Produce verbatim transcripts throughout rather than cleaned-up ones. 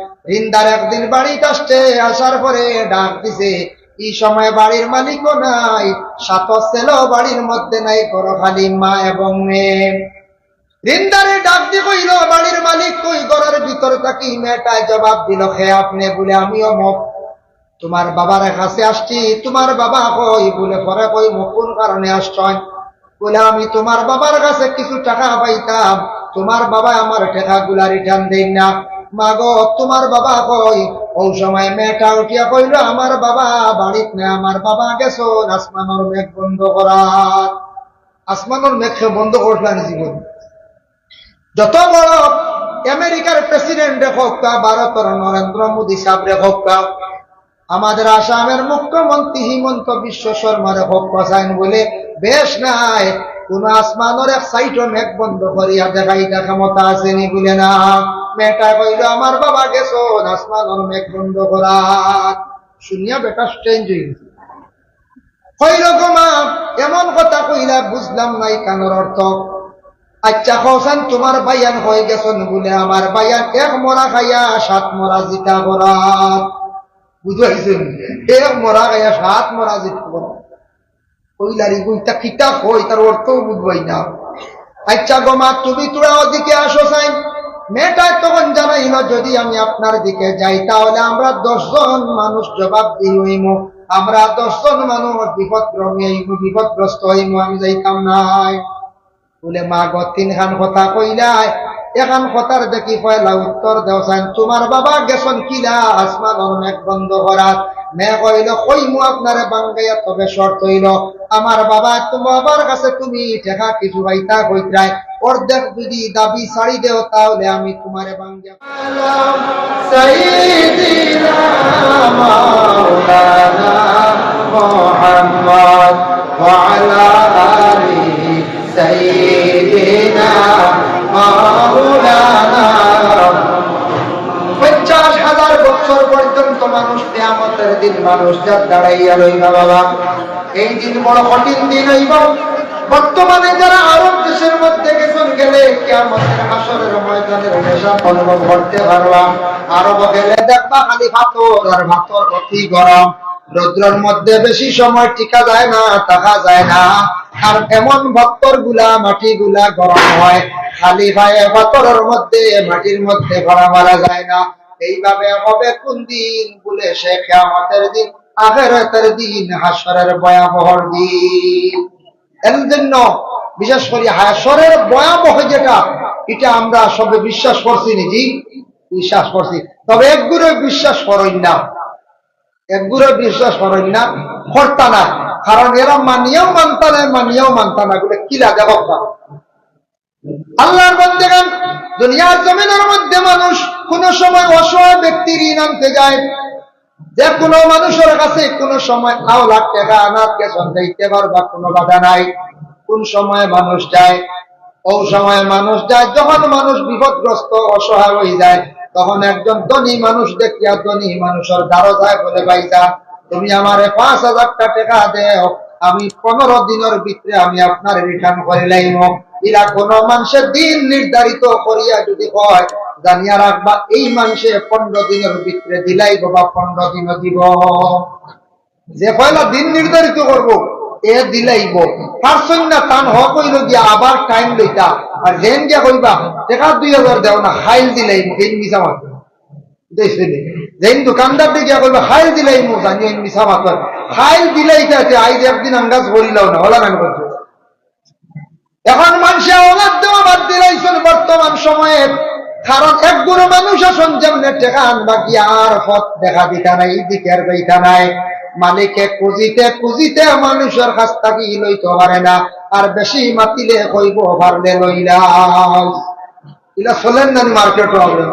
রিন্দার একদিন বাড়িত আসছে, আসার পরে ডাক দিছে। এই সময় বাড়ির মালিকও নাই, সাত ছেলেও বাড়ির মধ্যে নাই, ঘরো খালি মা এবং মেয়ে। রিন্দারে ডাক দি কইল, "বাড়ির মালিক কই?" ঘরর ভিতর থাকি মেয়েটায় জবাব দিল, "কে আপনে?" বলে, "আমি অমুক।" "তোমার বাবার কাছে আসছি, তোমার বাবা কই?" বলে, "পরে কইমু, কোন কারণে আসছইন?" বলে, "আমি তোমার বাবার কাছে কিছু টেকা পাইতাম, তোমার বাবা আমার টেকাগুলা রিটার্ন দেইন না।" "মা গো, তোমার বাবা কই?" অউ সময় মেয়েটা উঠিয়া কইল, "আমার বাবা বাড়িত নাই, আমার বাবা গেছইন আসমানর মেঘ বন্ধ করাত।" আসমানর মেঘ কে বন্ধ করছলা নি জীবন? যত বড় আমেরিকার প্রেসিডেন্টরে কউক্কা, ভারতর নরেন্দ্র মোদী সাবরে কউক্কা, আমাদের আসামের মুখ্যমন্ত্রী হিমন্ত বিশ্ব শর্মারে কউক্কা, চাইন বলে, বেশ নাই, কোন আসমানর এক সাইডও মেঘ বন্ধ করিয়া দেখাইতা ক্ষমতা আছে নি? বলে, না। মেয়েটায় কইল, "আমার বাবা গেছইন আসমানর মেঘ বন্ধ করাত।" শুনিয়া বেটা চেঞ্জ অই গেছে। কইল, "গো মা, এমন কথা কইলা, বুঝলাম না ইখানর অর্থ। আচ্ছা, কওছাইন তোমার ভাইয়াইন কই গেছইন?" বলে, "আমার ভাইয়াইন এক মরা খাইয়া সাত মরা জিতা করাত।" বুঝাইছইন? এক মরা খাইয়া সাত মরা জিতা করাত। কইলা, "রে গো, ইতা কিতা কয়, ইতার অর্থও বুঝবায় না।" "আচ্ছা গো মা, তুমি থুড়া ওদিকে আসো চাইন।" মেয়েটায় তখন জানাইল, "যদি আমি আপনার দিকে যাই, তাহলে আমরা দশ জন মানুষ জবাবদিহি অইমু, আমরা দশ জন মানুষ বিপদগ্রস্ত অইমু, বিপদগ্রস্ত অইমু, আমি যাইতাম নায়।" বলে, "মা গো, তিনখান কথা কইলায়, এখান কথার দেখি পয়লা উত্তর দেও চাইন, তোমার বাবা গেছইন কিলা আসমানর মেঘ বন্ধ করাত?" মেয়ে কইল, "কইমু আপনারে ভাঙ্গাইয়া, তবে শর্ত অইল, আমার বাবা, তোমার বাবার কাছে তুমি টেকা কিছু পাইতা কইতরায়, অর্ধেক যদি দাবি ছাড়ি দেও, তাহলে আমি তোমারে ভাঙ্গাইয়া।" سيدنا مولانا محمد وعلى آل سيدنا مولانا। পঞ্চাশ হাজার বছর পর্যন্ত মানুষ, কিয়ামতের দিন মানুষ জাত দাঁড়াইয়া রইবা বাবা। এই দিন বড় কঠিন দিন অইব। বর্তমানে যারা আরব দেশের মধ্যে গেছইন, গেলে কিয়ামতের হাশরের ময়দানের নেশা অনুভব করতে পারবা। আরব গেলে দেখবা খালি পাথর আর পাথর, অতি গরম। রৌদ্রর মধ্যে বেশি সময় টিকা যায় না, থাকা যায় না। আর এমন পাথরগুলা, মাটিগুলা গরম হয়, খালি পায়ে পাথরর মধ্যে, মাটির মধ্যে পড়া মারা যায় না। এইভাবে হবে কোন দিন? বলে, সে কিয়ামতের দিন, আখেরাতের দিন, হাশরের ভয়াবহর দিন। এর জন্য বিশেষ করি হাশরের ভয়াবহ যেটা, এটা আমরা সবে বিশ্বাস করছি নি? জি, বিশ্বাস করছি। তবে একগুরে বিশ্বাস করইন না, একগুরে বিশ্বাস করইন না, করতা না। কারণ এরা মানিয়াও মানতা না, মানিয়াও মানতা না, বলে কিলা দেখো। আল্লাহর বান্দেগান, দুনিয়ার জমিনের মধ্যে মানুষ কোন সময় অসহায় ব্যক্তির ঋণ আনতে যায়, যে কোনো মানুষের কাছে কোনো সময় আও লাখ টেকা আনাত গেছইন, যাইতে পারবা, কোনো বাধা নাই। কোন সময় মানুষ যায়? অউ সময় মানুষ যায় যখন মানুষ বিপদগ্রস্ত, অসহায় হয়ে যায়, তখন একজন ধনী মানুষ দেখিয়া ধনী মানুষের দ্বারো যায়, বলে, "ভাইজান, তুমি আমারে পাঁচ হাজার টেকা দেও, আমি পনেরো দিনের ভিতরে আমি আপনারে রিটার্ন করি লাইমু।" ইলা কোনো মানুষে দিন নির্ধারিত করিয়া যদি কয়, জানিয়া রাখবা, এই মানুষে পনেরো দিনের ভিতরে দিলাইব বা পনেরো দিনও দিব। যে পয়লা দিন নির্ধারিত করব, এ দিলাইব। পারছইন না, তান হক অইল গিয়া আবার টাইম লইতা। আর যেন গিয়া কইবা, "টেকা দুই হাজার দেও না, খাইল দিলাইব", এই মিছা মাত। দেখছইন নি? যেন দোকানদার গিয়া কইবা, "খাইল দিলাইব", জানি এই মিছা মাত। খাইল দিলাইতা, তে আইজ একদিন আন্দাজ করিলাও না, ওলা নান করছো। এখন মানুষে আওলাদ দেওয়া বাদ দিলাইছইন বর্তমান সময়ে। কারণ একগুরে মানুষ আছইন যেমনে টেকা আনবা গিয়া আর পথ দেখা দিতা নাই, এই দিকে আর যাইতা নাই। মালিকে খুঁজিতে খুঁজিতে মানুষের কাছ থাকি লইতো পারে না। আর বেশি মাতিলে কইব, "পারলে লইলাও।" ইলা চলের না নি মার্কেটো আমরা?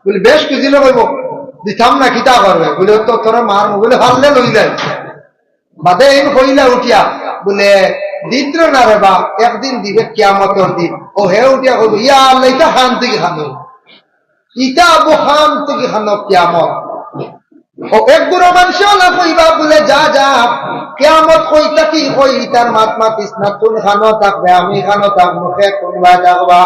বলে, বেশ খুঁজিলে কইব, "দিতাম না, কিতা করবে?" বলে, "তো তোরা মার", বলে, "পারলে লইলাই।" বাদে এইন কইলা উঠিয়া, বলে, "দিত্রে না রে বা, একদিন দিবে কিয়ামতর দিন।" ও হে উঠিয়া কইব, "ইয়া আল্লাহ, ইটা খান থাকি খানো, ইটা আবু খান থাকি খানো কিয়ামত।" ও একগুরে মানুষে ওলা কইবা, বলে, "যা, যা, কিয়ামত কই থাকি কই, ইতার মাত মাতিস না, তুই খানো থাকবে, আমি খানো থাকবো, কে কোন বায় থাকবা?"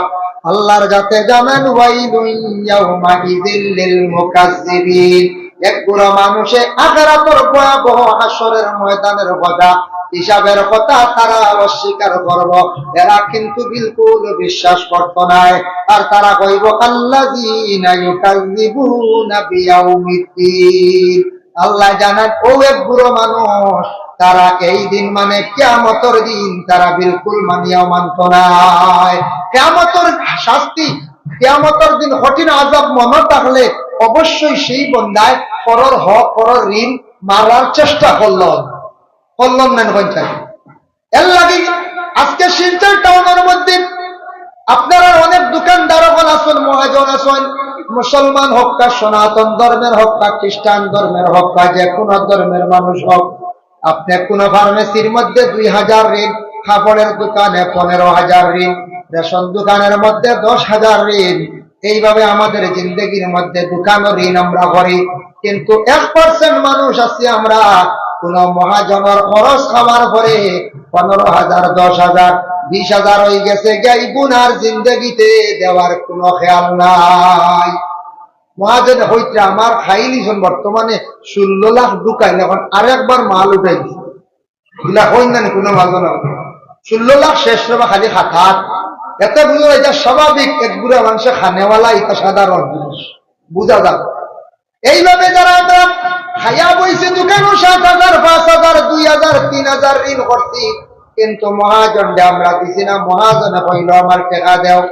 আল্লাহর যাতে জানেন, "ওয়াইলুন ইয়াউমাইযিল লিল মুকাজ্জিবিন।" এক গুরু মানুষে আখেরাতর ভয়াবহ হাশরের ময়দানের কথা, হিসাবের কথা তারা অস্বীকার করব। এরা কিন্তু বিলকুল বিশ্বাস করত নায়। আর তারা কইব, "আল্লাযীনা ইউকাজ্জিবুনা বিয়াউমিদ্দিন।" আল্লাহ জানান, ও এক গুরু মানুষ, তারা এই দিন মানে কিয়ামতর দিন তারা বিলকুল মানিয়াও মানত নায়। কিয়ামতর শাস্তি, কিয়ামতর দিন কঠিন আযাব মনে থাকলে অবশ্যই সেই বন্দায় পরর হক, পরর ঋণ মারার চেষ্টা করল, করল না পঞ্চাশ। এর লাগি আজকে শিলচর টাউনের মধ্যে আপনারা অনেক দোকানদার অকল আছইন, মহাজন আছইন, মুসলমান হউক্কা, সনাতন ধর্মের হউক্কা, খ্রিস্টান ধর্মের হউক্কা, যে কোনো ধর্মের মানুষ হউক, আপনি কোনো ফার্মেসির মধ্যে দুই হাজার ঋণ, কাপড়ের দোকানে পনেরো হাজার ঋণ, রেশন দোকানের মধ্যে দশ হাজার ঋণ, এইভাবে আমাদের জিন্দেগির মধ্যে দোকানও ঋণ আমরা করি, কিন্তু এক পার্সেন্ট মানুষ আছি আমরা, কোন মহাজনর খরচ খাওয়ার পরে পনেরো হাজার, দশ হাজার, বিশ হাজার হয়ে গেছে, গিয়া ইগুন আর জিন্দেগিতে দেওয়ার কোনো খেয়াল নাই। মহাজনে কইতরা, "আমার খাইলিছইন বর্তমানে ষোলো লাখ ঢুকাইল, এখন আরেকবার মাল উঠাই দিছে।" ইলা কইন না নি কোনো মাঝে না। ষোলো লাখ শেষ রে বা খালি খাতাত। এতে বুঝা যায়, এটা স্বাভাবিক, এক গুড়া মানুষে খানেওয়ালা, এটা সাধারণ জিনিস, বুঝা যায়। এইভাবে যারা আমরা খাইয়া বইছে দোকানো সাত হাজার, পাঁচ হাজার, দুই হাজার, তিন হাজার ঋণ করছি, কিন্তু মহাজনরে আমরা দিছি না। মহাজনে কইল, "আমার টেকা দেও।"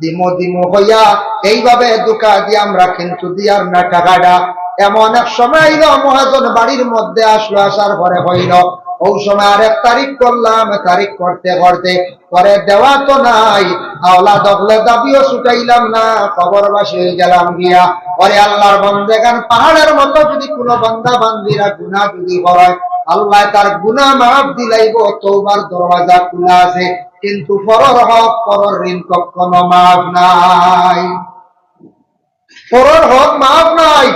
দিমু দিমু কইয়া এইভাবে ধোঁকা দিয়া আমরা কিন্তু দিয়ার না টাকাটা। এমন এক সময় আইল, মহাজন বাড়ির মধ্যে আসলো, আসার পরে কইল, "ও সময় আরেক তারিখ করলাম, তারিখ করতে করতে পরে দেওয়া তো নাই, আওলাদ অকলে দাবিও ছুটাইলাম না, কবরবাসী হয়ে গেলাম গিয়া।" ওরে আল্লাহর বন্দেগান, পাহাড়ের মতো যদি কোনো বান্দা বান্দিরা গুনাহ যদি করে, আল্লাহ তার গুনাহ মাফ দিলাইব, তওবার দরওয়াজা খোলা আছে। কিন্তু পরর হক, পরর ঋণ কখনো মাফ নাই। পরর হক মাফ নাই।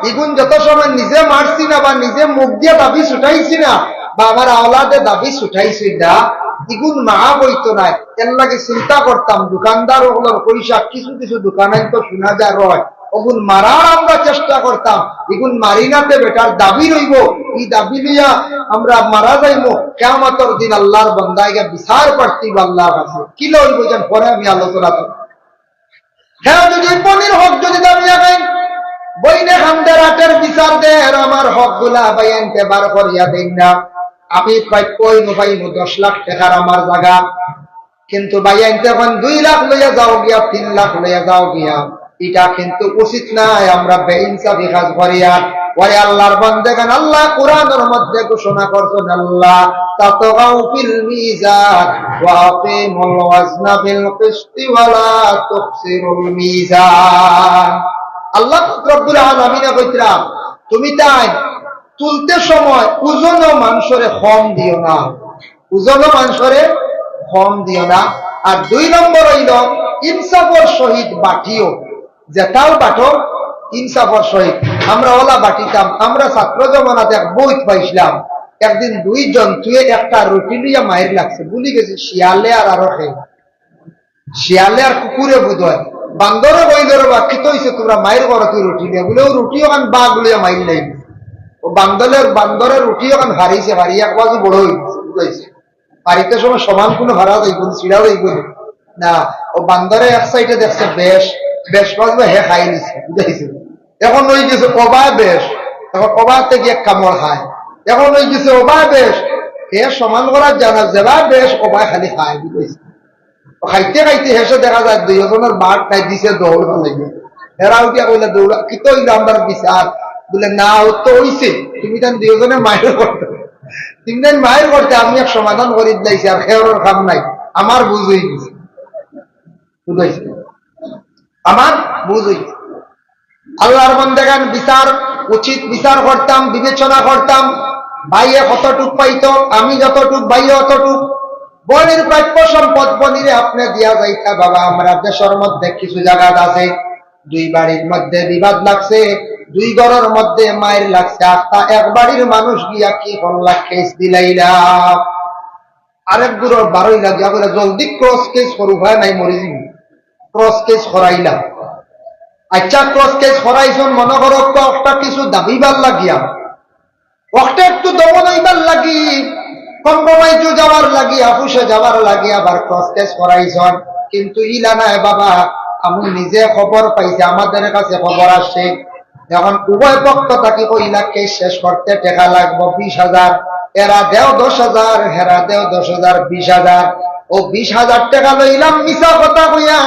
ইগুন যত সময় নিজে মারছি না বা নিজে মুখ দিয়া দাবি ছুটাইছি না বা আমার আওলাদে দাবি ছুটাইছি না, ইগুন মাফ হইতো নাই। এর লাগি চিন্তা করতাম, দোকানদার অকলর পয়সা কিছু কিছু দোকানে তো শোনা যায় রয়, ওগুন মারার আমরা চেষ্টা করতাম। ইগুন মারি না তে বেটার দাবি রইব, এই দাবি লইয়া আমরা মারা যাইব। কিয়ামতর দিন আল্লাহর বান্দায় গিয়া বিচার প্রার্থী আল্লাহর কাছে। কি লইব যেন পরে আমি আলোচনা করব। হ্যাঁ, যদি পনির হক যদি দাবি লাগাই, বইনে খান্দে রাতের বিচার দের, আমার হক গুলা ভাইয়াইন্তে বার করিয়া দেইন না। আমি প্রাপ্য অইমু, পাইমু দশ লাখ টেকার আমার জাগা, কিন্তু ভাইয়াইন্তে এখন দুই লাখ লইয়া যাও গিয়া, তিন লাখ লইয়া যাও গিয়া, এটা কিন্তু উচিত নায়। আমরা বেইনসাফি কাজ করিয়ার। ওরে আল্লাহর বন্দেগান, আল্লাহ কোরআনের মধ্যে ঘোষণা করছেন, "আল্লা তাতগাউ ফিল মিজান ওয়া আকিমুল ওয়াজনা বিল কিসতি ওয়া লা তুখসিরুল মিজান।" আল্লাহ রব্বুল আলামিনে কইতরা, "তুমি তাই তুলতে সময় ওজনও মানুষরে কম দিও না।" ওজনও মানুষরে কম দিও না। আর দুই নম্বর অইল, ইনসাফর সহিত বাটিও, যেটাও বাটো, ইনসাফর সহিত। আমরা ওলা বাটিতাম, আমরা ছাত্র জমানাত এক বইত পাইছিলাম, একদিন দুই জন্তুয়ে একটা রুটি লইয়া মাইর লাগছে, ভুলি গেছি শিয়ালে আর আরো খেয়ে। শিয়ালে আর কুকুরে বুঝ হয়। বান্দরে কইল, "রে বা, কিতা অইছে, তোমরা মাইর করো কি রুটি লইয়া?" বলে, "ও রুটি ওখান বাঘ লইয়া মাইর লাইল।" ও বান্দরের, বান্দরের রুটি ওখান হারিছে, হারিয়ে এক বাজু বড় হয়ে গেছে, বুঝাইছে। বাড়িতে সময় সমান কোনো হারা যাইব না, ছিঁড়া যাইব না। না, ও বান্দরে এক সাইডে দেখছে বেশ, বেশ বাজু হে খাই নিছে, বুঝাইছে। এখন হয়ে গেছে ওবা বেশ, এখন ওবাতে গিয়ে কামড় খায়। এখন হয়ে গেছে ওবা বেশ, হে সমান করার জানা, যেবা বেশ ওবায় খালি খায়, বুঝাইছে। ও খাইতে খাইতে শেষে দেখা যায় দুইজনের বাট নাই, দিছে দৌড় লাগে। এরা উঠিয়া কইলা, "দৌড়া, কিতা অইল আমরার বিচার?" বলে, "না, ও তো অইছে, তুমি তান দুইজনে মাইর করতে, তুমি তান মাইর করতে, আমি এক সমাধান করি দিলাইছি, আর খেয়ারর কাম নাই, আমার বুঝ হয়ে গেছে।" বুঝাইছে? আমার বুঝ হয়ে গেছে। আল্লাহর বন্দেগান, বিচার, উচিত বিচার করতাম, বিবেচনা করতাম। ভাইয়ে কতটুক পাইতো, আমি যতটুক, ভাইয়ে অতটুক। বনির প্রাপ্য সম্পদ বনিরে আপনি দিয়া যাইতা। বাবা, আমরা দেশের মধ্যে কিছু জায়গা আছে, দুই বাড়ির মধ্যে বিবাদ লাগছে, দুই ঘরের মধ্যে মাইর লাগছে, আস্তা এক বাড়ির মানুষ গিয়া কি করলা, কেস দিলাইলা। আরেক গুরুর বারোই লাগিয়া বলে, "জলদি ক্রস কেস করো, উপায় নাই, মরি যাইমু।" ক্রস কেস করাইলা। আচ্ছা, ক্রস কেস করাইছইন, মনো করো, একটা কিছু দাবিবার লাগিয়া, একটা একটু দমন অইবার লাগি, কম্প্রোমাইজও যাওয়ার লাগি, অফিসে যাওয়ার লাগি আবার ক্রস কেস করাইছইন। কিন্তু ইলা নায় বাবা, আমি নিজে খবর পাইছি, আমাদের কাছে খবর আসছে, এখন উভয় পক্ষ থাকি কইলা কেস শেষ করতে টেকা লাগবো বিশ হাজার, এরা দেও দশ হাজার, হেরা দেও দশ হাজার, বিশ হাজার। ও বিশ হাজার টেকা লইলাম মিছা কথা কইয়া,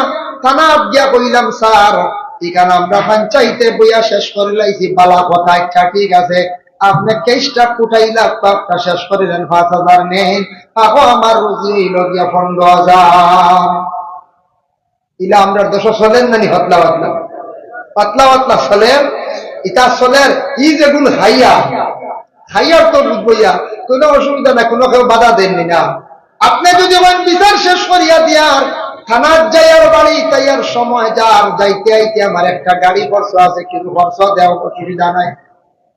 থানাত গিয়া কইলাম, "স্যার, ইখান আমরা পঞ্চায়েতে বইয়া শেষ করি লাইছি।" "বালা কথা, আচ্ছা ঠিক আছে, আপনে কেসটা কুটাইলা, একটা শেষ করিলেন, পাঁচ হাজার নেইন, আহো আমার রুজি অইলো গিয়া পনেরো হাজার।" ইলা আমরার দেশো চলের নানি? পাতলা পাতলা, পাতলা পাতলা চলের। ইতা চলের, ই যেগুন খাইয়া, খাইয়ার তো বুঝবইয়া, কোনো অসুবিধা নাই, কোনো কেউ বাধা দেননি না। আপনে যদি কইন বিচার শেষ করিয়া দিয়ার, থানাত যাইয়ার, বাড়ি তাইয়ার সময় যার, যাইতে আইতে আমার একটা গাড়ি খরচ আছে, কিছু খরচ দেও, অসুবিধা নাই।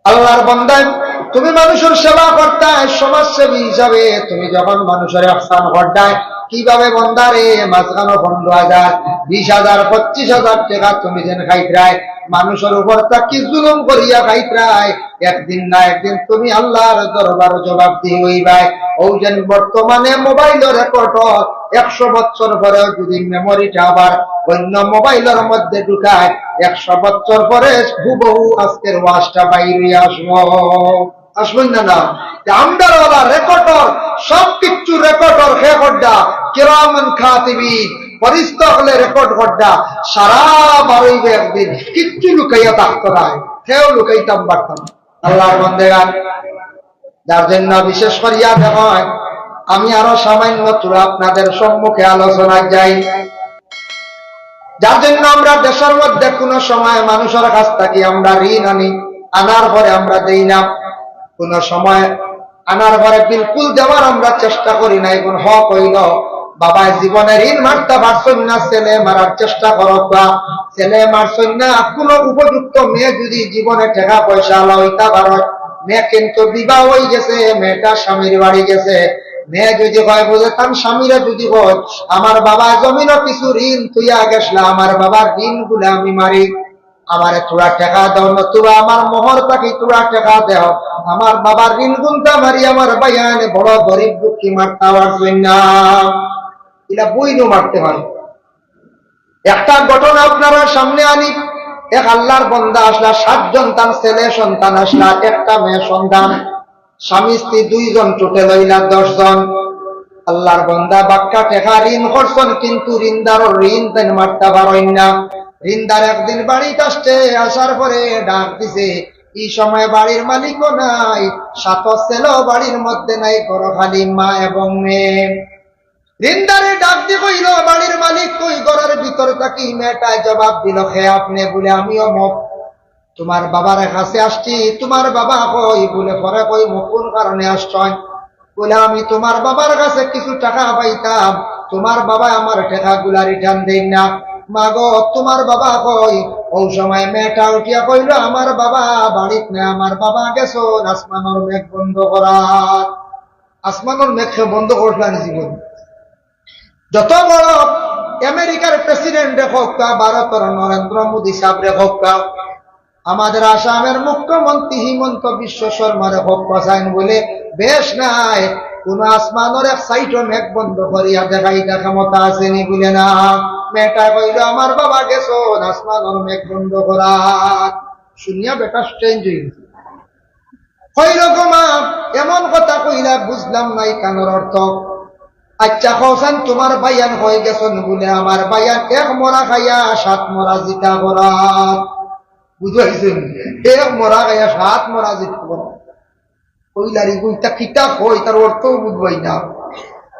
আল্লাহর বান্দায়, তুমি মানুষের সেবা করতায়, সমাজসেবী হিসাবে তুমি যখন মানুষের ইহসান করতায়, কিভাবে বান্দারে মাঝখানো পনেরো হাজার, বিশ হাজার, পঁচিশ হাজার টেকা তুমি যেন খাইতরায়, মানুষের উপর থাকি জুলুম করিয়া খাইতরায়, একদিন না একদিন তুমি আল্লাহর দরবারো জবাবদিহি অইবায়। অউ যেন বর্তমানে মোবাইলো রেকর্ড অর, একশো বছর পরেও যদি মেমোরিটা আবার অন্য মোবাইলর মধ্যে ঢুকায়, একশো বছর পরে হুবহু আজকের ওয়াজটা বাইর অইয়া আসবো। আসবো না, না? যে আমরার ওলা রেকর্ড অর, সব কিচ্ছু রেকর্ড অর, হে করডা, কিরামান কাতিবিন, ফিরিস্তা অকলে রেকর্ড করডা, সারা বারইবে একদিন, কিচ্ছু লুকাইয়া থাকতো নায়, কেউ লুকাইতাম পারতাম না। আল্লাহর বান্দেগান, যার জন্য বিশেষ করিয়া দেখইন, আমি আরো সামান্য থুড়া আপনাদের সম্মুখে আলোচনা যাই। যার জন্য আমরা দেশের মধ্যে কোনো সময় মানুষের কাছ থাকি আমরা ঋণ আনি, আনার পরে আমরা দেই না, কোনো সময় আনার পরে বিলকুল দেওয়ার আমরা চেষ্টা করি না। এখন হক অইলো, বাবায় জীবনে ঋণ মারতা পারছইন না, ছেলে মারার চেষ্টা করউক্কা, ছেলে মারছইন না, কোনো উপযুক্ত মেয়ে যদি জীবনে টেকা পয়সা আলা অইতা পারো, মেয়ে কিন্তু বিবাহ অইগেছে, মেয়েটা স্বামীর বাড়ি গেছে, মেয়ে যদি কয়, বুঝে তার স্বামীরে যদি কয়, "আমার বাবা জমিনো কিছু ঋণ থইয়া গেছলা, আমার বাবার ঋণগুলা আমি মারি, আমারে থুড়া টেকা দেও, নতুবা আমার মোহর থাকি থুড়া টেকা দেও, আমার বাবার ঋণগুনতা মারি, আমার ভাইয়াইন বড় গরিব দুঃখী, মারতা পারছইন না।" ইলা বইনও মারতে পারে। একটা ঘটনা আপনারার সামনে আনি, এক আল্লাহর বান্দা আছলা, সাতজন তান ছেলে সন্তান আছলা, একটা মেয়ে সন্তান, স্বামী স্ত্রী দুইজন, টোটাল অইলা দশ জন। আল্লাহর বান্দা বাক্কা টেকা ঋণ করছইন, কিন্তু ঋণদারর ঋণ তাইন মারতা পারইন না। ঋণদার একদিন বাড়িত আসছে, আসার পরে ডাক দিছে, ই সময় বাড়ির মালিকও নাই, সাত ছেলেও বাড়ির মধ্যে নাই, ঘরো খালি মা এবং মেয়ে। ঋণদারে ডাক দি কইলো, "বাড়ির মালিক কই?" ঘরর ভিতর থাকি মেয়েটায় জবাব দিলো, "কে আপনে?" বুলে, "আমি অমুক।" "তোমার বাবার কাছে আসছি, তোমার বাবা কই?" বুলে, "পরে কইমু, কোন কারণে আসছইন?" বুলে, "আমি তোমার বাবার কাছে কিছু টেকা পাইতাম, তোমার বাবায় আমার টেকাগুলা রিটার্ন দেইন না।" "মা গো, তোমার বাবা কই?" অউ সময় মেয়েটা উঠিয়া কইলো, "আমার বাবা বাড়িত নাই, আমার বাবা গেছইন আসমানর মেঘ বন্ধ করাত।" আসমানর মেঘ কে বন্ধ করছলা নি জীবন? যত বড় আমেরিকার প্রেসিডেন্টরে কউক্কা, ভারতর নরেন্দ্র মোদী সাবরে কউক্কা, আমাদের আসামের মুখ্যমন্ত্রী হিমন্ত বিশ্ব শর্মারে কউক্কা, চাইন বুলে, বেশ নাই, কোনো আসমানর এক সাইডো মেঘ বন্ধ করিয়া দেখাইতা ক্ষমতা আছে নি? বুলে, না। মেয়েটায় কইলো, আমার বাবা গেছইন আসমানর মেঘ বন্ধ করাত। শুনিয়া বেটা স্ট্রেঞ্জ অইগেছে। কইলো, গো মা, এমন কথা কইলা, বুঝলাম না ইখানর অর্থ। আচ্ছা, কওছাইন তোমার ভাইয়াইন কই গেছইন? বুলে, আমার ভাইয়াইন এক মরা খাইয়া সাত মরা জিতা করাত। বুঝাইছইন? এক মরা খাইয়া সাত মরা জিতা করাত। কইলা রে, ইতা কিতা কয়, ইতার অর্থও বুঝবায় না।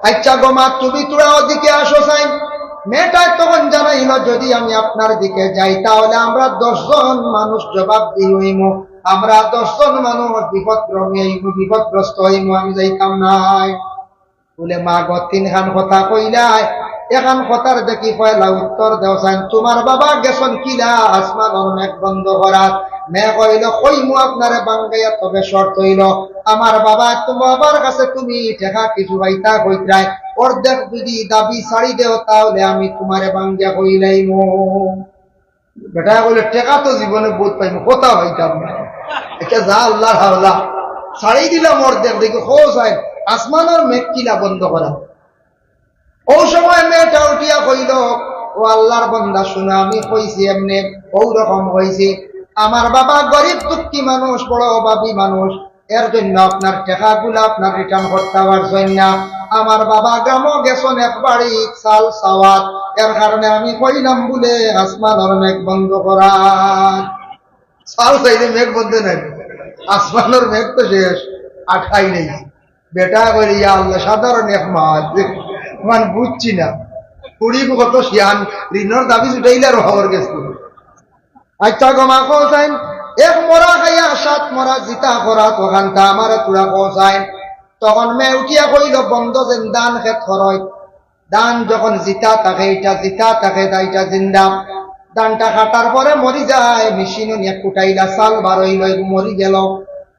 আচ্ছা গো মা, তুমি থুড়া ওদিকে আসো চাইন। মেয়েটায় তখন জানাইলো, যদি আমি আপনার দিকে যাই, তাহলে আমরা দশ জন মানুষ জবাবদিহি অইমু, আমরা দশ জন মানুষ বিপদগ্রস্ত অইমু, বিপদগ্রস্ত অইমু, আমি যাইতাম নায়। বুলে, মা গো, তিনখান কথা কইলায়, এখান কথার দেখি পয়লা উত্তর দেও চাইন, তোমার বাবা গেছইন কিলা আসমানর মেঘ বন্ধ করাত? মেয়ে কইল, "কইমু আপনারে ভাঙ্গাইয়া, তবে শর্ত অইল, আমার বাবা, তুমার বাবার কাছে তুমি টেকা কিছু পাইতা কইতরায়, অর্ধেক যদি দাবি ছাড়ি দেও, তাহলে আমি তুমারে ভাঙ্গিয়া কইলাইমু।" বেটায় কইল, "টেকা তো জীবনে বউত পাইমু, কথা পাইতাম না।" ইটা যা আল্লার হাওলা, ছাড়ি দিলাম অর্ধেক, দেখি কও চাইন, আসমানর মেঘ কিলা বন্ধ করা। অউ সময় মেয়েটা উঠিয়া কইল, "ও আল্লার বন্দা, হুনো, আমি কইছি এমনে, অউ রকম কইছি। আমার বাবা গরিব দুঃখী মানুষ, বড় অভাবী মানুষ, এর জন্য আপনার টেকাগুলা আপনার return করতা পারছইন না। আমার বাবা গ্রামো গেছইন এক বাড়ি চাল চাওয়াত, এর কারণে আমি কইলাম বুলে আসমানর মেঘ বন্ধ করা।" চাল চাইলে মেঘ বন্ধ নাই, আসমানর মেঘ তো শেষ, আর ঠাই নেই। বেটায় কইল, "ইয়া আল্লা, সাধারণ এক মাত, মানে বুঝছি না। ফুড়ি কত শিয়ান, ঋণর দাবি ছুটাইলে আর খবর গেছে।" আচ্ছা গো মা, কও চাইন, এক মরা খাইয়া সাত মরা জিতা করা, তখন তা আমারে তুরা কও চাইন। তখন মেয়ে উঠিয়া কইল, "বন্দো যেন ধান খেত করইন, ধান যখন জিতা থাকে, ইটা জিতা থাকে, তা ইটা জিন্দা। ধানটা কাটার পরে মরি যায়, মেশিনো নিয়া কুটাইলা, চাল বার অইল, মরি গেল।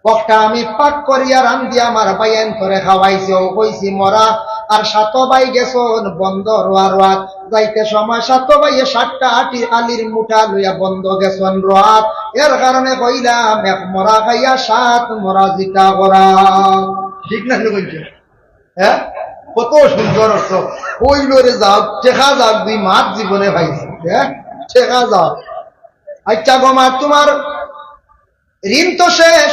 অখটা আমি পাক করিয়া রান্দিয়া আমার ভাইয়াইন্তরে খাওয়াইছি, অউ কইছি মরা।" আর সাত ভাই গেছইন বন্দো রোয়া রোয়াত, যাইতে সময় সাত ভাইয়ে সাতটা আটি আলির মুঠা লইয়া বন্দো গেছইন রোয়াত। এর কারণে কইলাম, এক মরা খাইয়া সাত মরা জিতা করা। ঠিক না নি কইছি? হ্যাঁ, কত সুন্দর অর্থ। কইল রে যাও, টেকা যাও, দুই মাত জীবনে পাইছি, হ্যাঁ, টেকা যাও। আচ্ছা গো মা, তুমার ঋণ তো শেষ।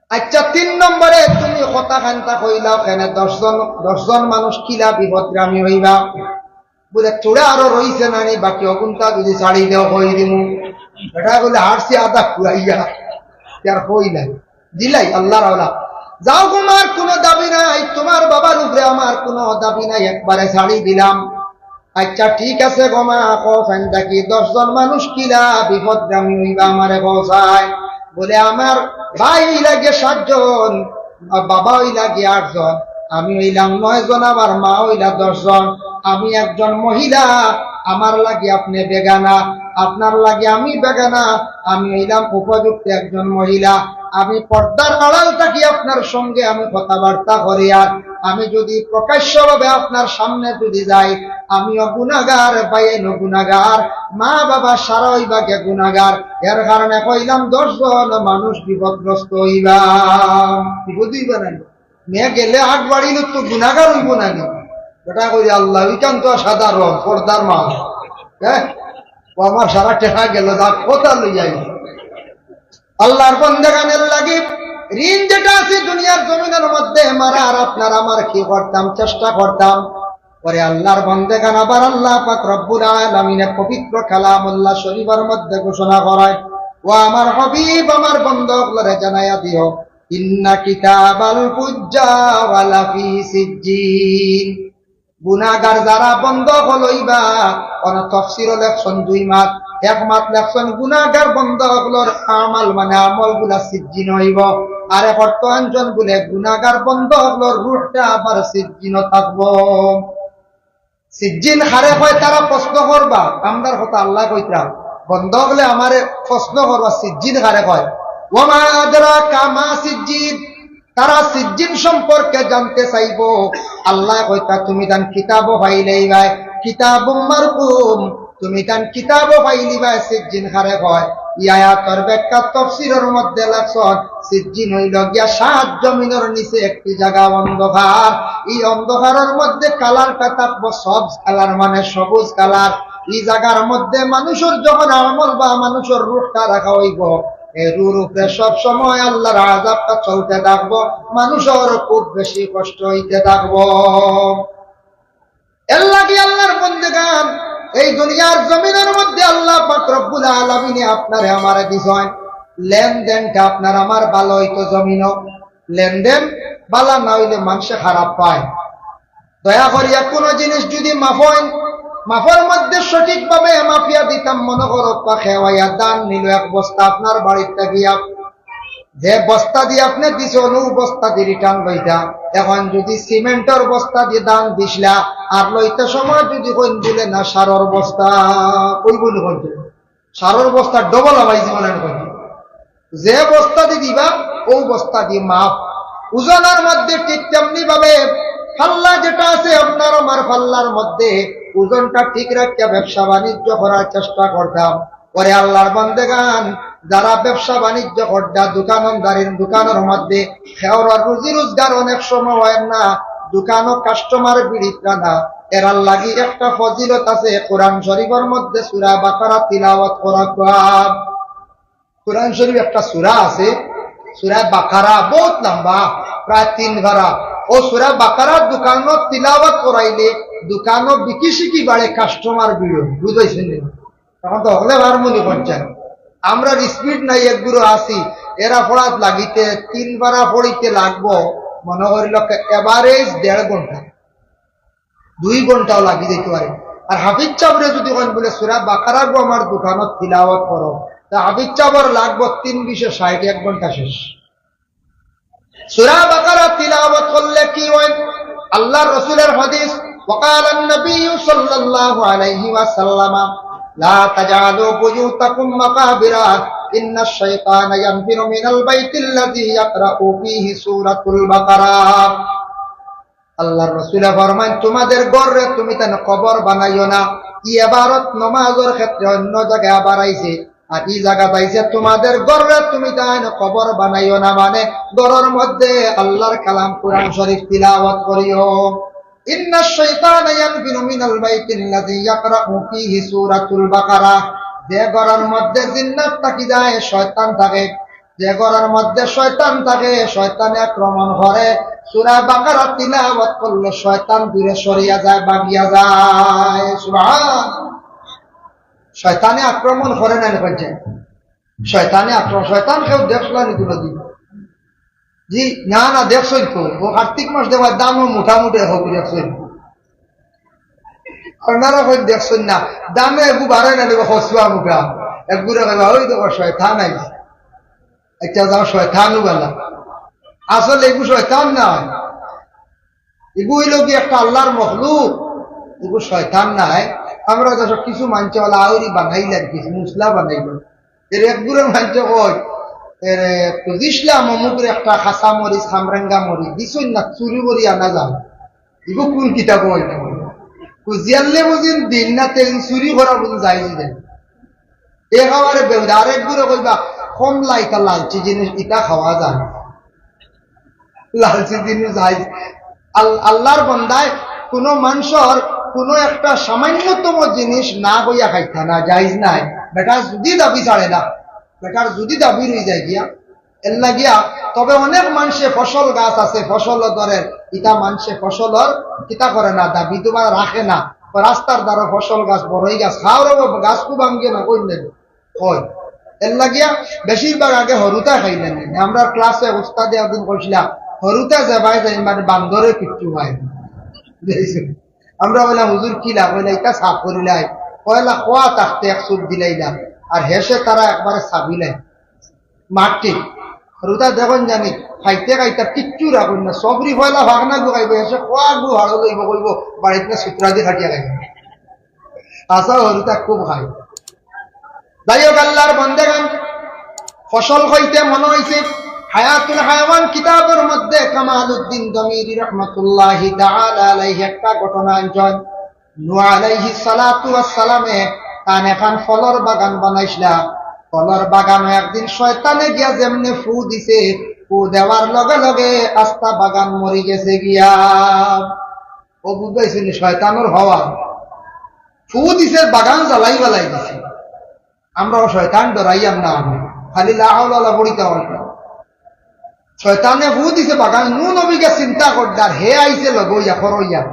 আচ্ছা, তিন নম্বরে তুমি কথা খান্তা কইলাও কেনে, দশ জন, দশ জন মানুষ কিলা বিপদগামী অইবা? বুলে, "থুড়া আরো রইছে নানি, বাকি অগুনতা যদি ছাড়ি দেও, কই দিমু।" বেটায় বুলে, "হারছি আধা খুয়াইয়া, আর কই নাই।" দিলাই আল্লার হাওলা। যাও, তুমার কুনু দাবি নাই, তুমার বাবার উপরে আমার কুনু দাবি নাই, একবারে ছাড়ি দিলাম। আচ্ছা, ঠিক আছে গো মা, কও চাইন দেখি, দশ জন মানুষ কিলা বিপদগামী অইবা, আমারে কও চাইন। বুলে, "আমার ভাই অইলা গিয়া সাতজন, বাবা অইলা গিয়া আটজন, আমি অইলাম নয়জন, আমার মা অইলা দশজন, আমি একজন মহিলা, আমার লাগি আপনে বেগানা, আপনার লাগি আমি বেগানা, আমি অইলাম উপযুক্ত একজন মহিলা, আমি পর্দার আড়াল থাকি আপনার সঙ্গে আমি কথাবার্তা করি, আর আমি যদি প্রকাশ্যভাবে আপনার সামনে যদি যাই, আমিও গুনাগার, ভাইয়াইনও গুনাগার, মা বাবা সারা অইবা গিয়া গুনাগার, এর কারণে কইলাম দশজন মানুষ বিপদগ্রস্ত অইবা।" বিপদ অইবা না? মেয়ে গেলে আগ বাড়িলে তো গুনাগার অইবো না নি? বেটায় কইল, "আল্লা, ইখান তো সাধারণ পর্দার মাল, হ্যাঁ, ও আমার সারা টেকা গেল, যা কথা লই যাই।" আল্লার বন্দেগানের লাগি ঋণ যেটা আছে দুনিয়ার জমিনর মধ্যে, মারার আপনার আমার কি করতাম, চেষ্টা করতাম। পরে আল্লার বন্দেগান আবার আল্লা পাক রব্বুল আলামিনে পবিত্র কালামুল্লাহ শরীফর মধ্যে ঘোষণা করায়, "ও আমার হাবিব, আমার বন্দা অকলরে জানাইয়া দিও, ইন্না কিতাবাল ফুজ্জার লাফি সিজ্জিন।" গুনাগার যারা বন্দা অকল অইবা, অনো তফসিরো লেখছইন দুই মাত, এক মাত লেখছইন গুনাগার বন্দা অকলর আমাল মানে আমলগুলা সিজ্জিন অইবো, আর এক অর্থ আনছইন বুলে গুনাগার বন্দা অকলর রুহটা আবার সিজ্জিনো থাকবো। সিজ্জিন কারে কয়, তারা প্রশ্ন করবা, আমরার কথা আল্লায় কইতরা, বন্দা অকলে আমারে প্রশ্ন করবা, সিজ্জিন কারে কয়? ওয়া মা আদরাকা মা সিজ্জিন, তারা সিজ্জিন সম্পর্কে জানতে চাইবো। আল্লায় কইতরা, "তুমি তান কিতাবো পাইলাইবায়, কিতাবুম মারকুম, তুমি তান কিতাবো পাইলিবায় সিজ্জিন কারে কয়।" ই আয়াতর ব্যাখ্যা তফসিরর মধ্যে লেখছইন, সিজ্জিন অইলো গিয়া সাত জমিনর নিচে একটি জাগা অন্ধকার। ই অন্ধকারর মধ্যে কালারটা থাকবো সবজ কালার, মানে সবুজ কালার। ই জাগার মধ্যে মানুষর যখন আমল বা মানুষর রুহটা রাখা অইবো, এই রুহর উপরে সব সময় আল্লার আযাবটা চলতে থাকবো, মানুষর খুব বেশি কষ্ট অইতে থাকবো। এর লাগি আল্লার বন্দেগান, এই দুনিয়ার জমিনর মধ্যে আল্লা পাক রব্বুল আলামিনে আপনারে আমারে দিছইন, লেনদেনটা আপনার আমার ভালা অইতো জমিনো, লেনদেন ভালা না অইলে মানষে খারাপ পায়। দয়া করিয়া কুনু জিনিস যুদি মাফইন, মাফর মধ্যে সঠিকভাবে মাফিয়া দিতাম, মনো করউক্কা কেউ আইয়া ধান নিলো এক বস্তা আপনার বাড়িত থাকিয়া, যে বস্তা দি আপনে দিছইন, অউ বস্তা দি return লইতা। এখন যুদি সিমেন্টর বস্তা দি ধান দিছলা, আর লইতে সময় যুদি কইন বুলে না সারর বস্তা, অইবো নি কইন? সারর বস্তা double হামাইছি মনে কইন। যে বস্তা দি দিবা, ও বস্তা দি মাপ। ওজনর মধ্যে ঠিক তেমনি ভাবে পাল্লা যেটা আছে আপনার আমার পাল্লার মধ্যে, ওজনটা ঠিক রাখিয়া ব্যবসা বাণিজ্য করার চেষ্টা করতাম। ওরে আল্লাহর বান্দেগান, যারা ব্যবসা বাণিজ্য করতা, দোকানদারির দোকানর মধ্যে, খেওর রুজি রোজগার অনেক সময় হয় না, দোকানো কাস্টমার ভিড়িত্রা না, এরার লাগি একটা ফজিলত আছে। কোরআন শরীফর মধ্যে সূরা বাকারা তিলাওয়াত করা। কোরআন শরীফ একটা সূরা আছে, সূরা বাকারা, বহুত লম্বা, প্রায় তিন পারা। ও সূরা বাকারা দোকানো তিলাওয়াত করাইলে দোকানো বিকি শিকি বাড়ে, কাস্টমার ভিড়, বুঝাইছেন নি? তখন তো হকলে হারমোনি পঞ্চায়েত। আমরা স্পিড নাই, একগুলো আছি, এরা পড়াত লাগিতে তিন পারা পড়িতে লাগবো, মনে করিল এভারেজ দেড় ঘন্টা, দুই ঘন্টাও লাগি যাইতে পারে। আর হাফিজ সাবরে যদি কইন বলে, "সূরা বাকারা গো আমার দোকানো তিলাওয়াত করো", তা হাফিজ সাবর লাগবো তিন বিশে ষাট, এক ঘন্টা শেষ। সূরা বাকারা তিলাওয়াত করলে কি হয়? আল্লাহর রাসূলের হাদিস, وقال النبي صلى الله عليه وسلم: لا تجعلوا بيوتكم مقابر إن الشيطان ينفر من البيت الذي يقرأ فيه سورة البقرة. আল্লাহর রাসূলে ফরমাইন, তোমাদের ঘররে তুমি তান কবর বানাইও না। ই এবারত নমাজর ক্ষেত্রে অন্য জায়গায় আবার আইছে, আর ই জায়গাত আইছে, তোমাদের ঘররে তুমি তান কবর বানাইও না, মানে ঘরর মধ্যে আল্লাহর কালাম কোরআন শরীফ তিলাওয়াত করিও। إن الشيطان ينفر من البيت الذي يقرأ فيه سورة البقرة। যে ঘরর মধ্যে জিন্নাত থাকি যায়, শয়তান থাকে, যে ঘরর মধ্যে শয়তান থাকে, শয়তানে আক্রমণ করে, সূরা বাকারা তিলাওয়াত করলে শয়তান দূরে সরিয়া যায়, ভাগিয়া যায়। সুবহান। শয়তানে আক্রমণ করে না, না করছে? শয়তানে আক্রমণ, শয়তান কেউ দেখলা নি কোনোদিন? জি, না, না, দেখছইন তো, ও কার্তিক মাস দেওয়ার দামও মোটামুটি হোক, দেখছইন। আপনারা কই দেখছইন না, দামে এগু বাড়ে না, দেবে হসুয়া মুখা, এগুরে কইবা, "ওই দেখো, শয়তান আইছে।" আচ্ছা, যাও, শয়তানও গেল। আসলে এগু শয়তান না, এগু হইল কি একটা আল্লাহর মখলুক, এগু শয়তান নাই। আমরা যখন কিছু মানছে বলে আউরি বানাইলেন, কিছু মুসলা বানাইলেন, এর এক দূরে মানছে কই, এর একটু দিসলাম অমুকের একটা খাসা মরিচ, খামরেঙ্গা মরিচ, দিছইন না, চুরি করি আনা যাও। এগু কোন কিতাব হইল? খুঁজিয়ালে বুঝিন দিন না, তেন চুরি করা বুঝিন যাই দিলেন। একেবারে বেহুদা। আরেক দূরে কইবা, কম লাইতা লালচি জিনিস, এটা খাওয়া যায় না। লালচি জিনিস যাই। আল-, আল্লাহর বান্দায় কোনো মানুষর কোনো একটা সামান্যতম জিনিস না কইয়া খাইতা না, জায়েজ নাই। বেটার যদি দাবি ছাড়ে না, বেটার যদি দাবি রয়ে যায় গিয়া, এর লাগিয়া। তবে অনেক মানষে ফসল গাছ আছে, ফসল ধরের, ইটা মানষে ফসলর কিতা করে না, দাবি তোমার রাখে না। রাস্তার ধারে ফসল গাছ, বড়ই গাছ, খাওয়ার গাছ খুব ভাঙ্গে না, কই নেবে? হয়। এর লাগিয়া বেশিরভাগ আগে হরুতা খাইলেন। আমরা ক্লাসে উস্তাদে একদিন কইছিলাম, হরুতা যাবায় যাই মানে বান্দরে কিচ্ছু হয় না। বুঝাইছে? আমরা বললাম, "হুজুর, কি লাভ হইলা? এটা সাফ করিলাই।" পয়লা খোয়া থাকতে এক চুপ দিলাইলাম, আর হেসে তারা একবারে সাবিলাই। মাটি। হরুতা দেখুন জানি, খাইতে খাইতে কিচ্ছু রাখুন না। সবরি পয়লা ভাগনা গু খাইব, হেসে খোয়া গু হাড়ো লইব, কইব, "বাড়িত না সুতরা দিয়ে খাটিয়া খাইব।" আশা হরুতা খুব খাই। যাই হোক, আল্লাহর বান্দেগান, ফসল হইতে মনে হইছে, হায়াতুল হায়াওয়ান কিতাবের মধ্যে কামালউদ্দিন দমিরি রহমতুল্লাহি তাআলা আলাইহি একটা ঘটনা আনছেন। নূহ আলাইহিস সালাতু ওয়াস সালামে তান এখান ফলর বাগান বানাইছিলা। ফলর বাগানো একদিন শয়তানে গিয়া যেমনে ফু দিছে, ফু দেওয়ার লগে লগে আস্তা বাগান মরি গেছে গিয়া। ও বুঝাইছে নি শয়তানর হওয়া? ফু দিছে, বাগান জ্বালাই বালাই দিছে। আমরা ও শয়তান ডরাইয়াম না, আমি খালি লা হাওলা ওয়ালা পড়িতে হয় না। শয়তানে ফু দিছে বাগান, নূহ নবীকে চিন্তা করদার, হে আইছে লগে ইয়া, খরো ইয়া।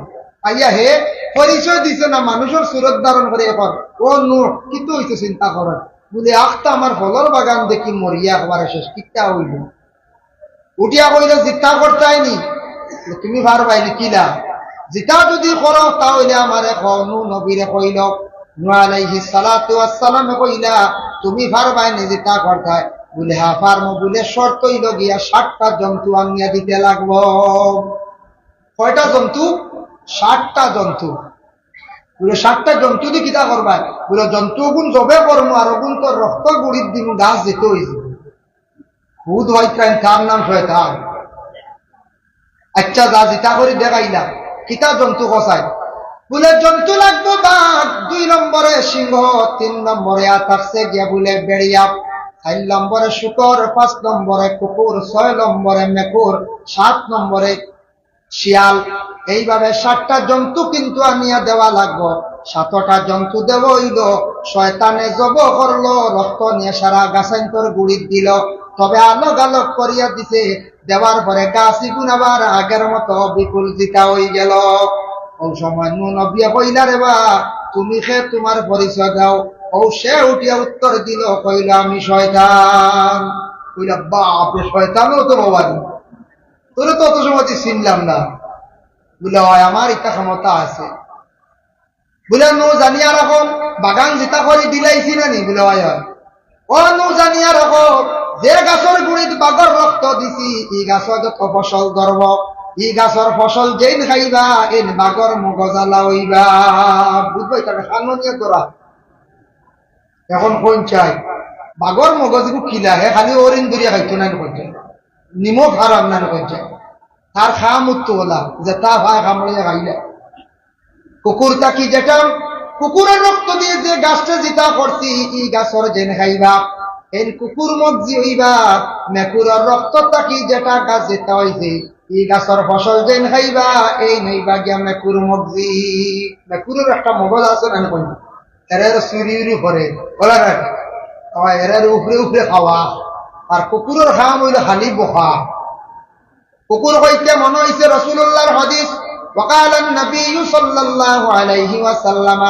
আইয়া হে পরিচয় দিছে না, মানুষের সুরত ধারণ করে এখন, "ও নূহ, কিতা হইছে চিন্তা করার?" বলে, "আখতা আমার ফলর বাগান দেখি মরিয়া একবারে শেষ, কিতা হইল?" উঠিয়া কইল, "জিতা করতাই নি, তুমি পারবাই নি কিলা? জিতা যদি করো, তা হইলে আমারে কও।" নূহ নবীরে কইল, নূহ আলাইহিস সালাতু ওয়াস সালামে কইলা, "তুমি পারবাই নি জিতা করতাই?" বলে, "হ্যাঁ, পারমু।" বলে, "শর্ত হইল গিয়া সাতটা জন্তু আনিয়া দিতে লাগবো।" কয়টা জন্তু? সাতটা জন্তু। বলে, "সাতটা জন্তু দিয়ে কিতা করবায়?" বলে, "জন্তু ওগুন জবে করমু, আর ওগুন তো রক্ত গুড়ির দিন গাছ যেতে হইছে।" ভূত অইতরা, তার নাম শয়তান। আচ্ছা, যা জিতা করি দেখাইলাম, কিতা জন্তু কছাই? বুলে, জন্তু লাগবো বাঘ, দুই নম্বরে সিংহ, তিন নম্বরে আতাকছে গিয়া বুলে বেড়িয়া, চাইর নম্বরে শুকর, পাঁচ নম্বরে কুকুর, ছয় নম্বরে মেকুর, সাত নম্বরে শিয়াল। এইভাবে সাতটা জন্তু কিন্তু আনিয়া দেওয়া লাগবো। সাতটা জন্তু দেওয়া অইলো, শয়তানে জবো করলো, রক্ত নিয়া সারা গাছাইন্তর গুড়িত দিল। তবে আলোক আলোক করিয়া দিছে, দেওয়ার পরে গাছ ইগুন আবার আগের মতো বিপুল জিতা অইগেল। অউ সময় নূহ নবিয়ে কইলা, "রে বা, তুমি কে, তুমার পরিচয় দেও।" অউ সে উঠিয়া উত্তর দিল, কইল, "আমি শয়তান।" কইলা, "বাপরে, শয়তানও তো বাবা রে, তোরে তো অত সময় চিনলাম না।" বুলে, "অয়, আমার ইতা ক্ষমতা আছে।" বুলে, "নূহ, জানিয়া রাখো, বাগান জিতা করি বিলাইছি না নি?" বুলে, "অয়, অয়।" "ও নূহ, জানিয়া রাখো, যে গাছর গুড়িত বাঘর রক্ত দিছি, ই গাছ যত ফসল ধরব, ই গাছর ফসল যেইন খাইবা, এইন বাঘর মগজ আলা অইবা।" বুঝবায়, তারে খানো নিয়া তোরা। এখন কইন চাই, বাঘর মগজ গু কিলা, হে খালি অরিন ধরিয়া খাইতো না, কইছে নিমক হারাম না, কইছে তার খাম উত্তু ওলা, যেতা পায় খাম লইয়া খাইলা। কুকুর থাকি যেটা, কুকুরর রক্ত দিয়া যে গাছটা জিতা করছি, ই গাছর যেইন খাইবা, এইন কুকুর মগজি অইবা। মেকুরর রক্ত থাকি যেটা গাছ জিতা অইছে, ই গাছর ফসল যেইন খাইবা, এইন অইবা গিয়া মেকুর মগজি। মেকুরর একটা মগজ আছে না, কইন? এরার চুরি উরি করে, ওলা না? অয়, এরার উপরে উপরে খাওয়া। আর কুকুরর খাম অইলো খালি বকা। কুকুর কইতে মনো অইছে রাসূলুল্লাহর হাদিস, وقال النبي صلى الله عليه وسلم: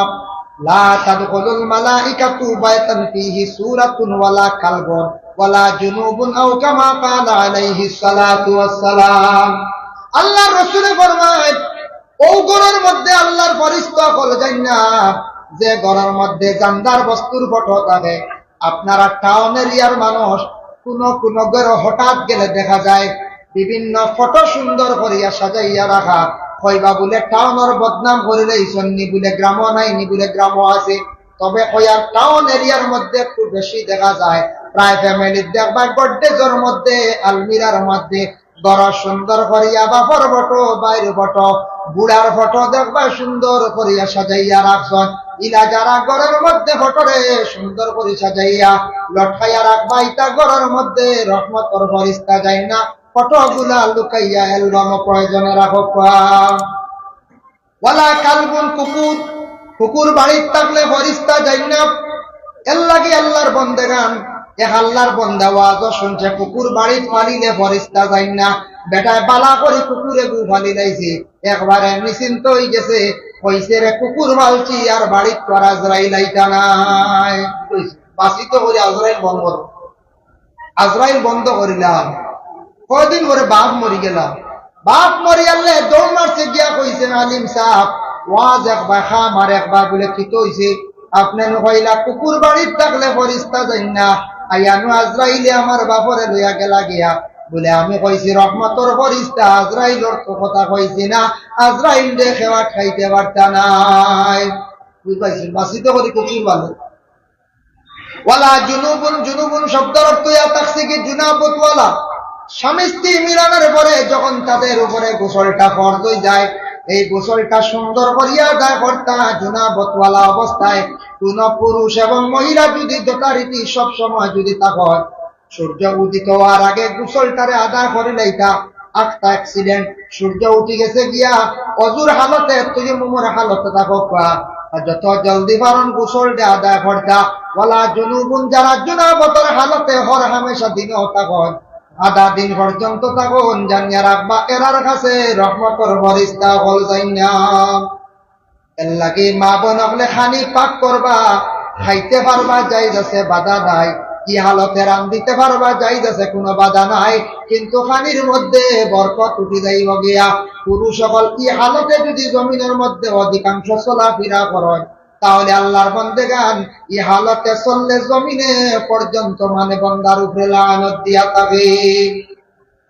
لا تدخل الملائكة بيتا فيه سورة ولا كلب ولا جنوب، أو كما قال عليه الصلاة والسلام। আল্লাহর রাসূলে ফরমায়, অউ ঘরর মধ্যে আল্লাহর ফিরিস্তা অকল যাইন না, যে ঘরর মধ্যে জানদার বস্তুর ফটো থাকে। আপনারা টাউন এরিয়ার মানুষ, কুনু কুনু ঘরো হঠাৎ গেলে দেখা যায় বিভিন্ন ফটো সুন্দর করিয়া সাজাইয়া রাখা। কইবা বুলে টাউনর বদনাম করিলাইছইন নি, বুলে গ্রামো নাই নি, বুলে গ্রামো আছে। তবে কইয়ার টাউন এরিয়ার মধ্যে খুব বেশি দেখা যায়, প্রায় ফ্যামিলির দেখবা গডরেজর মধ্যে, আলমিরার মধ্যে ঘর সুন্দর করিয়া বাপর ফটো, ভাইর ফটো, বুড়ার ফটো দেখবা সুন্দর করিয়া সাজাইয়া রাখছইন। ইলা যারা ঘরর মধ্যে ফটোরে সুন্দর করি সাজাইয়া লটকাইয়া রাখবা, ইতা ঘরর মধ্যে রহমতর ফিরিস্তা যাইন না। ফটোগুলা লুকাইয়া অ্যালবামো প্রয়োজনে রাখউক্কা। ওয়ালা কালবুন, কুকুর, কুকুর বাড়িত থাকলে ফিরিস্তা যাইন না। এরলাগি আল্লাহর বন্দেগান, এক আল্লাহর বন্দা ওয়াজও শুনছে, কুকুর বাড়িত পালিলে ফিরিস্তা যাইন না। বেটায় বালা করি কুকুর এগু পালিলাইছে, একবারে নিশ্চিন্ত অইগেছে। কইছে, "রে, কুকুর পালছি, আর বাড়িত তো আর আজরাইল আইতা নায়।" কইছে, "বাঁচিতো করি আজরাইল বন্ধ করো।" আজরাইল বন্ধ করিলাম। কয়দিন পরে বাপ মরিগেলা। বাপ মরিয়ারলে দৌড় মারছে গিয়া কইছে, "আলিম সাব, ওয়াজ একবার, খাম আরেকবার।" বুলে, "কিতা অইছে?" "আপনে নু কইলা কুকুর বাড়িত থাকলে ফিরিস্তা যাইন না, আইয়া নু আজরাইলে আমার বাপরে লইয়া গেলা গিয়া।" বুলে, "আমি কইছি রহমতর ফিরিস্তা, আজরাইলর তো কথা কইছি না, আজরাইলরে কেউ আটকাইতে পারতা নায়।" বুঝ পাইছইন? বাঁচিতো করি কুকুর পালে। ওয়ালা জুনুবুন, জুনুবুন শব্দর অর্থ ইয়া থাকছে কি, জুনাবতওয়ালা। স্বামী স্ত্রী মিলনের পরে যখন তাদের উপরে গোসলটা ফরজ অইযায়, এই গোসলটা সুন্দর করিয়া আদায় করতা, জুনাবতওয়ালা অবস্থায়। কুনু পুরুষ এবং মহিলা যুদি যথারীতি সব সময় যুদি তা হয়, সূর্য উদিত হওয়ার আগে গোসলটারে আদায় করিলাইতা। আখতা accident, সূর্য উঠি গেছে গিয়া, অজুর হালতে, তায়াম্মুমর হালতে থাকউক্কা, আর যত জলদি পারইন গোসলটা আদায় করতা। ওয়ালা জুনুবুন, যারা জুনাবতর হালতে হর হামেশা দিনো থাকইন, আধা দিন পর্যন্ত থাকইন, জানিয়া রাখবা, এরার কাছে রহমতর ফিরিস্তা অকল যাইন না। এরলাগি মা বোন অকলে খানি পাক করবা, খাইতে পারবা, জায়েজ আছে, বাধা নাই। ই হালতে রান্ধিতে পারবা, জায়েজ আছে, কুনু বাধা নাই। কিন্তু খানির মধ্যে বরকত উঠি যাইবো গিয়া। পুরুষ অকল ই হালতে যুদি জমিনর মধ্যে অধিকাংশ চলাফিরা করইন, তাহলে আল্লাহর বন্দেগান ই হালতে চললে জমিনে পর্যন্ত মানে বন্দার উপরে লানত দিয়া থাকে।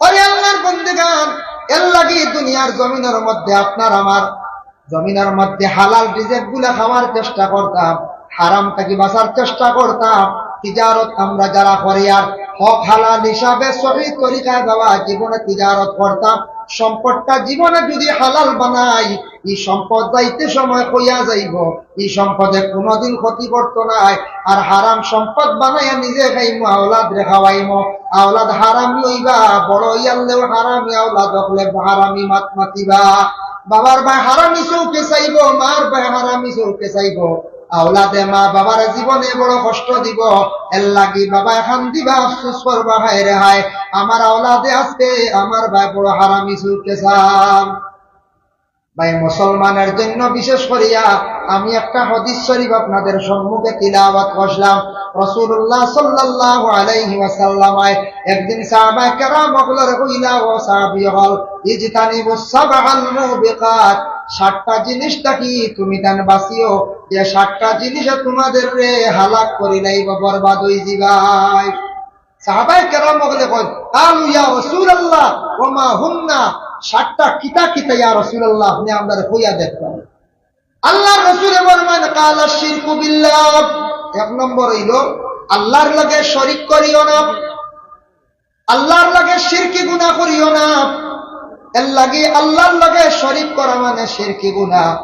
ওরে আল্লাহর বন্দেগান, এরলাগি দুনিয়ার জমিনর মধ্যে আপনার আমার, জমিনর মধ্যে হালাল রিজিকগুলা খাওয়ার চেষ্টা করতাম, হারাম থাকি বাঁচার চেষ্টা করতাম। তিজারত আমরা যারা করি আর হক হালাল হিসাবে সহি তরিকায় বাবা জীবনে তিজারত করতাম, সম্পদটা জীবনে যদি হালাল বানাই, এই সম্পদ যাইতে সময় কইয়া যাইব, এই সম্পদে কোনোদিন ক্ষতি করতো নায়। আর হারাম সম্পদ বানাইয়া নিজে খাইমু, আওলাদরে খাওয়াইমু, আওলাদ হারামি হইবা, বড় হইয়ারলেও হারামি, আওলাদ হকলে হারামি মাত মাতিবা। বাবার বায় হারামি চউখে চাইব, মার বায় হারামি চউখে চাইব। আওলাদে মা বাবার জীবনে বড় কষ্ট দিব। এর লাগি বাবায় কান্দিবা, আফসোস করবা, হায় রে হায়, আমার আওলাদে আজকে আমার বায় বড় হারামি চউখে চার। ভাই, মুসলমানের জন্য বিশেষ করিয়া আমি একটা হাদিস শরীফ আপনাদের সম্মুখে তিলাওয়াত করলাম। রাসূলুল্লাহ সাল্লাল্লাহু আলাইহি ওয়াসাল্লাম একদিন সাহাবায়ে কেরাম অকলরে কইলা, "ও সাহাবী অকল, ইজতানিবুস সাবআল মুবিকাত, সাতটা জিনিস থাকি তুমি তান বাঁচিও, যে সাতটা জিনিসে তোমাদেররে হালাক করি লাইব, বরবাদ হই যিবায়।" সাহাবায়ে কেরাম অকলে কইন, "ক্বালু ইয়া রাসূলুল্লাহ, ওয়া মা হুন্না?" সাতটা কিতা কিতা ইয়া রাসূলুল্লাহ, আপনে আমরারে কইয়া দেখবা। আল্লাহর রাসূলে ফরমাইন, "ক্বালা শিরকু বিল্লাহ।" এক নম্বর হইল, আল্লাহর লগে শরিক করিও না, আল্লাহর লগে শিরকি গুনাহ করিও না। এর লাগি আল্লাহর লগে শরিক করা মানে শিরকি গুনাহ।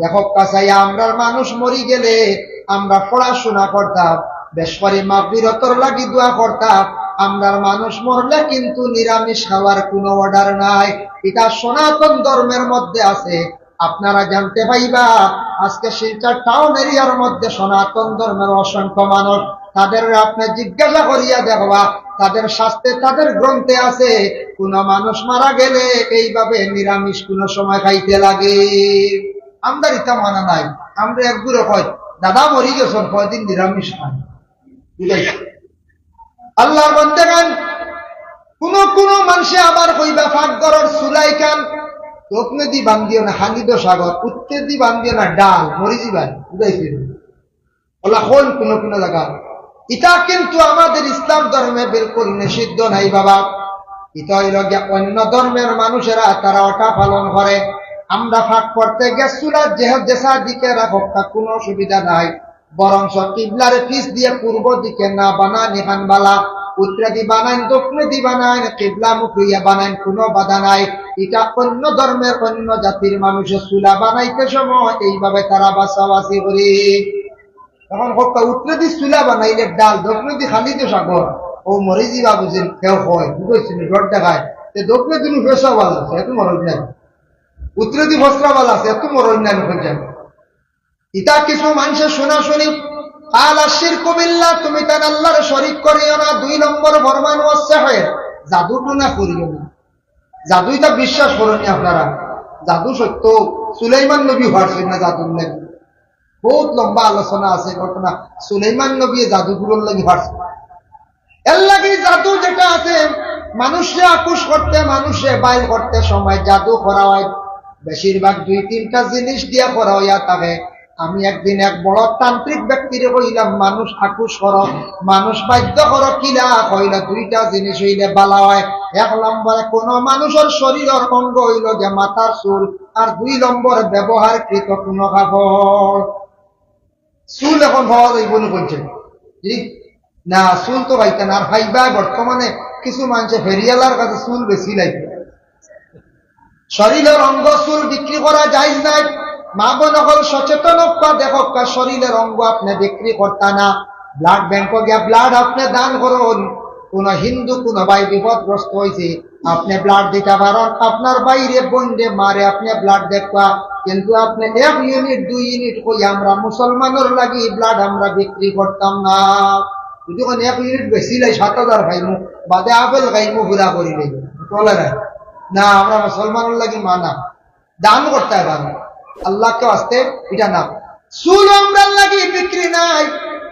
দেখউক্কা চাইয়া, আমরার মানুষ মরি গেলে আমরা পড়াশোনা করতাম, বেশ করি মাগফিরতর লাগি দোয়া করতাম। আমরার মানুষ মরলে কিন্তু নিরামিষ খাওয়ার কোনো অর্ডার নাই, ইটা সনাতন ধর্মের মধ্যে আছে। আপনারা জানতে পাইবা, আজকে শিলচর টাউন এরিয়ার মধ্যে সনাতন ধর্মের অসংখ্য মানুষ, তাদের আপনে জিজ্ঞাসা করিয়া দেখবা, তাদের শাস্ত্রে, তাদের গ্রন্থে আছে, কোন মানুষ মারা গেলে এইভাবে নিরামিষ কোন সময় খাইতে লাগে। আমরার ইতা মানা নাই। আমরা একগুরে কই, "দাদা মরি গেছইন, কয়দিন নিরামিষ খান।" বুঝাইছি? আল্লাহর বান্দাগান, কোন কোন মানষে আবার কইবা, "পাকঘরর চুলাইখান দক্ষিণেদি বান্ধিও না, খালি তো সাগর, উত্তরেদি বান্ধিও না, ডাল, মরি যিবায়।" বুঝাইছি? ওলা কইন কোন কোন জাগা। ইটা কিন্তু আমাদের ইসলাম ধর্মে বিলকুল নিষিদ্ধ নাই বাবা। ইটা অইল গিয়া অন্য ধর্মের মানুষেরা, তারা ওটা পালন করে। আমরা পাক করতে গিয়া চুলা যে, যেসা দিকে রাখউক্কা, কোনো অসুবিধা নাই। বরঞ্চ কিবলার পিছ দিয়া পূর্ব দিকে না বানাইন, ইখান বালা। উত্তরেদি বানাইন, দক্ষিণেদি বানাইন, কিবলামুখী অইয়া বানাইন, কোনো বাধা নাই। ইটা অন্য ধর্মের অন্য জাতির মানুষে চুলা বানাইতে সময় এইভাবে তারা বাছাবাছি করে। এখন কউক্কা, উত্তরেদি চুলা বানাইলে ডাল, দক্ষিণেদি খালি তো সাগর, ও মরি যিবা বুঝিন, কেউ কয়, বুঝছইন, ডর দেখায়, তে দক্ষিণেদি নুফেসা বালা আছে, এত মরণ নাই, উত্তরেদি ফসরা বালা আছে, এত মরণ নাই, নুফেসা। ইটা কিছু মানষে শুনা শুনি, "ক্বালা শিরকু বিল্লাহ", তুমি তান আল্লাহর শরিক করিও না। দুই নম্বর ফরমান, "ওয়াস সিহর", জাদু টুনা করিও না। জাদু ইতা বিশ্বাস করইন নি আপনারা? জাদু সত্য। সুলাইমান নবী পারছইন না জাদুর লাগি। বহুত লম্বা আলোচনা আছে ঘটনা। সুলাইমান নবী জাদুগুরুর লাগি পারছইন। এর লাগি জাদু যেটা আছে, মানুষরে আকুশ করতে, মানুষরে বাইল করতে সময় জাদু করা হয়। বেশিরভাগ দুই তিনটা জিনিস দিয়া করা হইয়া থাকে। আমি একদিন এক বড় তান্ত্রিক ব্যক্তিরে কইলাম, "মানুষ আকুশ করো, মানুষ বাধ্য করো কিলা?" কইলা, "দুইটা জিনিস হইলে বালা হয়। এক নম্বরে কোনো মানুষর শরীরর অঙ্গ হইল গিয়া মাথার চুল, আর দুই নম্বর ব্যবহারকৃত কোনো কাপড়।" চুল এখন পাওয়া যাইব না কইছে। জি? না, চুল তো পাইতা না। আর পাইবা বর্তমানে কিছু মানষে ফেরিওয়ালার কাছে চুল বেশি লাগে। শরীরর অঙ্গ চুল বিক্রি করা জায়েজ নাই। মা বোন অকল সচেতন হউক্কা, দেখউক্কা, শরীরর অঙ্গ আপনে বিক্রি করতা না। ব্লাড ব্যাংকো গিয়া ব্লাড আপনে দান করইন। কোন হিন্দু কোন ভাই বিপদগ্রস্ত হইছে, আপনে ব্লাড দিতা পারইন, আপনার ভাইরে, বোনরে, মারে আপনে ব্লাড দেউক্কা, কিন্তু আপনে এক ইউনিট, দুই ইউনিট কই আমরা মুসলমানর লাগি ব্লাড আমরা বিক্রি করতাম না। যদি কোন এক ইউনিট বেশি লাই, সাত হাজার খাইমু, বাদে আপেল খাইমু, পুরা করি লইব। চলে না। না, আমরা মুসলমানর লাগি মানা। দান করতে পারো। আল্লাহকে ওয়াস্তে ইটা না। চুল আমরার লাগি বিক্রি নাই।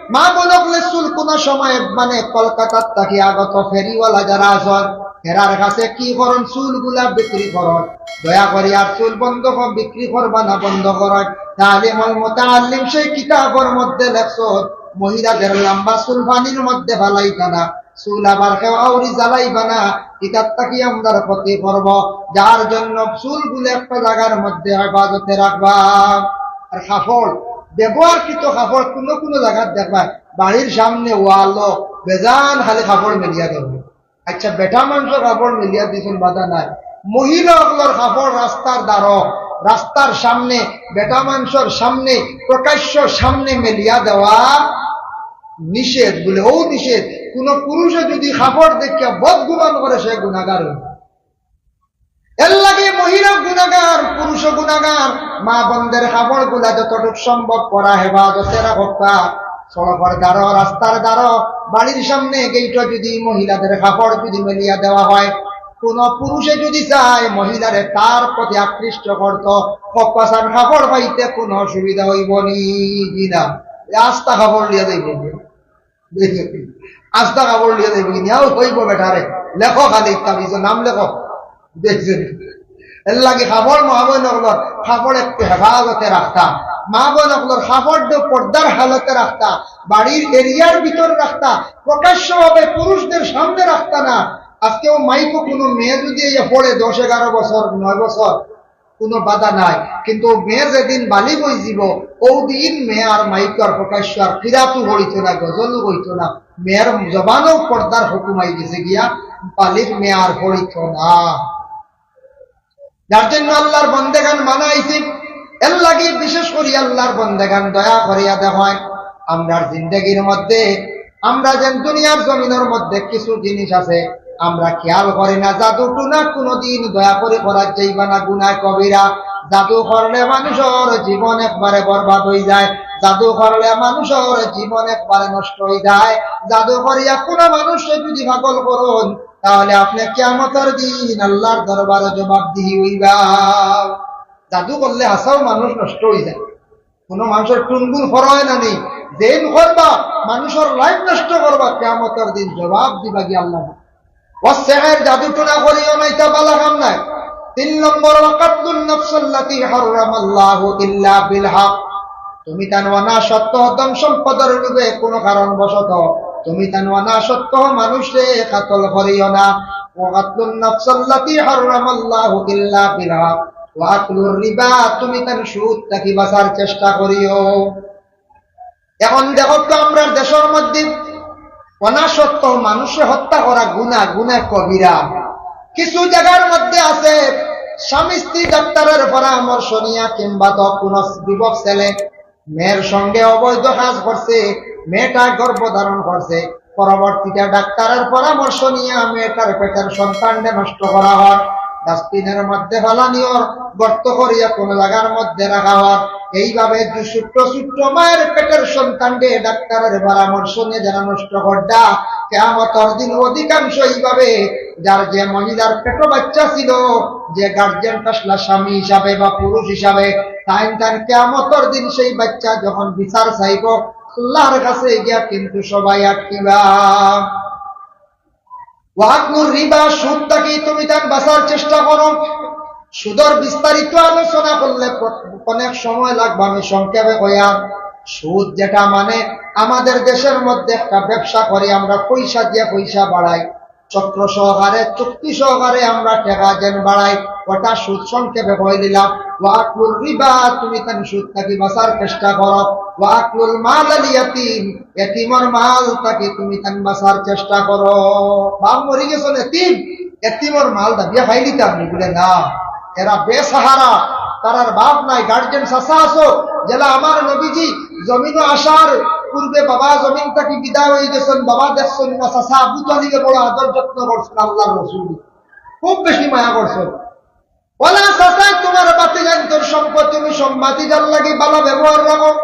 মা বোন অকলে চুল কোন সময় মানে কলকাতার থাকি আগত ফেরিওয়ালা যারা আছইন, এরার কাছে কি করইন, চুলগুলা বিক্রি করইন। দয়া করি আর চুল বন্ধ কর, বিক্রি করবা না, বন্ধ করইন। তালিমুল মুতাআল্লিম সেই কিতাবর মধ্যে লেখছইন, মহিলাদের লম্বা চুল পানির মধ্যে ফালাইতা না। চুল আবার কেউ আউরি জ্বালাইবা না, ইটার থাকি আমরার ক্ষতি করব, যার জন্য চুলগুলা একটা জাগার মধ্যে হেফাজতে রাখবা। আর কাপড়, ব্যবহারকৃত কাপড় কুনু কুনু জাগাত দেখবা, বাড়ির সামনে ওয়ালো বেজান খালি কাপড় মেলিয়া দেওয়া। আচ্ছা, বেটা মানষর কাপড় মেলিয়া দিছইন, বাধা নাই, মহিলা অকলর কাপড় রাস্তার দ্বারো, রাস্তার সামনে, বেটা মানষর সামনে, প্রকাশ্য সামনে মেলিয়া দেওয়া নিষেধ। বলে, ও নিষেধ, কোন পুরুষে যদি কাপড় দেখিয়া বদগুমান করে, সে গুনাগার অইব। এর লাগি মহিলা গুনাগার, পুরুষ গুনাগার। মা বন্ধের কাপড় গুলা যতটুক সম্ভব পরা হেফাজতে রাখউক্কা। সড়কর দ্বারো, রাস্তার দ্বারো, বাড়ির সামনে গেইটো যদি মহিলাদের কাপড় যদি মেলিয়া দেওয়া হয়, কোন পুরুষে যদি চায় মহিলারে তার প্রতি আকৃষ্ট করতো, কপাসান কাপড় পাইতে কোনো অসুবিধা অইব নি? জি না। এ আস্তা কাপড় লিয়া যাইব। আস্তা কাপড় লিয়া যাইব, নিয়াও কইব বেটারে, লেখো খালি তাবিজো নাম লেখো। দেখছইন? এর লাগি কাপড় মা বইন অকলর কাপড় একটু হেফাজতে রাখতা, মা বইন অকলর কাপড় পর্দার হালতে রাখতা, বাড়ির এরিয়ার ভিতরে রাখতা, প্রকাশ্যভাবে পুরুষদের সামনে রাখতা না। আজকেও মাইকো কোনো মেয়ে যদি এই পড়ে দশ এগারো বছর, নয় বছর, কোনো বাধা নাই, কিন্তু মেয়ে যেদিন বালিগ অইযিব, ওদিন মেয়ে আর মাইকো আর প্রকাশ্য আর কিরাতও পড়িত না, গজলও কইত না। মেয়ের জবানও পর্দার হুকুম আই গেছে গিয়া, বালিগ মেয়ে আর পড়িত না। যার জন্য আল্লাহর বন্দেগান মানা আইছে। এর লাগি বিশেষ করি আল্লাহর বন্দেগান দয়া করিয়া দেখইন, আমরার জিন্দেগির মধ্যে আমরা যেন দুনিয়ার জমিনর মধ্যে কিছু জিনিস আছে, আমরা খেয়াল করি না। জাদু টুনা কোনোদিন দয়া করি করা যাইবা না, গুনাহ কবিরা। জাদু করলে মানুষর জীবন একবারে বরবাদ অই যায়, জাদু করলে মানুষর জীবন একবারে নষ্ট অই যায়। জাদু করিয়া কোনো মানুষরে যদি পাগল করইন, তাহলে আপনে কিয়ামতর দিন আল্লাহর দরবারো জবাবদিহি অইবা। জাদু করলে হাছাউ মানুষ নষ্ট অই যায়। কোনো মানুষর টুনগুন করা অয় না নি, যেইন করবা, মানুষর লাইফ নষ্ট করবা, কিয়ামতর দিন জবাব দিবা গিয়া আল্লাহ। ওয়াসসিহর, জাদু টুনা করিও না, ইটা বালা কাম নায়। তিন নম্বর, ওয়া কাতলুন নাফসাল্লাতী হাররামাল্লাহু ইল্লা বিল হক। তুমি তান অনাসত্ত্ব ধন সম্পদর লোভে কোনো কারণবশত তুমি তান অনাসত্ত্ব মানুষরে কাতল করিও না। ওয়া কাতলুন নাফসাল্লাতী হাররামাল্লাহু ইল্লা বিল হক। ওয়া আকলুর রিবা, তুমি তান সুদ থাকি বাঁচার চেষ্টা করিও। এখন দেখো তো, আমরার দেশর মধ্যে অনাসত্ত্ব মানুষরে হত্যা করা গুনাহ, গুনাহ কবিরা। কিছু জাগার মধ্যে আছে, স্বামী স্ত্রী ডাক্তারর পরামর্শ নিয়া কিংবা তো কোনো যুবক ছেলে মেয়ের সঙ্গে অবৈধ কাজ করছে, মেয়েটা গর্ভ ধারণ করছে, পরবর্তীতে ডাক্তারর পরামর্শ নিয়া মেয়েটার পেটের সন্তানরে নষ্ট করা অর, ডাস্টবিনর মধ্যে ফালানি অর, গর্ত করিয়া কোনো জাগার মধ্যে রাখা অর। এইভাবে যে ছোট্ট ছোট্ট মায়ের পেটের সন্তানরে ডাক্তারর পরামর্শ নিয়া যারা নষ্ট কররা, কিয়ামতর দিন অধিকাংশ এইভাবে যার যে মহিলার পেটো বাচ্চা ছিল, যে গার্জিয়ান আসলা স্বামী হিসাবে বা পুরুষ হিসাবে, তাইন তান কিয়ামতর দিন সেই বাচ্চা যখন বিচার চাইব, আল্লাহর কাছে গিয়া কিন্তু সবাই আটকিবা। ওয়া আকলুর রিবা, সুদ থাকি তুমি তান বাঁচার চেষ্টা করো। সুদর বিস্তারিত আলোচনা করলে প-, অনেক সময় লাগবে, আমি সংক্ষেপে কইয়ার। সুদ যেটা মানে আমাদের দেশের মধ্যে একটা ব্যবসা করি আমরা, পয়সা দিয়া পয়সা বাড়াই, চক্র সহকারে, চুক্তি সহকারে আমরা টেকা যেন বাড়াই, ওটা সুদ। সংক্ষেপে কই দিলাম, ওয়া আকলুর রিবা, তুমি তান সুদ থাকি বাঁচার চেষ্টা করো, ওয়া আকলুল মাল আল ইয়াতিম, এতিমর মাল থাকি তুমি তান বাঁচার চেষ্টা করো। বাপ মরি গেছইন, এতিম, এতিমর মাল দাবিয়া খাই নিতে আপনি বলে না, এরা বেসাহারা, তারার বাপ নাই, গার্জিয়ান চাচা আছো, যেলা আমার নবীজি জমিনো আসার পূর্বে বাবা জমিন থাকি বিদায় অই গেছইন, বাবা দেখছইন না, চাচা আবু তালিবে বড় আদর যত্ন করছইন, আল্লাহর রসুল খুব বেশি মায়া করছইন। ওলা চাচা, তোমার ভাতিজাইন্তর সম্পদ তুমি সম-, ভাতিজার লাগি ভালা ব্যবহার রাখো,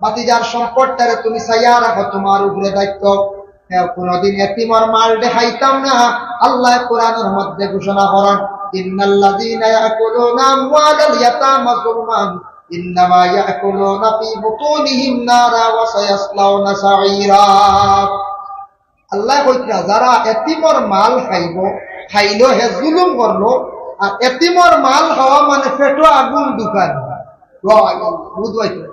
ভাতিজার সম্পদটারে তুমি চাইয়া রাখো, তোমার উপরে দায়িত্ব। হ্যাঁ, কোনোদিন এতিমর মাল দেখাইতাম না। আল্লাহ কোরআনের মধ্যে ঘোষণা করেন, "ইন্নাল্লাযীনা ইয়াকুলুনা আমওয়ালাল ইয়াতামা যুলমান ইন্নামা ইয়াকুলুনা ফি বুতুনিহিম নারা ওয়া সায়াসলাউনা সাঈরা।" আল্লাহ কইতরা, যারা এতিমর মাল খাইব, খাইলো হে জুলুম করলো, আর এতিমর মাল খাওয়া মানে পেটো আগুন ঢুকান। বুঝবাই তো?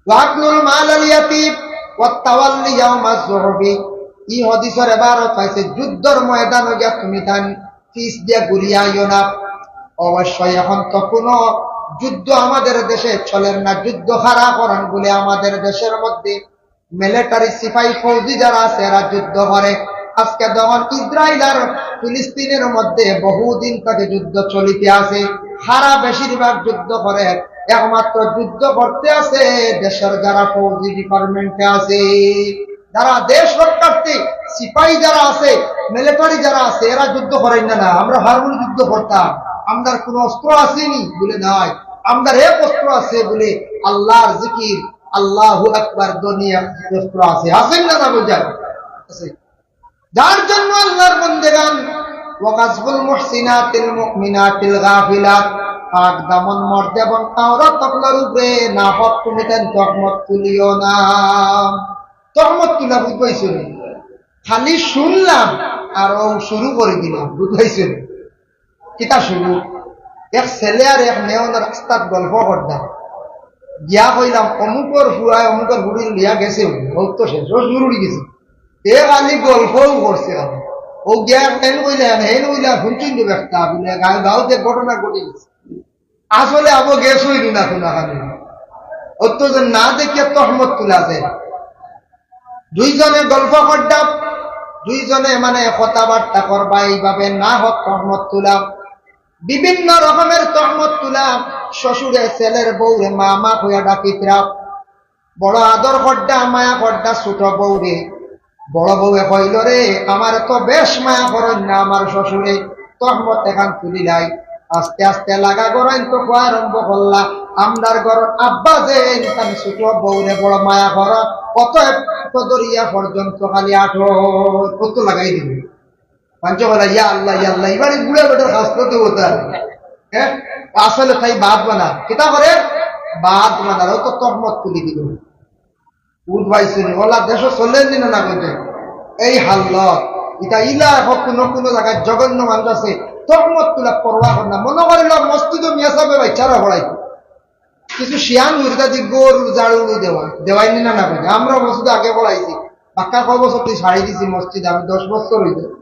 ওয়াকলুল মাল আল ইয়াতিম ওয়াত তাওয়াল্লি ইয়াউমাজ জুহফি। ই হাদিসর এবারত পাইছে, যুদ্ধর ময়দানো গিয়া তুমি তান পিছ দিয়া ঘুরিয়া আইও না। অবশ্যই এখন তো কোনো যুদ্ধ আমাদের দেশে চলের না, যুদ্ধ খাড়া করান বলে আমাদের দেশের মধ্যে মিলিটারি, সিপাহী, ফৌজি যারা আছে, এরা যুদ্ধ করে। আজকে যখন ইসরাইল আর ফিলিস্তিনের মধ্যে বহুদিন থেকে যুদ্ধ চলিতে আছে, সারা বেশিরভাগ যুদ্ধ করে, একমাত্র যুদ্ধ করতে আছে দেশের যারা ফৌজি ডিপার্টমেন্টে আছে, যারা দেশ রক্ষার্থী সিপাহী যারা আছে, মিলিটারি যারা আছে, এরা যুদ্ধ করেন না। না, আমরা ভারমুনি যুদ্ধ করতাম, আমরার কোনো অস্ত্র আসেনি বলে নাই, আমরার এক অস্ত্র আছে বলে আল্লাহর জিকির, আল্লাহু আকবার ধ্বনি এক অস্ত্র আছে, আছেন না, না বুঝায় আছে। যার জন্য আল্লাহর বন্দেগান, ওয়াকাজফুল মুহসিনাতিল মুমিনাতিল গাফিলাত, পাক দামন মর্দ এবং আওরাত অকলর উপরে নাহক তুমি তান তহমত তুলিও না। তহমত তুলা বুঝবাইছো নি? খালি শুনলাম আর ও শুরু করে দিলাম, বুঝবাইছো নি? কিতা শুরু? এক ছেলে আর এক মেয়ে অনো রাস্তাত গল্প করতাম, গিয়া কইলাম, "অমুকর ফুয়ায় অমুকর ফুড়ির লিয়া গেছে, ও তো শেষ, ও শুরু উঠি গেছে।" এ খালি গল্পও করছে। আমি ও গিয়া হেন কইলা, হেন কইলা, শুনছইন তো একটা বলে গাঁও গাঁওতে ঘটনা ঘটে গেছে। আসলে আবো গেছ হইল না কোনো খালি। অত যে না দেখিয়া তহমত তুলা যায়। দুইজনে গল্প করডা, দুইজনে মানে কথাবার্তা করবা, এইভাবে না হক তহমত তুলা, বিভিন্ন রকমের তহমত তুলা। শ্বশুরে ছেলের বউরে মা মা কইয়া ডাকিতরা, বড় আদর করডা, মায়া করডা ছোট বউরে। বড় বউয়ে কইল, "রে, আমারে তো বেশ মায়া করইন না আমার শ্বশুরে।" তহমত এখান তুলিলাই। আস্তে আস্তে লাগা গড়াইন তো কওয়া আরম্ভ করলা, "আমরার ঘরর আব্বা যে ইনসান ছোট বউরে বড় মায়া কর, অতএব তো দরিয়া পর্যন্ত খালি আঠো কত লাগাই দিল।" মানষে বলে, "ইয়া আল্লাহ, ইয়া আল্লাহ, এবারে বুড়া বেটার খাসলতে হতা।" হ্যাঁ, আসলে তাই বাদ বানা। কিতা করে? বাদ বানার, ও তো তহমত তুলি দিল। বুঝবাইছনি? ওলা দেশো চলেন দিন না বুঝে। এই হাল্লত, এটা ইলা হোক কোনো কোনো জায়গায় জঘন্য মানুষ আছে, তহমত তুলা পরোয়া কর না। মনে করিল মসজিদও মিয়া সাহেবের বাচ্চারা পড়াইতো। কিছু শিয়ান উর্দা দি গরু ঝাড়ু দেওয়া, দেওয়াই নি না না বুঝে। আমরা মসজিদে আগে পড়াইছি, বাক্কা কয় বছর তুই ছাড়ি দিছি মসজিদ, আমি দশ বছর হইতে।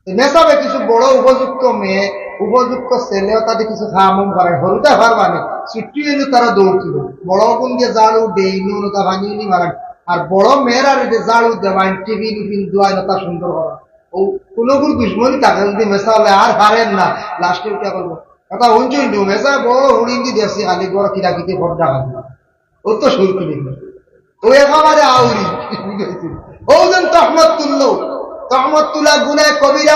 তো মেসাবে কিছু বড় উপযুক্ত মেয়ে, উপযুক্ত ছেলেও তাদের কিছু খামম করে, হরুতা পারবা না, ছুটি হইলে তারা দৌড় তুলো। বড় কোন দিয়ে ঝাড়ু, ডেইনু, তা পানি উনি মারান। আর বড় মেয়েরা রে যে ঝাড়ু দেওয়াইন, টিফিন উফিন ধোয়াইন, তা সুন্দর করা। ও কোনো গুরু দুশ্মনী থাকে, যদি মেসা হলে আর পারেন না, লাস্টে উঠে করবো। কথা শুনছইন তো, মেসা বড় হুড়িঙ্গি দেখছি, খালি বড় কিরাকিতি খোপ ডাকা। ও তো শুরু করি। ও একেবারে আউরি। ও যেন তহমত তুললো। তহমত তুলা গুনাহ কবিরা।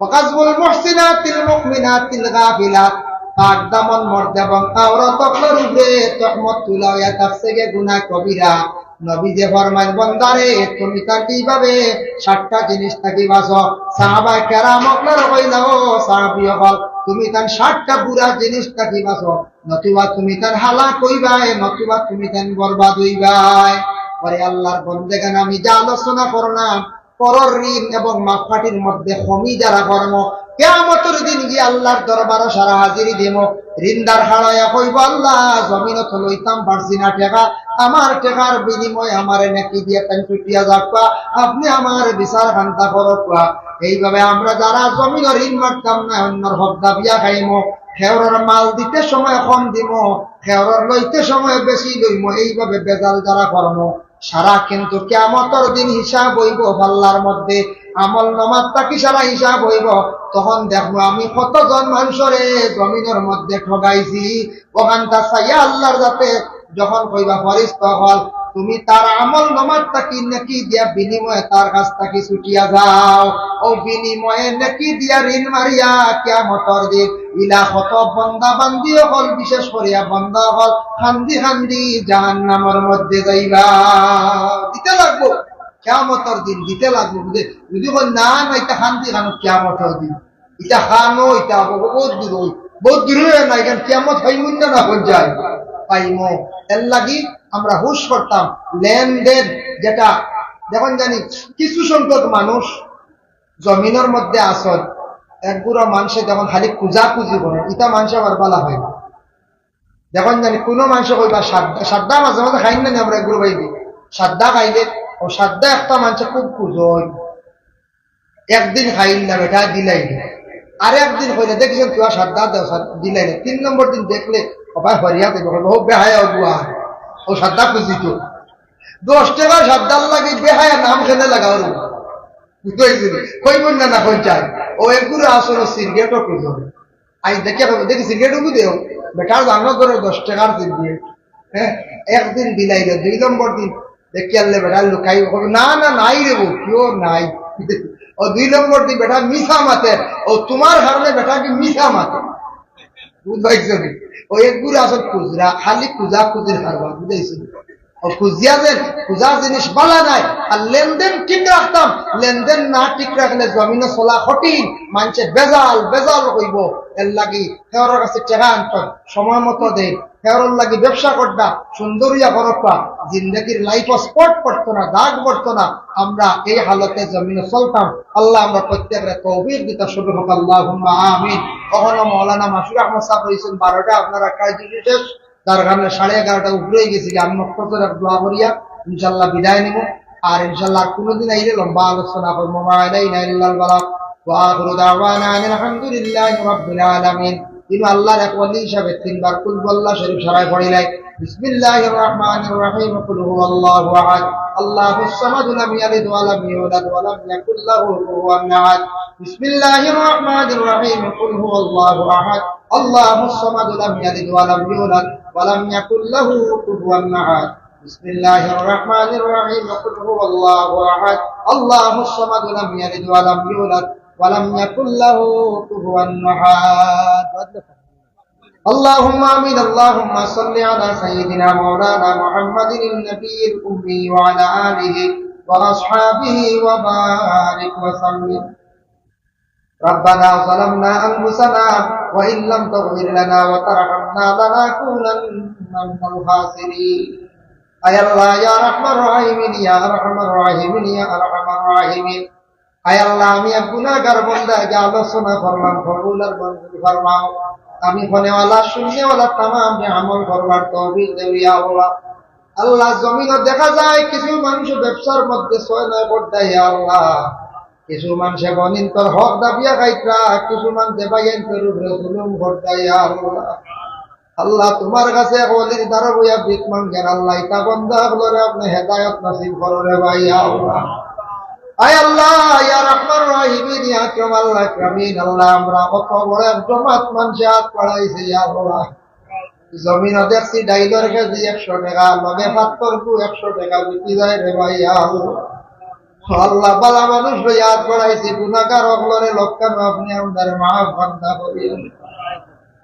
ওয়াকাজফুল মুহসিনাতিল মুমিনাতিল গাফিলাত। পাক দামন মর্দ এবং আওরাত অকলর উপরে তহমত তুলা হইয়া থাকছে গে গুনাহ কবিরা। নবীজি ফরমাইন, "বন্দারে, তুমি তান কিভাবে সাতটা জিনিস থাকি বাঁচো?" সাহাবায়ে কেরাম অকলরে কইলা, "ও সাহাবী অকল, তুমি তান সাতটা বুরা জিনিস থাকি বাঁচো।" নতুবা তুমি তান হালাক অইবায়, নতুবা তুমি তান বরবাদ অইবায়। ওরে আল্লাহর বন্দেগান, আমি যে আলোচনা করলাম, পরর ঋণ এবং মাপকাঠির মধ্যে কমি যারা করমু, কিয়ামতর দিন গিয়া আল্লাহর দরবারো সারা হাজিরি দিমু। ঋণদার খাড়াইয়া কইবো, "আল্লাহ, জমিনো তো লইতাম পারছি না টেকা, আমার টেকার বিনিময়ে আমারে নেকি দিয়া তাইন ছুটিয়া যাউক্কা, আপনে আমার বিচার খান্তা করউক্কা।" এইভাবে আমরা যারা জমিনো ঋণ মারতাম না, অন্যর হক দাবিয়া খাইমু, হেওরর মাল দিতে সময় কম দিমু, হেওরর লইতে সময় বেশি লইমু, এইভাবে বেজাল যারা করমু, সারা কিন্তু কিয়ামতর দিন হিসাব অইবো পাল্লার মধ্যে। আমল নামাত থাকি সারা হিসাব অইবো। তখন দেখমু আমি কতজন মানষরে জমিনর মধ্যে ঠগাইছি। অখানতা চাইয়া আল্লাহর যাতে যখন কইবা, "ফিরিস্তা অকল, তুমি তার আমল নামাত থাকি নেকি দিয়া বিনিময়ে তার কাছ থাকি ছুটিয়া যাও।" ও বিনিময়ে নেকি দিয়া ঋণ মারিয়া কিয়ামতর দিন ইলা কত বন্দা বান্দি অকল, বিশেষ করিয়া বন্দা অকল কান্দি কান্দি জাহান্নামর মধ্যে যাইবা। দিতে লাগবো, কিয়ামতর দিন দিতে লাগবো। বুঝে? যদি কয়, "না, না, ইতা কান্দি কানো কিয়ামতর দিন। ইতা খানো, ইতা আবো, বহুত দূর অই, বহুত দূর অই না, এখান কিয়ামত পাইমু না, না অই যায়, পাইমু।" এর লাগি আমরা হুশ করতাম, লেনদেন যেটা, দেখইন জানি কিছু সংখ্যক মানুষ জমিনর মধ্যে আছইন, এক গুড়া মানষে দেখইন খালি খুজাখুজি করে, ইতা মানষে আবার বালা অয় না। দেখইন জানি কোনো মানষে কইবা সাদ্দা, সাদ্দা মাঝে মাঝে খাইন না নি আমরা এক গুড়া বাইদি, সাদ্দা খাইলে, ও সাদ্দা একটা মানষে খুব খুজইন, একদিন খাইল না বেটা, দিলাইল। আর একদিন কইলে, "দেখছইন তুই আর সাদ্দা দেও, সাদ-, দিলাইল।" তিন নম্বর দিন দেখলে, ও ভাই, হরিয়া দেখবে, ও বেহায়া অগুয়া, ও সাদ্দা খুজি তো। দশ টেকার সাদ্দার লাগি বেহায়া নাম কেনে লাগাও রে। বুঝতে পারছি? কইবেন না, না কই চাই। ও এগুলো আসলে সিগারেটও খুঁজো। আই দেখে হবে, দেখি সিগারেট উঠে দেও। বেটার জানো ধরো দশ টেকার সিগারেট। হ্যাঁ, একদিন বিলাইলে, দুই নম্বর দিন দেখি আনলে বেটার লুকাই, কবে, "না, না, নাই রে বউ, কেউ নাই।" ও দুই নম্বর দিন বেটা মিছা মাতে, ও তোমার কারণে বেটা কি মিছা মাতে। বুঝ পাইছো নি? ও এগুলো আসলে খুচরা, খালি খুঁজা খুঁজির কারবার, বুঝাইছো নি? ও খুঁজিয়া যে, খুঁজার জিনিস বালা নাই, আর লেনদেন ঠিক রাখতাম, লেনদেন না ঠিক রাখলে জমিনে চলা কঠিন, মানষে বেজাল, বেজাল কইবো, এর লাগি হেওরর কাছে টেকা আনতাম, সময় মতো দেই, হেওরর লাগি ব্যবসা করতা, সুন্দর ইয়া করতা, জিন্দেগির লাইফ স্পট পড়তো না, দাগ পড়তো না, আমরা এই হালতে জমিনে চলতাম। আল্লাহ আমরা প্রত্যেকরে তৌফিক দিতা শুরু হোক, আল্লাহুম্মা আমিন। কখনো মৌলানা মাসুর আহমদ সাহেব রয়েছেন বারোটা, আপনারা কাজ শেষ, যার কারণে সাড়ে এগারোটা উপরে গেছি, আমি মক্তসর এক দোয়া করিয়া ইনশাল্লাহ বিদায় নিব। আর ইনশাল্লাহ আর কোনোদিন আইলে লম্বা আলোচনা করবো। মা আলাইনা ইল্লাল বালাগ। ওয়া আখিরু দাওয়ানা আনিল হামদুলিল্লাহি রাব্বিল আলামিন। কিন্তু আল্লাহর এক ওলি হিসাবে তিনবার কুল হুয়াল্লাহ শরীফ সারায় পড়িলাই। বিসমিল্লাহির রহমানির রহিম। কুল হুয়াল্লাহু আহাদ। আল্লাহুস সামাদ। লাম ইয়ালিদ ওয়া লাম ইউলাদ ওয়া লাম ইয়াকুল লাহু কুফুওয়ান আহাদ। বিসমিল্লাহির রহমানির রহিম। কুল হুয়াল্লাহু আহাদ। আল্লাহুস সামাদ। লাম ইয়ালিদ ওয়া লাম ইউলাদ ওয়া লাম ইয়াকুল লাহু কুফুওয়ান আহাদ। بسم الله الرحمن الرحيم. قل هو الله أحد. الله الصمد. لم يلد ولم يولد ولم يكن له كفوا أحد. اللهم آمين. اللهم صل على سيدنا مولانا محمد النبي الأمي وعلى آله وأصحابه وبارك وسلم. ربنا ظلمنا أنفسنا وإن لم تغفر لنا وترحمنا لنكونن من الخاسرين. আয় আল্লাহ, ইয়া রাহমার রাহিমিন, ইয়া আরহামার রাহিমিন, ইয়া আরহামার রাহিমিন। আয় আল্লাহ, আমি এক গুনাহগার বান্দা, যে আলোচনা করলাম, কবুল আর মঞ্জুর ফরমাও। আমি শুনেওয়ালা, শুননেওয়ালা তামাম যে আমল করবার তৌফিক দেও, ইয়া আল্লাহ। আল্লাহ, জমিনো দেখা যায় কিছু মানুষ ব্যবসার মধ্যে ছয় নয় করতা, ইয়া আল্লাহ। কিছু মানষে বনিন্তর হক দাবিয়া খাইতরা, কিছু মানষে ভাইয়াইন্তর উপরে জুলুম করতা, ইয়া আল্লাহ। আল্লাহ, তোমার কাছে এক ওলির দ্বারা বইয়া ভিক মাঙ্গের, আল্লাহ, ইতা বন্দা অকলরে আপনে হেদায়ত নসিব করো রে ভাই, ইয়া আল্লাহ। আয় আল্লাহ, ইয়া রাহমান রাহিমিন, ইয়া আকরাম আল্লাহ আকরামিন, আল্লাহ, আমরা কত বড় এক জমাত মানষে হাত বাড়াইছে, ইয়া আল্লাহ। জমিনো দেখছি ডাইলর কেজি একশো টেকা, লগে পাত্তর কু একশো টেকা বিকি যায় রে ভাই, ইয়া আল্লাহ। আল্লাহ, বালা মানুষ লইয়া হাত বাড়াইছি, গুনাহগার অকলরে লক্কানো আপনে আমরারে মাফ বান্দা করিয়া দেও।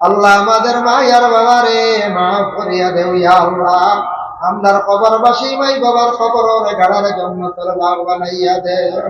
আল্লাহ, আমাদের মা আর বাবারে মাফ করিয়া দেও, ইয়া আল্লাহ। আমরার কবরবাসী মাই বাবার কবররে গাড়ারে জন্নতর বাগ বানাইয়া দেও।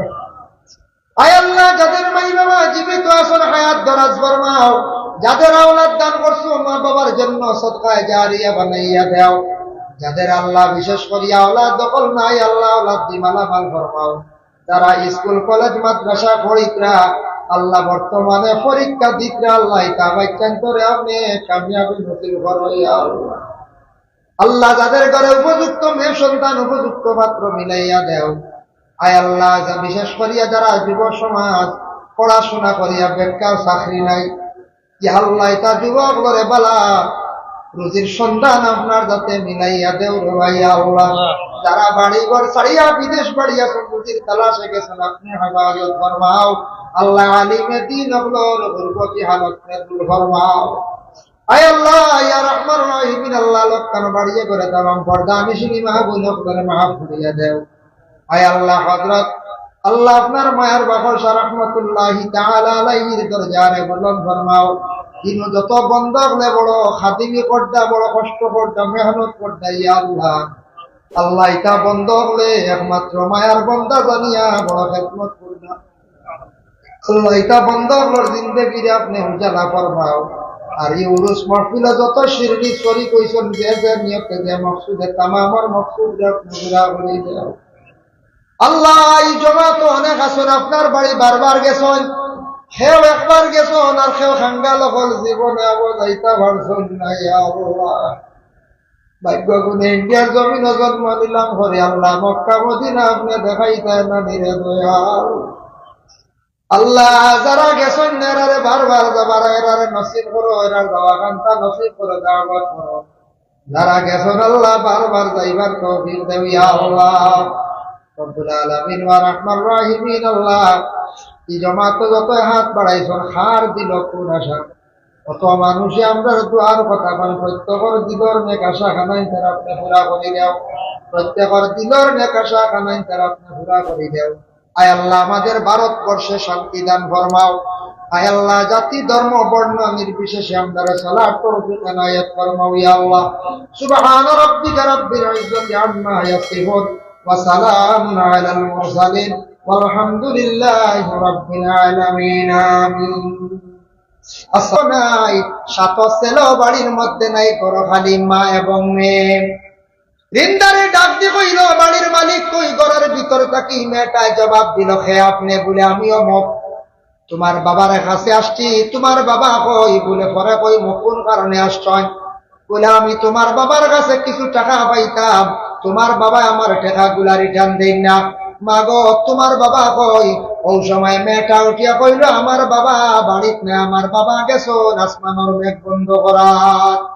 আয় আল্লাহ, যাদের মাই বাবা জীবিত আছইন, হায়াত দরাজ ফরমাও। যাদের আওলাদ দান করছো, মা বাবার জন্য সদকায়ে জারিয়া বানাইয়া দেও। যাদের আল্লাহ বিশেষ করিয়া আওলাদ দখল নাই, আল্লাহ আওলাদ দি মালামাল ফরমাও। যারা স্কুল, কলেজ, মাদ্রাসা পড়িতরা, আল্লাহ বর্তমানে পরীক্ষা দিতরা, আল্লাহ ইতা বাচ্চাইন্তরে আপনে কামিয়াবি নসিব করো, ইয়া আল্লাহ। আল্লাহ, যাদের ঘরে উপযুক্ত মেয়ে সন্তান, উপযুক্ত পাত্র মিলাইয়া দেও। আয় আল্লাহ, যা বিশেষ করিয়া যারা যুব সমাজ পড়াশোনা করিয়া বেকার, চাকরি নাই, ইয়া আল্লাহ, ইতা যুবক অকলরে বালা রুজির সন্ধান আপনার যাতে মিলাইয়া দেও রে ভাই, ইয়া আল্লাহ। যারা বাড়ি ঘর ছাড়িয়া বিদেশ বাড়িয়া রুজির তালাশে গেছইন, আপনে হেফাজত ফরমাও। আল্লাহ, আলিমে দিন অকলর গুরবতি হালত দূর ফরমাও। আয় আল্লাহ, ইয়া রাহমান রাহিমিন, আল্লাহ, লক্কানো বাড়িয়ে করে তামাম পর্দানিশিন মা বোন অকলরে মাফ করিয়া দেও। আয় আল্লাহ, হযরত আল্লাহ, আপনার মায়ার বাবা শাহ রহমতুল্লাহি তাআলা আলাইহির দরজারে বুলন্দ ফরমাও। দিনো যত বন্দা অকলে বড় খাদিমি করতা, বড় কষ্ট করতা, মেহনত করতা, ইয়া আল্লাহ। আল্লাহ, ইতা বন্দা অকলে একমাত্র মায়ার বন্দা জানিয়া বড় খেদমত করতা। আল্লাহ, ইতা বন্দা অকলর জিন্দেগিরে আপনে উজালা ফরমাও। আর ই উরুস মাহফিলো যত শিরনি শরিক অইছইন, যে যে নিয়তে, যে মকসুদে, তামামর মকসুদরে আপনে পুরা করি দেও। আল্লাহ, ই জমাতো অনেক আছইন, আপনার বাড়ি বারবার গেছইন, কেউ একবার গেছইন, আর কেউ খাঙ্গাল অকল জীবনে আবার যাইতা পারছইন না, ইয়া আল্লাহ। ভাগ্য গুণে ইন্ডিয়ার জমিনো জন্ম নিলাম করি, আল্লাহ, মক্কা মদিনা আপনে দেখাইতা না নি রে দয়াল। আল্লাহ, যারা গেছইন না, এরারে বারবার যাবার এরারে নসিব করো, এরার যাওয়া কান্তা নসিব করো, দাওয়াত করো। যারা গেছইন আল্লাহ, বারবার যাইবার তৌফিক দেও ইয়া আল্লাহ। রব্বুল আলামিন ওয়া আরহামার রাহিমিন আল্লাহ, এই জমাতে যত হাত বাড়াইছইন, কার দিলো কোন আশা, অত মানুষে আমরার দোয়ার কথা পান, প্রত্যেকর দিলর নেক আশা খানাইন তারা আপনি পুরা করি দেও, প্রত্যেকর দিলর নেক আশা খানাইন তারা আপনি পুরা করি দেও। আয় আল্লাহ, আমাদের ভারতবর্ষে শান্তি দান ফরমাও। আয় আল্লাহ, জাতি, ধর্ম, বর্ণ নির্বিশেষে আমরারে চলার তৌফিক এনায়েত ফরমাও, ইয়া আল্লাহ। সুবহান রাব্বিকা রাব্বিল ইজ্জাতি আম্মা ইয়াসিফুন, ওয়া সালামুন আলাল মুরসালিন, ওয়ালহামদুলিল্লাহি রাব্বিল আলামিন। আমিন। আসো নাই, সাত ছেলে বাড়ির মধ্যে নাই, ঘর খালি মা এবং মেয়ে। রিন্দারে ডাক দি কইল, "বাড়ির মালিক কই?" ঘরর ভিতর থাকি মেয়েটায় জবাব দিল, "কে আপনে?" বলে, "আমি অমুক, তোমার বাবার কাছে আসছি।" "তোমার বাবা কই?" বলে, "পরে কইমু কোন কারণে আসছইন।" বলে, "আমি তোমার বাবার কাছে কিছু টাকা পাইতাম, তোমার বাবায় আমার টাকাগুলা রিটার্ন দেইন না।" "মা গো, তোমার বাবা কই?" অউ সময় মেয়েটা উঠিয়া কইল, "আমার বাবা বাড়িত নাই, আমার বাবা গেছইন আসমানর মেঘ বন্ধ করাত।"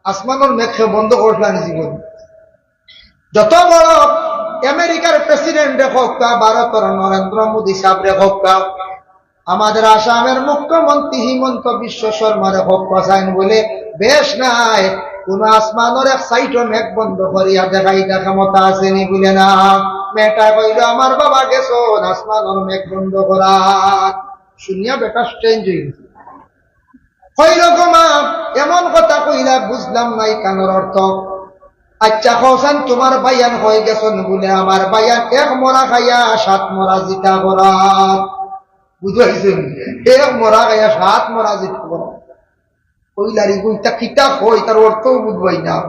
আসমানর মেঘ কে বন্ধ করছলা নি জীবন? যত বড় আমেরিকার প্রেসিডেন্ট রে হক্কা, ভারতর নরেন্দ্র মোদী সাহেব রে হক্কা, আমাদের আসামের মুখ্যমন্ত্রী হিমন্ত বিশ্ব শর্মা রে হক্কা, চাইন বলে বেশ নাই, কোন আসমানর এক সাইডও মেঘ বন্ধ করিয়া দেখাইতা ক্ষমতা আছে নি? বলে না। মেয়েটা কইল, "আমার বাবা গেছইন আসমানর মেঘ বন্ধ করাত।" শুনিয়া বেটা স্ট্রেঞ্জ হয়ে গেছে। কইল, "গো মা, এমন কথা কইলা, বুঝলাম না ইখানর অর্থ। আচ্ছা, কওছাইন তোমার ভাইয়াইন কই গেছইন?" বলে, "আমার ভাইয়াইন এক মরা খাইয়া সাত মরা জিতা করাত।" বুঝাইছইন? এক মরা খাইয়া সাত মরা জিতা করাত। কইলার ইগু ইতা কিতা কয়, ইতার অর্থও বুঝবায় না।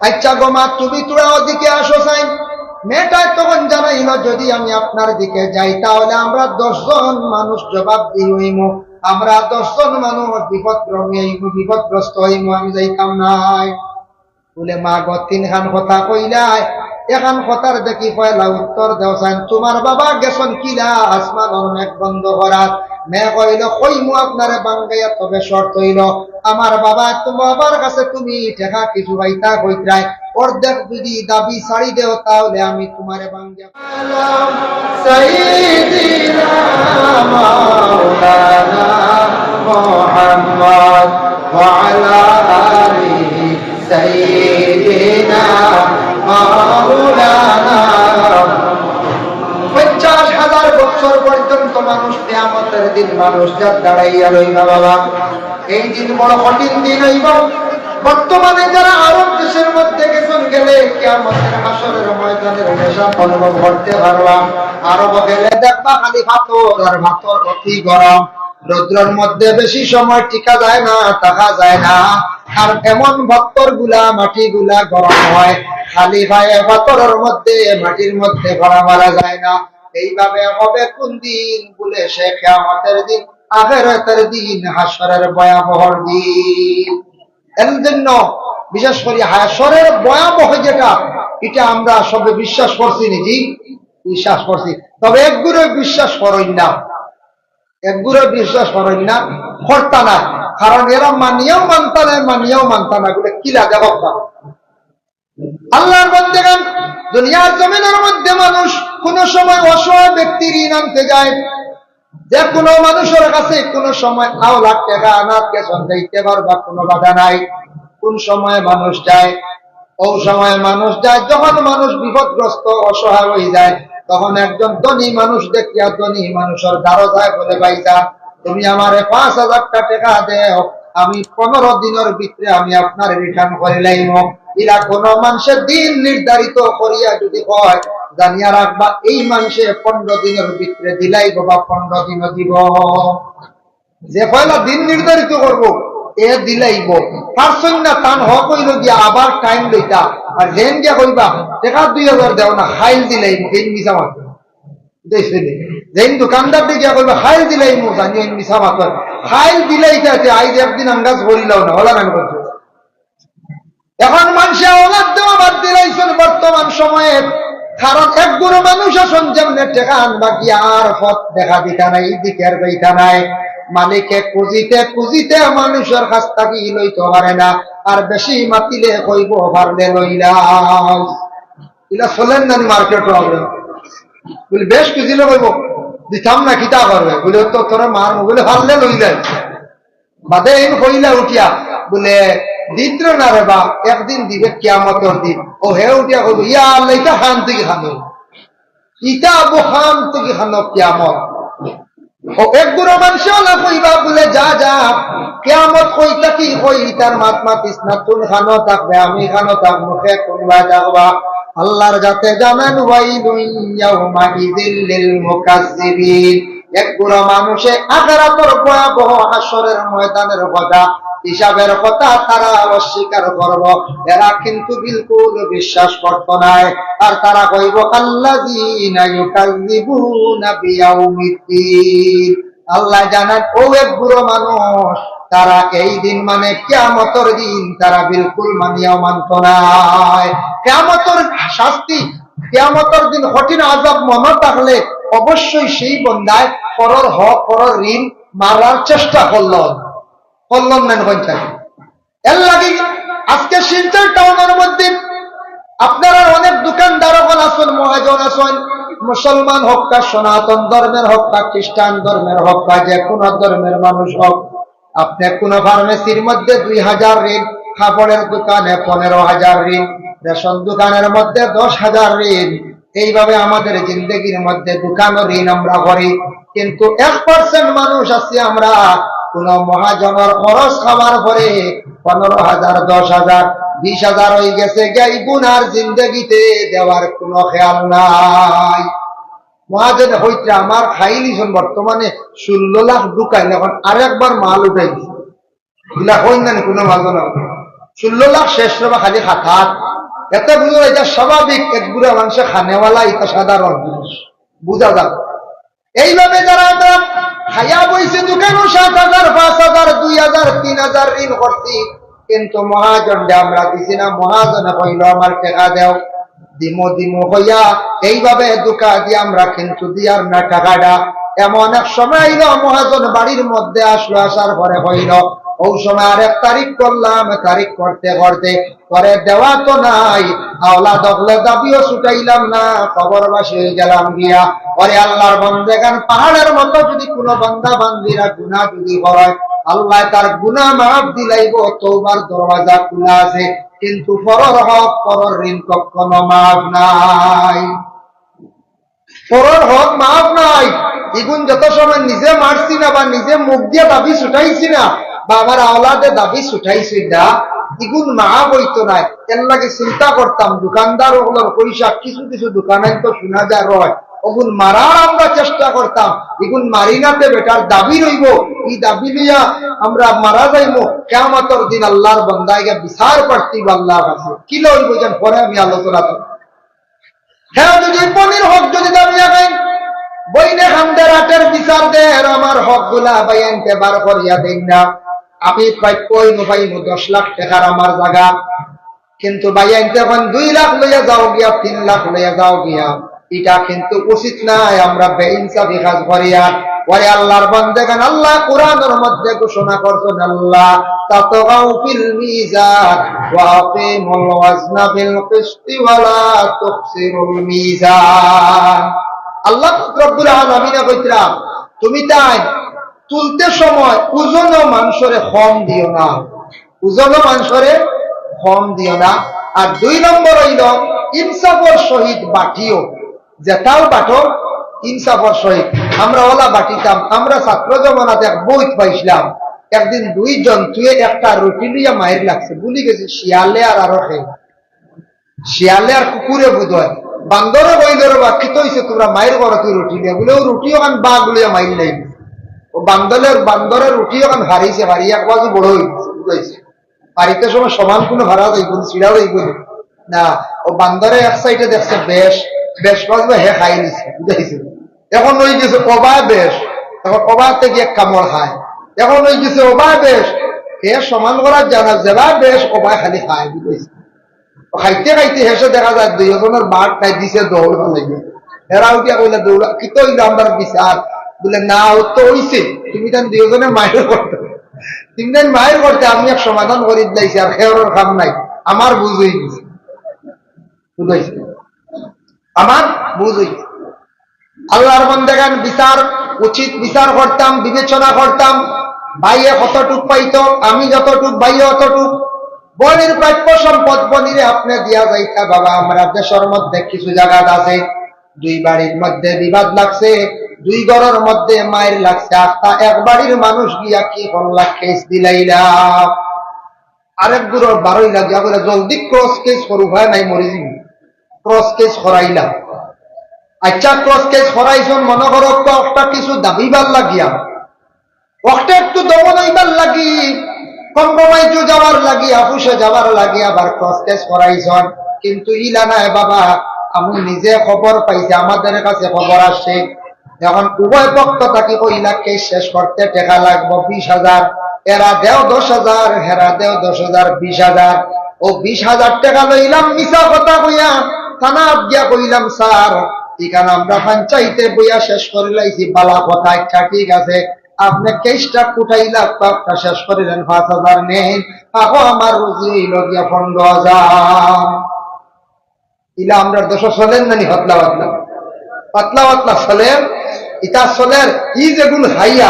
"আচ্ছা গো মা, তুমি থুড়া ওদিকে আসো চাইন।" মেয়েটায় তখন জানাইল, "যদি আমি আপনার দিকে যাই, তাহলে আমরা দশ জন মানুষ জবাবদিহি হইমু, আমরা দশ জন মানুষ বিপদগ্রস্ত হইমু, বিপদগ্রস্ত হইমু, আমি যাইতাম নায়।" বলে, "মা গো, তিনখান কথা কইলায়, এখান কথার দেখি পয়লা উত্তর দেও চাইন, তোমার বাবা গেছইন কিলা আসমানর মেঘ বন্ধ করাত?" মেয়ে কইল, "কইমু আপনারে বাঙ্গাইয়া, তবে শর্ত অইল, আমার বাবা, তোমার বাবার কাছে তুমি টেকা কিছু পাইতা কইতরায়, অর্ধেক যদি দাবি ছাড়ি দেও, তাহলে আমি তোমারে বাঙ্গাইয়া।" সাইয়্যিদিনা মাওলানা মুহাম্মদ ওয়া আলা আলিহি সাইয়্যিদিনা মাওলানা। পঞ্চাশ হাজার বছর পর্যন্ত মানুষ কিয়ামতের দিন মানুষ জাত দাঁড়াইয়া রইবা বাবা। এই দিন বড় কঠিন দিন অইব। বর্তমানে যারা আরব দেশের মধ্যে গেছইন, গেলে কিয়ামতের হাশরের ময়দানের নেশা অনুভব করতে পারবা। আরব গেলে দেখবা খালি পাথর আর পাথর, অতি গরম। রৌদ্রর মধ্যে বেশি সময় টিকা যায় না, থাকা যায় না। আর এমন পাথরগুলা, মাটিগুলা গরম হয়, খালি পায়ে পাথরর মধ্যে, মাটির মধ্যে পড়া মারা যায় না। এইভাবে হবে কোন দিন? বলে, সে কিয়ামতের দিন, আখেরাতের দিন, হাশরের ভয়াবহর দিন। এর জন্য বিশেষ করি হাশরের ভয়াবহ যেটা, এটা আমরা সবে বিশ্বাস করছি নি? জি, বিশ্বাস করছি। তবে একগুরে বিশ্বাস করইন না, একগুরে বিশ্বাস করইন না, করতা না। কারণ এরা মানিয়াও মানতা না, মানিয়াও মানতা না, বলে কিলা দেখো না। আল্লাহর বন্দেগান, দুনিয়ার জমিনের মধ্যে মানুষ কোনো সময় অসহায় ব্যক্তির ঋণ আনতে যায়, যে কোনো মানুষের কাছে কোনো সময় আওলাদ টেকা আনাত গেছইন, যাইতে পারবা, কোনো বাধা নাই। কোন সময় মানুষ যায়? অউ সময় মানুষ যায়, যখন মানুষ বিপদগ্রস্ত, অসহায় হয়ে যায়, তখন একজন ধনী মানুষ দেখিয়া ধনী মানুষের দ্বারো যায়, বলে, "ভাইজান, তুমি আমারে পাঁচ হাজার টেকা দেও, আমি পনেরো দিনের ভিতরে আমি আপনারে রিটার্ন করি লাইমু।" এরা কোনো মানুষের দিন নির্ধারিত করিয়া যদি কয়, জানিয়া রাখবা, এই মানুষে পনেরো দিনের ভিতরে দিলাইব বা পনেরো দিনও দিব। যে পয়লা দিন নির্ধারিত করব, এ দিলাইব। পারছইন না, তান হক অইল গিয়া আবার টাইম লইতা। আর যেন গিয়া কইবা, "টেকা দুই হাজার দেও না, খাইল দিলাইব", এই মিছা মাত। দেখছইন নি? যেন দোকানদার গিয়া কইবা, "খাইল দিলাইব", জানি এই মিছা মাত। খাইল দিলাইতা, তে আইজ একদিন আন্দাজ করিলাও না, ওলা নাম করছে। এখন মানুষে আওলাদ দেওয়া বাদ দিলাইছইন বর্তমান সময়ে, কারণ এক গুরু মানুষ আছইন যেমনে টেকা আনবা গিয়া আর পথ দেখা দিতা নাই, এই দিকে আর যাইতা নাই। মালিকে খুঁজিতে খুঁজিতে মানুষর কাছ থাকি লইতো পারে না, আর বেশি মাতিলে কইবো, "পারলে লইলাম।" ইলা চলের না নি মার্কেটো আমরা? বুলে, বেশ খুঁজিলে কইবো, "দিতাম না, কিতা করবে?" বুলে, "তো তোরা মার।" বুলে, "পারলে লইলাই।" বাদে এইন কইলা উঠিয়া, বুলে, "দিত্র না রে বা, একদিন দিবে কিয়ামতর দিন।" ও হে উঠিয়া কইবো, "ইয়া আল্লাহ, ইটা খান থাকি খানো, ইটা আবু খান থাকি খানো কিয়ামত।" ও এক গুরু মানুষে ওলা কইবা বুলে, "যা, যা, কিয়ামত কই থাকি কই, ইতার মাত মাতিস না, তুই খানো থাকবে, আমি খানো থাকবো, কে কোন বায় থাকবা?" আল্লাহর যাতে জানান, "ওয়াইলুন ইয়াউমাইযিল লিল মুকাজ্জিবিন।" এক গুরু মানুষে আখেরাতর ভয়াবহ হাশরের ময়দানের কথা, হিসাবের কথা তারা অস্বীকার করব, এরা কিন্তু বিলকুল বিশ্বাস করত নায়। আর তারা কইব, "আল্লাযীনা ইউকাযযিবুনা বিয়াউমিদ্দীন।" আল্লাহ জানান, ও এক বুড়ো মানুষ, তারা এই দিন মানে কিয়ামতর দিন তারা বিলকুল মানিয়াও মানত নায়। কিয়ামতর শাস্তি, কিয়ামতর দিন কঠিন আযাব মনে থাকলে অবশ্যই সেই বন্দায় পরর হক, পরর ঋণ মারার চেষ্টা করল, করল না, কইন চাই। এর লাগি আজকে শিলচর টাউনর মধ্যে আপনারা অনেক দোকানদার অকল আছইন, মহাজন আছইন, মুসলমান হউক্কা, সনাতন ধর্মের হউক্কা, খ্রিস্টান ধর্মের হউক্কা, যে কোনো ধর্মের মানুষ হউক, আপনে কোনো ফার্মেসির মধ্যে দুই হাজার ঋণ, কাপড়ের দোকানে পনেরো হাজার ঋণ, রেশন দোকানের মধ্যে দশ হাজার ঋণ, এইভাবে আমাদের জিন্দেগির মধ্যে দোকানও ঋণ আমরা করি, কিন্তু এক পার্সেন্ট মানুষ আছি আমরা, কোন মহাজনর খরচ খাওয়ার পরে পনেরো হাজার, দশ হাজার, বিশ হাজার হয়ে গেছে, গিয়া ইগুন আর জিন্দেগিতে দেওয়ার কোনো খেয়াল নাই। মহাজনে কইতরা, "আমার খাইলিছন বর্তমানে ষোলো লাখ ঢুকাইল, এখন আরেকবার মাল উঠাই দিছে।" ইলা কইন না নি কোনো মাঝে না। ষোলো লাখ শেষ রে বা খালি খাতাত। এতে বুঝা যায়, এটা স্বাভাবিক, এক গুড়া মানুষে খানেওয়ালা, এটা সাধারণ জিনিস, বুঝা যায়। এইভাবে যারা আমরা খাইয়া বইছি দোকানো সাত হাজার, পাঁচ হাজার, দুই হাজার, তিন হাজার ঋণ করছি, কিন্তু মহাজনরে আমরা দিছি না। মহাজনে কইল, "আমার টেকা দেও।" দিমু দিমু কইয়া এইভাবে ধোঁকা দিয়া আমরা কিন্তু দিয়ার না টেকাটা। এমন এক সময় আইল, মহাজন বাড়ির মধ্যে আসলো, আসার পরে কইল, "ও সময় আরেক তারিখ করলাম, তারিখ করতে করতে পরে দেওয়া তো নাই, আওলাদ অকলে দাবিও ছুটাইলাম না, কবরবাসী হয়ে গেলাম গিয়া।" ওরে আল্লাহর বন্দেগান, পাহাড়ের মতো যদি কোনো বান্দা বান্দিরা গুনাহ যদি করে, আল্লাহ তার গুনাহ মাফ দিলাইব, তওবার দরওয়াজা খোলা আছে। কিন্তু পরর হক, পরর ঋণ কখনো মাফ নাই। পরর হক মাফ নাই। ইগুন যত সময় নিজে মারছি না বা নিজে মুখ দিয়া দাবি ছুটাইছি না বা আমার আওলাদে দাবি ছুটাইছি না, ইগুন মাফ হইতো নাই। এর লাগি চিন্তা করতাম, দোকানদার অকলর পয়সা কিছু কিছু দোকানে তো শোনা যায় রয়, ওগুন মারার আমরা চেষ্টা করতাম, ইগুন মারি না তে বেটার দাবি রইব, এই দাবি লইয়া আমরা মারা যাইব। কিয়ামতর দিন আল্লাহর বন্দায় গিয়া বিচার প্রার্থী আল্লাহর কাছে। কি লইব যেন পরে আমি আলোচনা করব। হ্যাঁ, যদি পনির হক যদি দাবি আগাই, বইনে খান্দের আটের বিচার দের, আমার হক গুলা ভাইয়াইন্তে বার করিয়া দেন না। আমি প্রাপ্য অইমু, পাইমু দশ লাখ টেকার আমার জাগা, কিন্তু ভাইয়াইন্তে এখন দুই লাখ লইয়া যাও গিয়া, তিন লাখ লইয়া যাও গিয়া, এটা কিন্তু উচিত নায়। আমরা বেইনসাফি কাজ করিয়ার। ওরে আল্লাহর বন্দেগান, আল্লাহ কোরআনর মধ্যে ঘোষণা করছেন, "আল্লাহ তাতগাউ ফিল মিজান ওয়া আকিমুল ওয়াজনা বিল কিসতি ওয়া লা তুখসিরুল মিজান।" আল্লাহ রব্বুল আলামিনে কইতরা, "তুমি তাই তুলতে সময় ওজনও মানুষরে কম দিও না, ওজনও মানুষরে কম দিও না।" আর দুই নম্বর হইল, ইনসাফর সহিত বাটিও, যেটাও বাটো ইনসাফর সহিত। আমরা ওলা বাটিতাম, আমরা ছাত্র জমানাত এক বইত পাইছিলাম, একদিন দুই জন্তুয়ে একটা রুটি লইয়া মাইর লাগছে, ভুলি গেছি শিয়ালে আর আরো কে, শিয়ালে আর কুকুরে বোধ হয়। বান্দরে কইল, "রে বা, কিতা অইছে, তোমরা মাইর করো তুই রুটি লইয়া?" বুলে, "ও রুটি ওখান বাঘ লইয়া মাইর লাগি।" ও বান্দরের, বান্দরের রুটি ওখান হারিছে, হারিয়ে এক বাজু বড় হয়ে গেছে, বুঝাইছে। বাড়িতে সময় সমান কোনো হারা যাইব না, ছিঁড়া যাইব না। না, ও বান্দরে এক সাইডে দেখছে বেশ, বেশ বাজবে হে খাই নিছে, বুঝাইছে। এখন হয়ে গেছে ওবায় বেশ, এখন ওবাতে গিয়ে কামড় খায়। এখন হয়ে গেছে ওবায় বেশ, হে সমান করার জানা যেবা বেশ, ওবায় খালি খায়, বুঝাইছে। ও খাইতে খাইতে শেষে দেখা যায় দুইজনের বাট নাই দিছে দৌড় লাগে। এরা উঠিয়া কইলে, "দৌড়া, কিতা অইল আমরার বিচার?" বলে, "না, ও তো অইছে, তুমি তান দুইজনে মাইর করতে, তুমি তান মাইর করতে, আমি এক সমাধান করি দিলাইছি, আর খেয়ারর কাম নাই, আমার বুঝ অই গেছে।" বুঝাইছে? আমার বুঝ অই গেছে। আল্লাহর বন্দেগান, বিচার, উচিত বিচার করতাম, বিবেচনা করতাম। ভাইয়ে কতটুক পাইতো, আমি যতটুক, ভাইয়ে অতটুক। বইনর প্রাপ্য সম্পদ বইনরে আপনে দিয়া যাইতা, বাবা, আমরার দেশর মধ্যে কিছু জাগাত আছে, দুই বাড়ির মধ্যে বিবাদ লাগছে, দুই ঘরর মধ্যে মাইর লাগছে, আখতা এক বাড়ির মানুষ গিয়া কি করলা, কেস দিলাইলা। আরেক গুরুর বারইলা গিয়া বলে, "জলদি ক্রস কেস করো, উপায় নাই, মরি যিমু, ক্রস কেস করাইলা।" আচ্ছা, ক্রস কেস করাইছন, মনো করো, একটা কিছু দাবিবার লাগিয়া, একটা একটু দমন অইবার লাগি, কম্প্রোমাইজও যাওয়ার লাগি, অফিসে যাওয়ার লাগি, আবার ক্রস কেস করাইছন। কিন্তু ইলা নায় বাবা, আমি নিজে খবর পাইছি, আমাদের কাছে খবর আসছে, এখন উভয় পক্ষ থাকি কইলা, "কেস শেষ করতে টেকা লাগবো বিশ হাজার, এরা দেও দশ হাজার, হেরা দেও দশ হাজার, বিশ হাজার।" ও বিশ হাজার টেকা লইলাম, মিছা কথা কইয়া থানাত গিয়া কইলাম, "স্যার, ইখান আমরা পঞ্চায়েতে বইয়া শেষ করিলাইছি।" "বালা কথা, আচ্ছা ঠিক আছে, আপনে কেসটা কুটাইলা, কয়েকটা শেষ করিলেন, পাঁচ হাজার নেন, আহো, আমার রুজি অইলো গিয়া পনেরো হাজার।" ইলা আমরার দেশো চলের না নি? পাতলা পাতলা, পাতলা পাতলা চলের। ইতা চলের, ই যেগুন খাইয়া,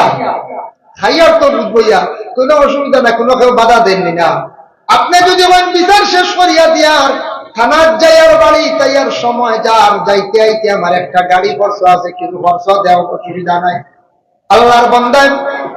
খাইয়ার তো বুঝবো ইয়া, কোনো অসুবিধা নাই, কোনো কেউ বাধা দেননি না। আপনে যদি কইন বিচার শেষ করিয়া দিয়ার, থানাত যাইয়ার, বাড়ি তাইয়ার সময় যার, যাইতে আইতে আমার একটা গাড়ি খরচ আছে, কিছু খরচ দেও, অসুবিধা নাই। আল্লাহর বান্দায়,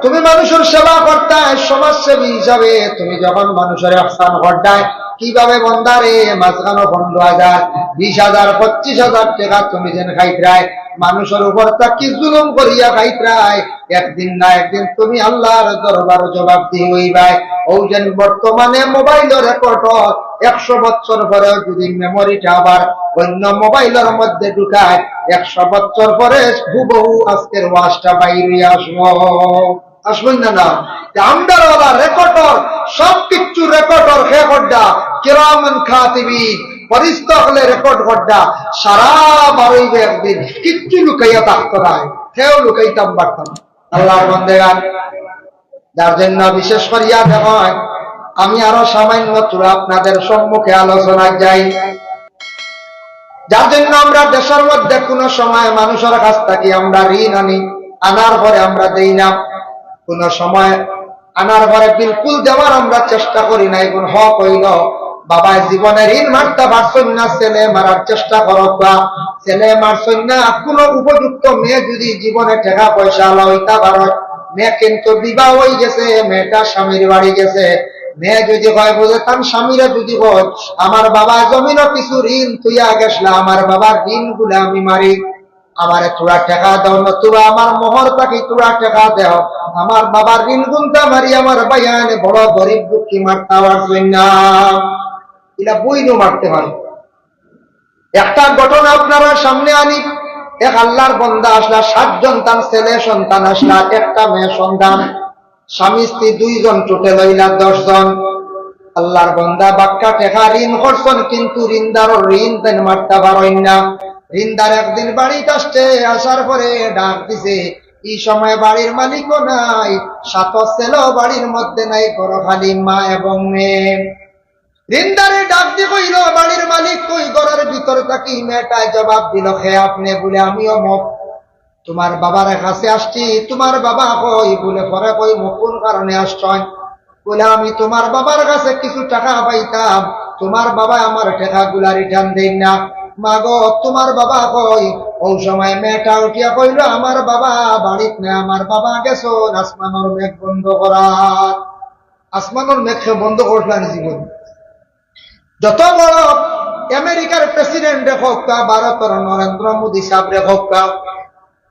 তুমি মানুষর সেবা করতায়, সমাজসেবী হিসাবে তুমি যখন মানুষর ইহসান করতায়, কিভাবে বান্দারে মাঝখানো পনেরো হাজার, বিশ হাজার, পঁচিশ হাজার টেকা তুমি যেন খাইতরায়, মানুষর উপর থাকি জুলুম করিয়া খাইতরায়, একদিন না একদিন তুমি আল্লাহর দরবারো জবাবদিহি অইবায়। অউ যেন বর্তমানে মোবাইলো রেকর্ড অর, একশো বছর পরেও যদি মেমোরিটা আবার অইন্য মোবাইলর মধ্যে ঢুকায়, একশো বছর পরে হুবহু আজকের ওয়াজটা বাইর অইয়া আসবো। আসবো না, না? তে আমরার ওলা রেকর্ড অর, সব কিচ্ছু রেকর্ড অর, হে করডা, কিরামান কাতিবিন, ফিরিস্তা অকলে রেকর্ড করডা, সারা বারইবে একদিন, কিচ্ছু লুকাইয়া থাকতো নায়, কেউ লুকাইতাম পারতাম না। আল্লাহর বান্দেগান, যার জন্য বিশেষ করিয়া দেখইন, আমি আরো সামান্য থুড়া আপনাদের সম্মুখে আলোচনায় যাই। যার জন্য আমরা দেশর মধ্যে কোনো সময় মানুষর কাছ থাকি আমরা ঋণ আনি, আনার পরে আমরা দেই না, কোনো সময় আনার পরে বিলকুল দেওয়ার আমরা চেষ্টা করি না। এখন হক অইলো, বাবায় জীবনে ঋণ মারতা পারছইন না, ছেলে মারার চেষ্টা করউক্কা, ছেলে মারছইন না, কোনো উপযুক্ত মেয়ে যদি জীবনে টেকা পয়সা আলা অইতা পারইন, মেয়ে কিন্তু বিবাহ অইগেছে, মেয়েটা স্বামীর বাড়ি গেছে, মেয়ে যদি কয়, বুঝে তান স্বামীরে যদি কয়, "আমার বাবায় জমিনো কিছু ঋণ থইয়া গেছলা, আমার বাবার ঋণগুলা আমি মারি, আমারে থুড়া টেকা দেও, নতুবা আমার মোহর থাকি থুড়া টেকা দেও, আমার বাবার ঋণগুনতা মারি, আমার ভাইয়াইন বড় গরিব দুঃখী, মারতা পারছইন না।" ইলা বইনও মারতে পারে। একটা ঘটনা আপনারার সামনে আনি, এক আল্লাহর বান্দা আছলা, সাতজন তান ছেলে সন্তান আছলা, একটা মেয়ে সন্তান, স্বামী স্ত্রী দুইজন, টোটাল অইলা দশ জন। আল্লাহর বান্দা বাক্কা টেকা ঋণ করছইন, কিন্তু ঋণদারর ঋণ তাইন মারতা পারইন না। ঋণদার একদিন বাড়িত আসছে, আসার পরে ডাক দিছে, ই সময় বাড়ির মালিকও নাই, সাত ছেলেও বাড়ির মধ্যে নাই, ঘরো খালি মা এবং মেয়ে। ঋণদারে ডাক দি কইলো, "বাড়ির মালিক কই?" ঘরর ভিতর থাকি মেয়েটায় জবাব দিলো, "কে আপনে?" বুলে, "আমি অমুক।" "তুমার বাবার কাছে আসছি, তুমার বাবা কই?" বুলে, "পরে কইমু, কুন কারণে আসছইন?" বুলে, "আমি তুমার বাবার কাছে কিছু টেকা পাইতাম, তুমার বাবায় আমার টেকাগুলা return দেইন না।" "মা গো, তুমার বাবা কই?" অউ সময় মেয়েটা উঠিয়া কইলো, "আমার বাবা বাড়িত নাই, আমার বাবা গেছইন আসমানর মেঘ বন্ধ করাত।" আসমানর মেঘ কে বন্ধ করছলা নি জীবন? যত বড় আমেরিকার প্রেসিডেন্টরে কউক্কা, ভারতর নরেন্দ্র মোদী সাবরে কউক্কা,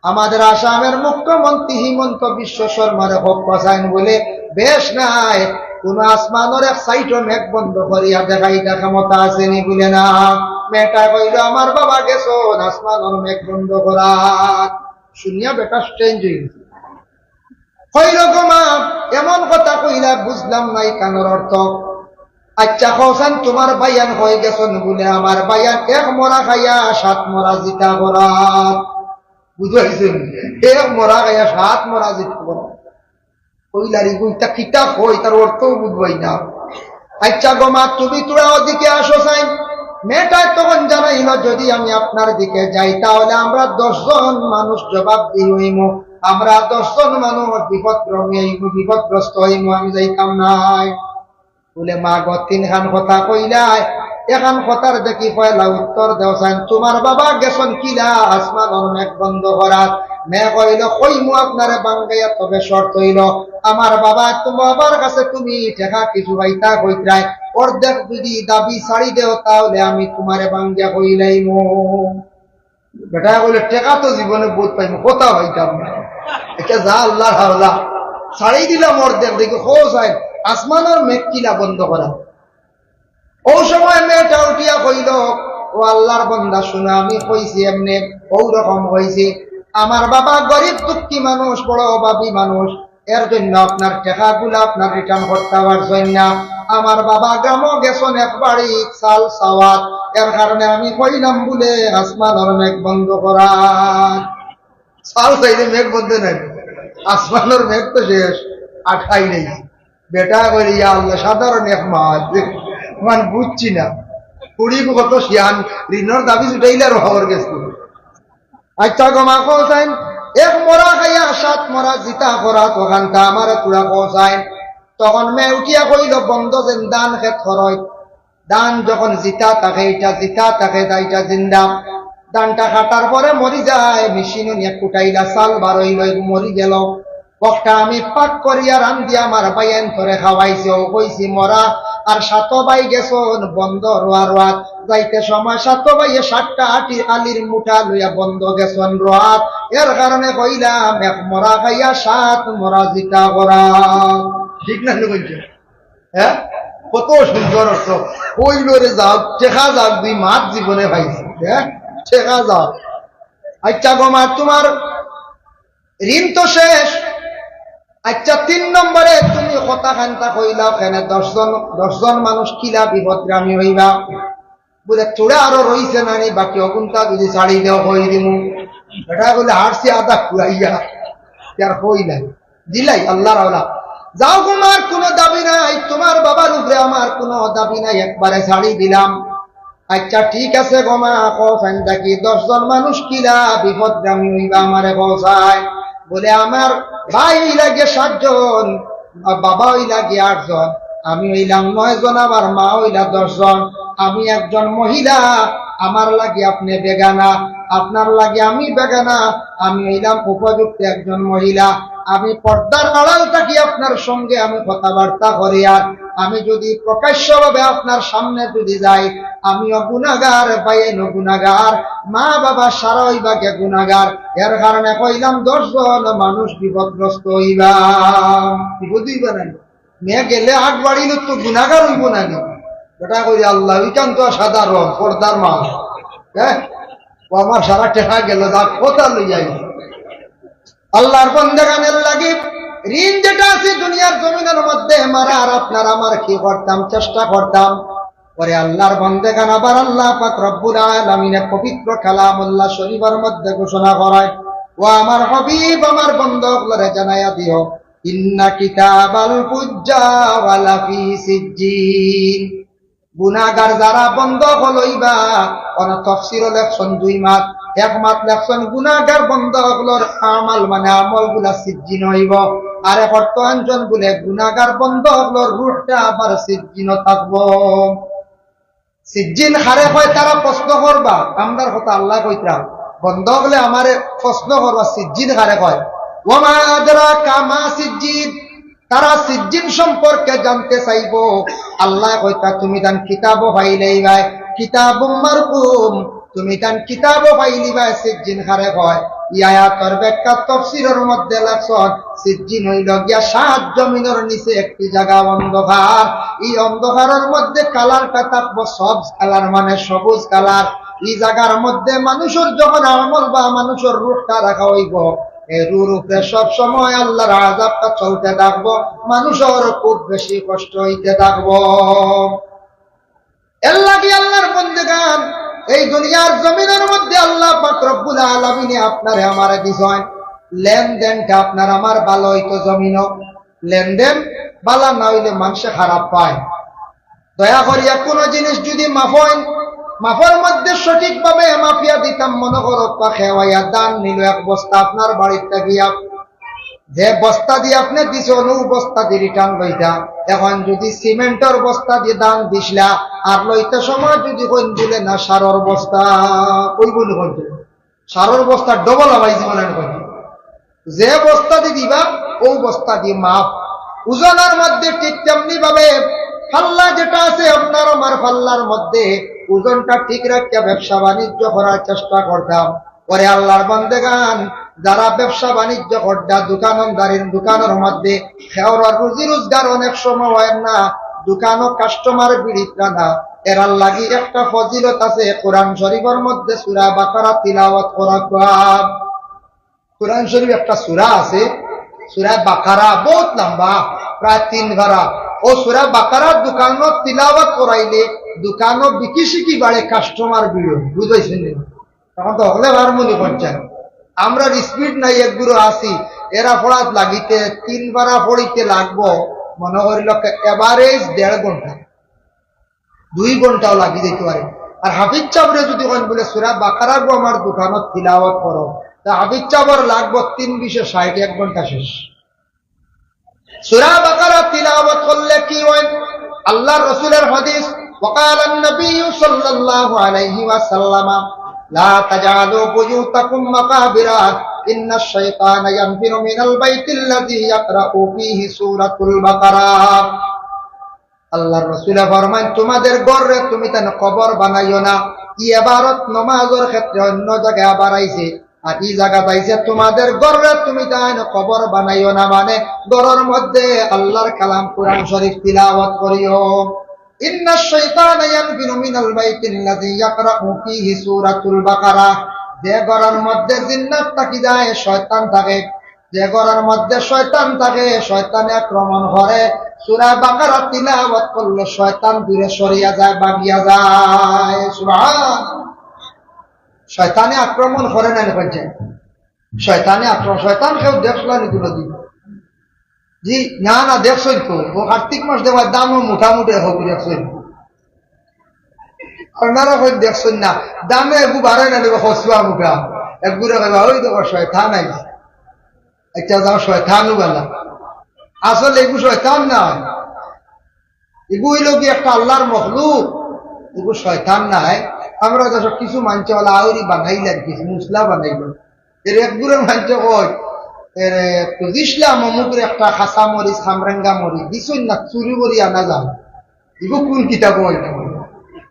আমাদের আসামের মুখ্যমন্ত্রী হিমন্ত বিশ্ব শর্মারে কউক্কা, চাইন বুলে, বেশ নাই, কুনু আসমানর এক সাইডো মেঘ বন্ধ করিয়া দেখাইতা ক্ষমতা আছে নি? বুলে, না। মেয়েটায় কইলো, আমার বাবা গেছইন আসমানর মেঘ বন্ধ করাত। শুনিয়া বেটা strange অইগেছে। কইলো, গো মা, এমন কথা কইলা, বুঝলাম না ইখানর অর্থ। আচ্ছা, কওছাইন তুমার ভাইয়াইন কই গেছইন? বুলে, আমার ভাইয়াইন এক মরা খাইয়া সাত মরা জিতা করাত। বুঝাইছে? এক মরা খাইয়া সাত মরা জিতা করা। কইলার ইগু ইতা কিতা কয়, তার অর্থও বুঝবায় না। আচ্ছা গো মা, তুমি তোরা ওদিকে আসো চাই। মেয়েটায় তখন জানাইল, যদি আমি আপনার দিকে যাই, তাহলে আমরা দশ জন মানুষ জবাবদিহি হইমু, আমরা দশ জন মানুষ বিপদগ্রস্ত হইমু, বিপদগ্রস্ত হইমু, আমি যাইতাম নায়। বলে, মা গো, তিনখান কথা কইলায়, এখান কথার দেখি পয়লা উত্তর দেও চাইন, তোমার বাবা গেছন কিলা আসমানর মেঘ বন্ধ করাত? মেয়ে কইল, কইমু আপনারে বাঙ্গাইয়া, তবে শর্ত হইল, আমার বাবা, তোমার বাবার কাছে তুমি টেকা কিছু পাইতা কইতরায়, অর্ধেক যদি দাবি ছাড়ি দেও, তাহলে আমি তোমারে বাঙ্গিয়া কইলাইমু। বেটায় কইল, টেকা তো জীবনে বহুত পাইমু, কথা পাইতাম না। এটা যা আল্লাহর হাওলা, ছাড়ি দিলাম অর্ধেক, দেখি কও চাইন আসমানর মেঘ কিলা বন্ধ করা। ও সময় মেয়েটা উঠিয়া কইল, ও আল্লাহর বান্দা, শুনো, আমি কইছি এমনে, ও রকম কইছি। আমার বাবা গরিব দুঃখী মানুষ, বড় অভাবী মানুষ, এর জন্য আপনার টেকাগুলা আপনার রিটার্ন করতা পারছইন না। আমার বাবা গ্রামো গেছন এক বাড়ি চাল চাওয়াত, এর কারণে আমি কইলাম বলে আসমানর মেঘ বন্ধ করা। চাল চাইলে মেঘ বন্ধ নাই, আসমানর মেঘ তো শেষ, আঠাই নেই। বেটায় কইল, ইয়া আল্লাহ, সাধারণ এক মাত, মানে বুঝছি না, কুড়ি কত শিয়ান, ঋণর দাবি ছুটাইলে আর হওয়ার গেছে। আচ্ছা গো মা, কও চাইন, এক মরা খাইয়া সাত মরা জিতা করা, তখন তা আমারে তোরা কও চাইন। তখন মেয়ে উঠিয়া কইল, বন্ধ যেন ধান খেত করইন, ধান যখন জিতা থাকে, ইটা জিতা থাকে, তা ইটা জিন্দা। ধানটা কাটার পরে মরি যায়, মেশিনো নিয়া কুটাইলা, চাল বার অইল, মরি গেল। অখটা আমি পাক করিয়া রান্দিয়া আমার ভাইয়াইন্তরে খাওয়াইছি, অউ কইছি মরা। আর সাত ভাই গেছন বন্ধ রোয়া রোয়াত। যাইতে সময় সাত ভাইয়ে সাতটা আটি আলির মুঠা লইয়া বন্ধ গেছন রোয়াত। এর কারণে কইলাম, এক মরা খাইয়া সাত মরা জিতা করা। ঠিক না নি কইছে? হ্যাঁ, কত সুন্দর অর্থ। কইল রে যাও, টেকা যাও, দুই মাত জীবনে পাইছি, হ্যাঁ, টেকা যাও। আচ্ছা গো মা, তোমার ঋণ তো শেষ। আচ্ছা, তিন নম্বরে তুমি কথা খান্তা কইলাও কেনে, দশ জন, দশ জন মানুষ কিলা বিপদগামী হইবা? বলে, তোরা আরো রইছে না নি, বাকি অগুনতা যদি ছাড়ি দেও, কই দিমু। বেটা বলে, হারছি আধা খুয়াইয়া, আর কই নাই, দিলাই আল্লাহর আওলা। যাও, তোমার কোনো দাবি নাই, তোমার বাবার উপরে আমার কোনো দাবি নাই, একবারে ছাড়ি দিলাম। আচ্ছা, ঠিক আছে গো মা, কও চাইন দেখি, দশ জন মানুষ কিলা বিপদগামী হইবা, আমারে কও চাইন। বলে, আমার ভাই লাগে সাতজন, আর বাবা হইলা গিয়া আটজন, আমি হইলাম নয়জন, আমার মা হইলা দশজন। আমি একজন মহিলা, আমার লাগি আপনে বেগানা, আপনার লাগি আমি বেগানা। আমি হইলাম উপযুক্ত একজন মহিলা, আমি পর্দার আড়াল থাকি আপনার সঙ্গে আমি কথাবার্তা করি। আর আমি যদি প্রকাশ্যভাবে আপনার সামনে যদি যাই, আমিও গুনাগার, ভাইয়াইনও গুনাগার, মা বাবা সারা হইবা কে গুনাগার। এর কারণে কইলাম দশজন মানুষ বিপদগ্রস্ত হইবা, বিপদ হইবা না। মেয়ে গেলে আট বাড়িল তো গুনাগার হইব না নি? বেটা কই, আল্লাহ, ওইখান তো সাধারণ পর্দার মা। হ্যাঁ, ও আমার সারা টেকা গেল, যা কথা লইয়া আইল। আল্লাহর বন্দেগানের লাগি ঋণ যেটা আছে দুনিয়ার জমিনের মধ্যে, মারা আর আপনার আমার কি করতাম, চেষ্টা করতাম। পরে আল্লাহর বন্দেগান আবার আল্লাহ পাক রব্বুল আলামিনে পবিত্র কালামুল্লাহ শরীফের মধ্যে ঘোষণা করায়, ও আমার হাবিব, আমার বন্দা অকলরে জানাইয়া দিও, ইন্না কিতাবাল ফুজ্জার লাফি সিজ্জিন। গুনাগার যারা বন্দা অকল হইবা, অন তফসিরও লেখছন দুই মাত, এক মাত লেখছন গুনাগার বন্দা অকলর আমাল মানে আমল গুলা সিজ্জিন হইব, আর এক অর্থ আনছন বলে গুনাগার বন্দা অকলর রুহটা আবার সিজ্জিন থাকবো। সিজ্জিন কারে কয়, তারা প্রশ্ন করবা, আমরার কথা আল্লাহ কইতরা, বন্দা অকলে আমারে প্রশ্ন করবা, সিজ্জিন কারে কয়? ওয়া মা আদরাকা মা সিজ্জিন, তারা সিজ্জিন সম্পর্কে জানতে চাইবো। আল্লাহ কইতা, তুমি তান কিতাবও পাইলাইবায়, কিতাবুম মারকুম, তুমি তান কিতাবও পাইলিবায়, সিজ্জিন কারে কয়। ই আয়াতর ব্যাখ্যা তফসিরর মধ্যে লেখছন, সিজ্জিন হইল গিয়া সাত জমিনর নিচে একটি জাগা অন্ধকার। ই অন্ধকারর মধ্যে কালারটা থাকবো সবজ কালার, মানে সবুজ কালার। ই জাগার মধ্যে মানুষর যখন আমল বা মানুষর রুহটা রাখা হইব, এই রুহর উপরে সব সময় আল্লাহর আযাবটা চলতে থাকবো, মানুষর খুব বেশি কষ্ট হইতে থাকবো। এর লাগি আল্লাহর বন্দেগান, এই দুনিয়ার জমিনের মধ্যে আল্লাহ পাক রব্বুল আলামিনে আপনারে আমারে দিছইন, লেনদেনটা আপনার আমার ভালা অইতো জমিনো, লেনদেন ভালা না অইলে মানষে খারাপ পায়। দয়া করিয়া কুনু জিনিস যুদি মাফইন, মাফর মধ্যে সঠিকভাবে মাফিয়া দিতাম, মনো করো, পাখে হওয়াইয়া ধান নিল এক বস্তা আপনার বাড়িত গিয়া, যে বস্তা দি আপনে দিছইন, অউ বস্তা দি return লইতা। এখন যুদি সিমেন্টর বস্তা দি ধান দিছলা, আর লইতে সময় যুদি কইন বুলে না সারর বস্তা, কইবো নি কইন? সারর বস্তা double আবাইজি বলেন কইন। যে বস্তা দি দিবা, অউ বস্তা দি মাফ। ওজনর মধ্যে ঠিক তেমনি ভাবে পাল্লা যেটা আছে আপনার আমার পাল্লার মধ্যে, ওজনটা ঠিক রাখিয়া ব্যবসা বাণিজ্য করার চেষ্টা করতাম। ওরে আল্লাহর বান্দেগান, যারা ব্যবসা বাণিজ্য কররা, দোকানদারির দোকানর মধ্যে খেওরার রুজি রোজগার অনেক সময় অয় না, দোকানো customer ভিড়িত না, এরার লাগি একটা ফজিলত আছে, কোরআন শরীফর মধ্যে সূরা বাকারা তিলাওয়াত করা। কোরআন শরীফ একটা সূরা আছে, সূরা বাকারা, বহুত লম্বা, প্রায় তিন পারা। অউ সূরা বাকারা দোকানো তিলাওয়াত করাইলে দোকানো বিকি শিকি বাড়ে, customer ভিড় অয়, বুঝাইছেন নি? তখন তো হকলে হারমোনি করছেন। আমরার speed নাই, একগুরু আছি, এরা পড়াত লাগিতে তিন পারা পড়িতে লাগবো, মনো করিল average দেড় ঘন্টা, দুই ঘন্টাও লাগি যাইতে পারে। আর হাফিজ সাবরে যুদি কইন বুলে, "সূরা বাকারা গু আমার দোকানো তিলাওয়াত করো", তে হাফিজ সাবর লাগবো তিন বিশে ষাইট, এক ঘন্টা শেষ। সূরা বাকারা তিলাওয়াত করলে কি অয়? আল্লাহর রাসূলের হাদিস, وقال النبي صلى الله عليه وسلم: لا تجعلوا بيوتكم مقابر إن الشيطان ينفر من البيت الذي يقرأ فيه سورة البقرة। আল্লাহর রাসূলে ফরমাইন, "তোমাদের ঘররে তুমি তাইন কবর বানাইও না, ই ইবারত নমাজর ক্ষেত্রে অন্য জাগায় আবার আইছে।" আর ই জাগাত আইছে, তোমাদের ঘররে তুমি তাইন কবর বানাইও না, মানে ঘরর মধ্যে আল্লাহর কালাম কোরআন শরীফ তিলাওয়াত করিও। إن الشيطان ينفر من البيت الذي يقرأ فيه سورة البقرة। যে ঘরর মধ্যে জিন্নাত থাকি যায়, শয়তান থাকে, যে ঘরর মধ্যে শয়তান থাকে, শয়তানে আক্রমণ করে, সূরা বাকারা তিলাওয়াত করলে শয়তান দূরে সরিয়া যায়, ভাগিয়া যায়। সুবহান। শয়তানে আক্রমণ করে না, কইছে। শয়তানে আক্রমণ, শয়তান কেউ দেখছলা নি কুনুদিন? জি, না, না, দেখছইন তো। অউ কার্তিক মাস দেওয়ার দামও মোটামুটি হোক, দেখছইন। আপনারা কইন দেখছইন না, দামে এগু বাড়ে না, দেখো হসুয়া মুখা। একগুরে কইবা, "ওই দেখো শয়তান আইছে।" আচ্ছা, যাও, শয়তানও বালা। আসলে এগু শয়তান না, এগু অইল কি একটা আল্লাহর মখলুক, এগু শয়তান নায়। আমরা দেশো কিছু মানষে অলা আউরি বানাইলা, কিছু মুসলা বানাইলা। এর একগুরে মানষে কয়, এরে, "বুঝিছলা অমুকরে একটা খাসা মরিচ, খামরেঙ্গা মরিচ, দিছইন না, চুরি করি আনা যায়।" এগু কুন কিতাবো অইল?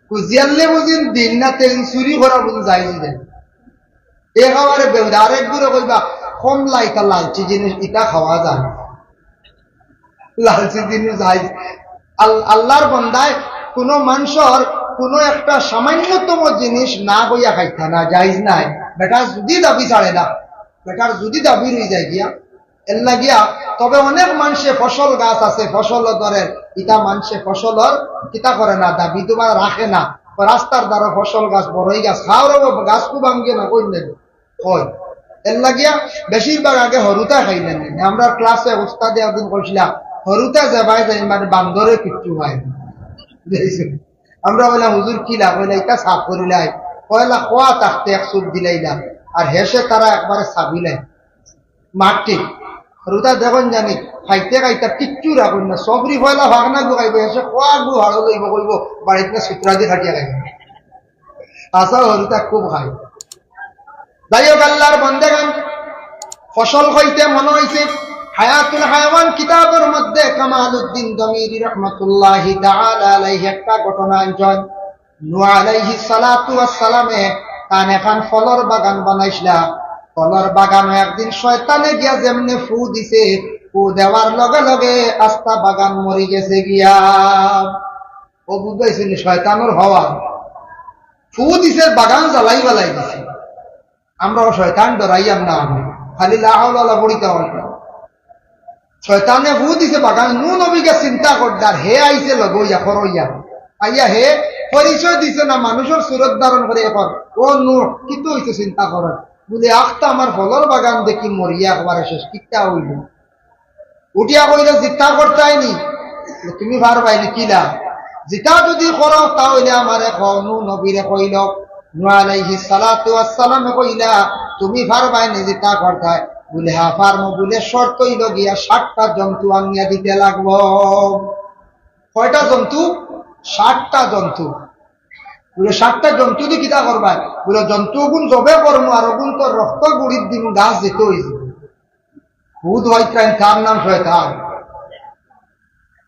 কুজিয়ারলে বুঝিন দিন না, তেন চুরি করা বুঝিন যায় যে। একেবারে বেহুদা। আরেকগুরে কইবা, "কমলা, ইটা লালচি জিনিস, ইটা খাওয়া যায়।" লালচি জিনিস জায়েজ। আল-, আল্লাহর বান্দায় কুনু মানষর কুনু একটা সামান্যতম জিনিস না কইয়া খাইতা না, জায়েজ নায়। বেটার যুদি দাবি ছাড়ে না, বেটার যুদি দাবি রই যায় গিয়া, এর লাগিয়া। তবে অনেক মানষে ফসল গাছ আছে, ফসল ধরের, ইতা মানষে ফসলর কিতা করে না, দাবি দুবা রাখে না। রাস্তার ধারো ফসল গাছ, বড়ই গাছ, খাওয়ার গাছ খুব ভাঙ্গে না, কই নেবে? কই। এর লাগিয়া বেশিরভাগ আগে হরুতা খাইলেন। আমরা ক্লাসে উস্তাদে একদিন কইছিলা, "হরুতা যাবায় যাই মানে বান্দরে কিচ্ছু হয় না।" আমরা বললাম, "হুজুর, কি লাভ অইলা? ইটা সাফ করিলাই।" পয়লা খোয়া থাকতে এক চুপ দিলাইলা, আর হেষে তারা একবারে সাবিলাই। মাটি। হরুতা দেখইন জানি, খাইতে খাইতে কিচ্ছু রাখইন না। সবরি পয়লা ফাঁকনা গু খাইবো, হেষে খোয়া গু হাড়ো লইবো, কইবো, "বাড়িত না সুতরা দি খাটিয়া খাইবো।" আসা হরুতা খুব খায়। যাই হোক, আল্লাহর বান্দেগান, ফসল কইতে মনো অইছে, হায়াতুল হায়াওয়ান কিতাবর মধ্যে কামালউদ্দিন দমিরি রহমতুল্লাহি তাআলা আলাইহি একটা ঘটনা আনছইন। নূহ আলাইহিস সালাতু ওয়াস সালামে তান এখান ফলর বাগান বানাইছলা। ফলর বাগানো একদিন শয়তানে গিয়া যেমনে ফু দিছে, ফু দেওয়ার লগে লগে আস্তা বাগান মরি গেছে গিয়া। ও বুঝাইছে নি শয়তানর হাওয়া। ফু দিছে, বাগান জ্বালাই বালাই দিছে। আমরাও শয়তান ডরাইয়ার না, আমি খালি লা হাওলা লা পড়িতা অইতো। শয়তানে ফু দিছে বাগান, নূহ নবীকে চিন্তা করলা, আর হে আইছে লগে অইয়া, খরইয়া। আইয়া হে পরিচয় দিছে না, মানুষর সুরত ধারণ করি। এখন, "ও নূহ, কিতা অইছে চিন্তা করো?" বুলে, "আখতা আমার ফলর বাগান দেখি মরিয়া একবারে শেষ, কিতা অইল?" উঠিয়া কইল, "জিতা করতায় নি, তুমি পারবায় নি কিলা? জিতা যুদি করো, তা অইলে আমারে কও।" নূহ নবীরে কইল, নূহ আলাইহিস সালাতু ওয়াস সালামে কইলা, "তুমি পারবায় নি জিতা করতায়?" বুলে, "হ্যাঁ, পারমু।" বুলে, "শর্ত অইল গিয়া সাতটা জন্তু আনিয়া দিতে লাগবো।" কয়টা জন্তু? সাতটা জন্তু। বুলে, "সাতটা জন্তু দি কিতা করবায়?" বুলে, "জন্তু ওগুন জবে করমু, আর ওগুন তোর রক্ত গুড়িত দিমু, গাছ যেতা অইছে।" ভূত হইত্রাইন, তার নাম শয়তান।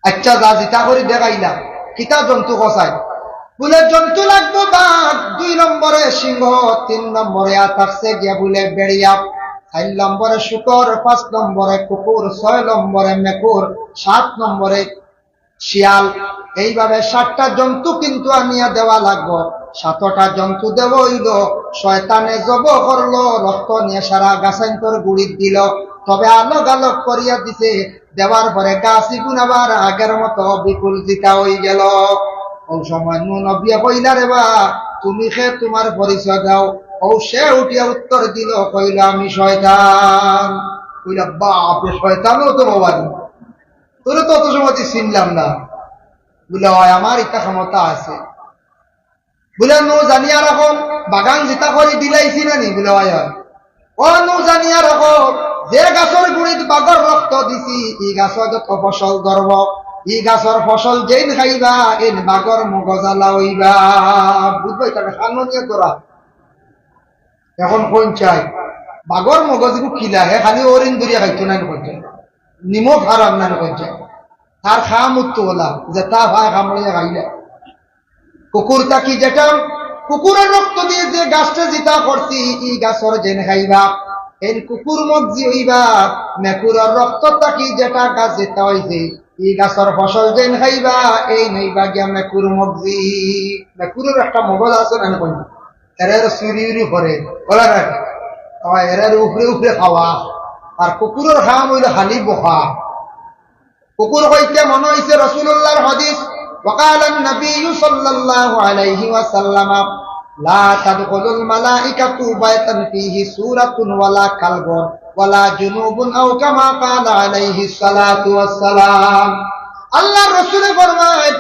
আচ্ছা, যা জিতা করি দেখাইলাম, কিতা জন্তু কছাই? বুলে, "জন্তু লাগবো বাঘ, দুই নম্বরে সিংহ, তিন নম্বরে আতাকছে গিয়া বুলে বেড়িয়া, চার নম্বরে শুকর, পাঁচ নম্বরে কুকুর, ছয় নম্বরে মেকুর, সাত নম্বরে শিয়াল।" এইভাবে সাতটা জন্তু কিন্তু আনিয়া দেওয়া লাগবো। সাতটা জন্তু দেওয়া অইল, শয়তানে জব করলো, রক্ত নিয়া সারা গাছাইন্তর গুড়িত দিল, তবে আলগ আলগ করিয়া দিছে। দেওয়ার পরে গাছ ইগুন আবার আগের মতো বিপুল জিতা অই গেল। ওই সময় নূহ নবিয়ে কইলা, "রে বা, তুমি কে, তুমার পরিচয় দাও।" ও সে উঠিয়া উত্তর দিল, কইল, "আমি শয়তান।" কইলা, "বাপ রে, শয়তানও তো বাবা রে।" তোরে তো অত সময় চিনলাম না। বুলে, "অয়, আমার ইতা ক্ষমতা আছে।" বুলে, "নূহ জানিয়া রাখো, বাগান জিতা করি দিলাইছি না নি?" বুলে, "অয়, অয়।" "ও নূহ জানিয়া রাখো, যে গাছর গুড়িত বাঘর রক্ত দিছি, ই গাছ যত ফসল ধরব, ই গাছর ফসল যেইন খাইবা, এইন বাঘর মগজ আলা অইবা।" বুঝবায়, তারে খানো নিয়া তোরা। এখন কইন চাই, বাঘর মগজ ইগু কিলা, হে খালি অরিন ধরিয়া খাইতো না, কইন চাই। নিমক হারাম না, কইন চাই। তার খাম উত্তু ওলা, যেতা পায় কামড়িয়া খাইলা। কুকুর থাকি যেটা, কুকুরর রক্ত দিয়া যে গাছটা জিতা করছি, ই গাছর যেইন খাইবা, এইন কুকুর মগজি অইবা। মেকুরর রক্ত থাকি যেটা গাছ জিতা অইছে, ই গাছর ফসল যেইন খাইবা, এইন অইবা গিয়া মেকুর মগজি। মেকুরর একটা মগজ আছে না, কইন? এরার চুরি উরি করে, ওরা না? আবার এরার উপরে উপরে খাওয়া। আর কুকুরর খাম অইল খালি বকা। কুকুর কইতে মনো অইছে রাসূলুল্লাহর হাদিস, وقال النبي صلى الله عليه وسلم: لا تدخل الملائكة بيتا فيه سورة ولا كلب ولا جنب، أو كما قال عليه الصلاة والسلام। আল্লাহর রাসূলে ফরমায়,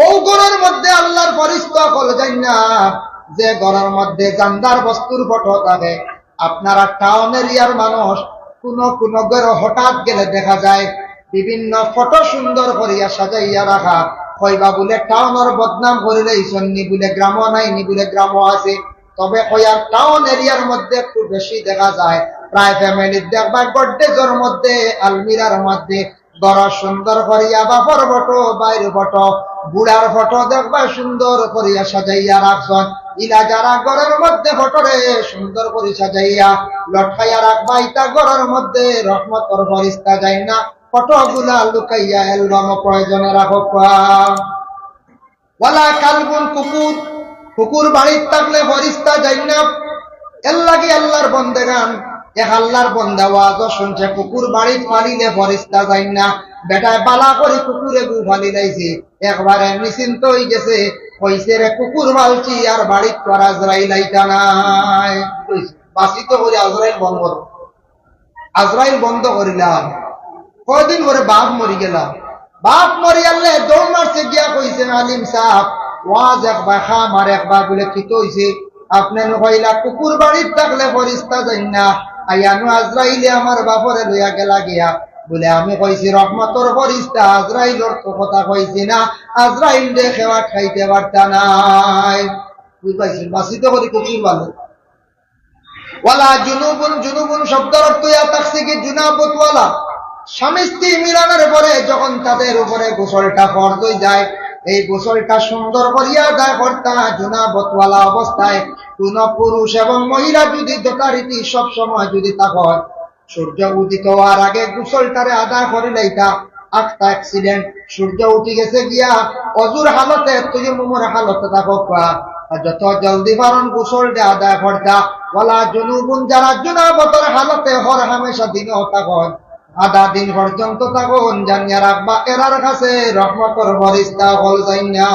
ও ঘরর মধ্যে আল্লাহর ফিরিস্তা অকল যাইন না, যে ঘরর মধ্যে জানদার বস্তুর ফটো থাকে। আপনারা টাউন এরিয়ার মানুষ, কুনু কুনু ঘরো হঠাৎ গেলে দেখা যায় বিভিন্ন ফটো সুন্দর করিয়া সাজাইয়া রাখা। কইবা বুলে টাউনর বদনাম করিলাইছইন নি, বুলে গ্রামো নাই নি, বুলে গ্রামো আছে। তবে কইয়ার টাউন এরিয়ার মধ্যে খুব বেশি দেখা যায়, প্রায় ফ্যামিলির দেখবা গডরেজর মধ্যে, আলমিরার মধ্যে ঘরো সুন্দর করিয়া বাপর ফটো, ভাইর ফটো, বুড়ার ফটো দেখবা সুন্দর করিয়া সাজাইয়া রাখছইন। ইলা যারা ঘরর মধ্যে ফটোরে সুন্দর করি সাজাইয়া লটকাইয়া রাখবা, ইতা ঘরর মধ্যে রহমতর ফিরিস্তা যাইন না। ফটোগুলা লুকাইয়া অ্যালবামো প্রয়োজনে রাখো। ওয়ালা কালবুন, কুকুর, কুকুর বাড়িত থাকলে ফিরিস্তা যাইন না। এর লাগি আল্লাহর বন্দেগান, এক আল্লাহর বন্দা ওয়াজও শুনছে, কুকুর বাড়িত পালিলে ফিরিস্তা যাইন না। বেটায় বালা করি কুকুর এগু পালিলাইছে, একবারে নিশ্চিন্ত অই গেছে। কইছে, "রে কুকুর পালছি, আর বাড়িত তো আর আজরাইল আইতা নায়।" কইছে, "বাঁচিত করি আজরাইল বন্ধ।" আজরাইল বন্ধ করিলাম। কয়দিন পরে বাপ মরি গেলা। বাপ মরিয়ারলে দৌড় মারছে গিয়া কইছে, "আলিম সাব, ওয়াজ একবার, খাম আর একবার।" বুলে, "কিতা অইছে?" "আপনে নু কইলা কুকুর বাড়িত থাকলে ফিরিস্তা যাইন না, আইয়া নু আজরাইলে আমার বাপরে লইয়া গেলা গিয়া।" বুলে, "আমি কইছি রহমতর ফিরিস্তা, আজরাইলর তো কথা কইছি না, আজরাইলরে কেউ আটকাইতে পারতা নায়।" বুঝ পাইছইন? বাঁচিত করি কুকুর পালে। ওয়ালা জুনুবুন, জুনুবুন শব্দর অর্থ ইয়া থাকছে কি জুনাবতওয়ালা। স্বামী স্ত্রী মিলনের পরে যখন তাদের উপরে গোসলটা ফরজ অই যায়, এই গোসলটা সুন্দর করিয়া আদায় করতা জুনাবতওয়ালা অবস্থায়। কোন পুরুষ এবং মহিলা যদি যথারীতি সব সময় যদি তা হয়, সূর্য উদিত হওয়ার আগে গোসলটারে আদায় করিলাইতা। আখতা অ্যাক্সিডেন্ট, সূর্য উঠি গেছে গিয়া, অজুর হালতে, তায়াম্মুমর হালতে থাকো, আর যত জলদি পারইন গোসলটা আদায় করতা। ওয়ালা জুনুবুন, যারা জুনাবতর হালতে হর হামেশা দিনও থাকইন, আধা দিন পর্যন্ত থাকইন, জানিয়া রাখবা এরার কাছে রহমতর ফিরিস্তা অকল যাইন না।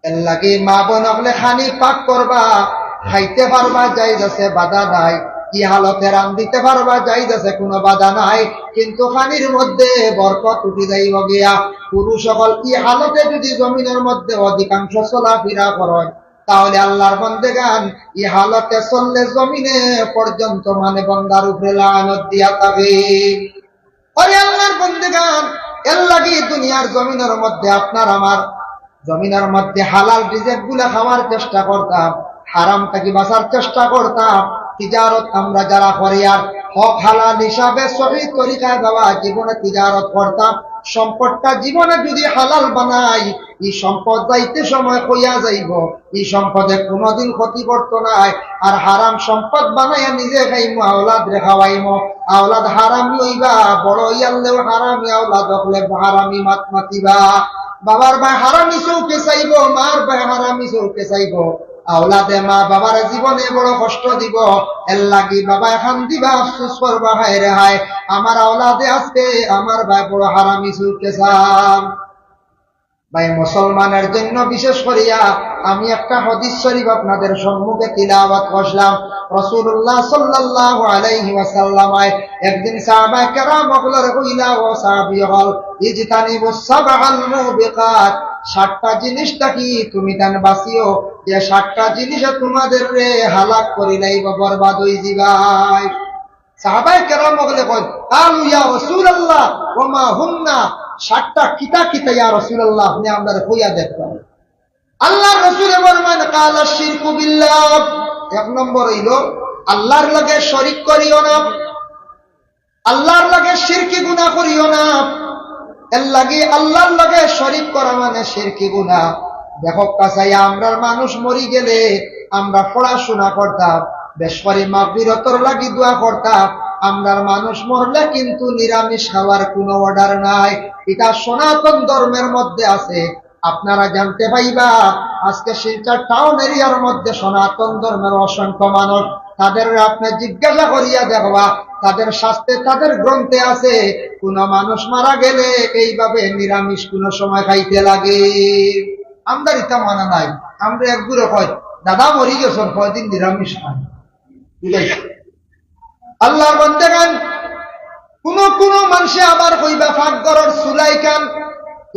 এর লাগি মা বোন অকলে খানি পাক করবা, খাইতে পারবা, জায়েজ আছে, বাধা নাই। ই হালতে রান্ধিতে পারবা, জায়েজ আছে, কুনু বাধা নাই। কিন্তু খানির মধ্যে বরকত উঠি যাইবো গিয়া। পুরুষ অকল ই হালতে যদি জমিনর মধ্যে অধিকাংশ চলাফিরা করইন, তাহলে আল্লাহর বন্দেগান ই হালতে চললে জমিনে পর্যন্ত মানে বন্দার উপরে লানত দিয়া থাকে। ওরে আল্লাহর বন্দেগান, এর লাগি দুনিয়ার জমিনর মধ্যে আপনার আমার জমিনর মধ্যে হালাল রিজিক গুলা খাওয়ার চেষ্টা করতাম, হারাম থাকি বাঁচার চেষ্টা করতাম। তিজারত আমরা যারা করি আর হক হালাল হিসাবে সহি তরিকায় বাবা জীবনে তিজারত করতাম, সম্পদটা জীবনে যদি হালাল বানাই, ই সম্পদ যাইতে সময় কইয়া যাইবো, ই সম্পদে কুনুদিন ক্ষতি করতো নায়। আর হারাম সম্পদ বানাইয়া নিজে খাইমু, আওলাদরে খাওয়াইমু, আওলাদ হারামি অইবা, বড় অইয়ারলেও হারামি, আওলাদ অকলে হারামি মাত মাতিবা। বাবার বায় হারামি চউখে চাইবো, মার বায় হারামি চউখে চাইবো। আওলাদে মা বাবার জীবনে বড় কষ্ট দিবো। এর লাগি বাবায় কান্দিবা, আফসোস করবা, হায় রে হায়, আমার আওলাদে আজকে আমার বায় বড় হারামি চউখে চাইন। ভাই, মুসলমানের জন্য বিশেষ করিয়া আমি একটা হাদিস শরীফ আপনাদের সম্মুখে তিলাওয়াত করলাম। রাসূলুল্লাহ সাল্লাল্লাহু আলাইহি ওয়াসাল্লাম একদিন সাহাবায়ে কেরাম অকলরে কইলা, "ও সাহাবী অকল, ইজতানিবুস সাবআল মুবিকাত, সাতটা জিনিস থাকি তুমি তান বাঁচিও, যে সাতটা জিনিসে তোমাদেররে হালাক করিলাইবো, বরবাদ অই যিবায়।" সাহাবায়ে কেরাম অকলে কইন, "ক্বালু ইয়া রাসূলুল্লাহ, ওয়া মা হুন্না?" সাতটা কিতা কিতা ইয়া রাসূলুল্লাহ, আপনে আমরারে কইয়া দেখবা। আল্লাহর রাসূলে ফরমাইন, "ক্বালা শিরকু বিল্লাহ।" এক নম্বর অইলো, আল্লাহর লগে শরিক করিও না, আল্লাহর লগে শিরকি গুনাহ করিও না। এর লাগি আল্লাহর লগে শরিক করা মানে শিরকি গুনাহ। দেখউক্কা চাইয়া, আমরার মানুষ মরি গেলে আমরা পড়াশোনা করতাম, বেশ করি মাগফিরতর লাগি দোয়া করতাম। আমরার মানুষ মরলে কিন্তু নিরামিষ খাওয়ার কুনু অর্ডার নাই, ইটা সনাতন ধর্মের মধ্যে আছে। আপনারা জানতে পাইবা, আজকে শিলচর টাউন এরিয়ার মধ্যে সনাতন ধর্মের অসংখ্য মানুষ, তাদের আপনে জিজ্ঞাসা করিয়া দেখবা, তাদের শাস্ত্রে, তাদের গ্রন্থে আছে, কুনু মানুষ মারা গেলে এইভাবে নিরামিষ কুনু সময় খাইতে লাগে। আমরার ইতা মানা নাই। আমরা একগুরে কই, "দাদা মরি গেছইন, কয়দিন নিরামিষ খান।" বুঝাইছি? আল্লাহর বন্দেগান, কুনু কুনু মানষে আবার কইবা, "পাকঘরর চুলাইখান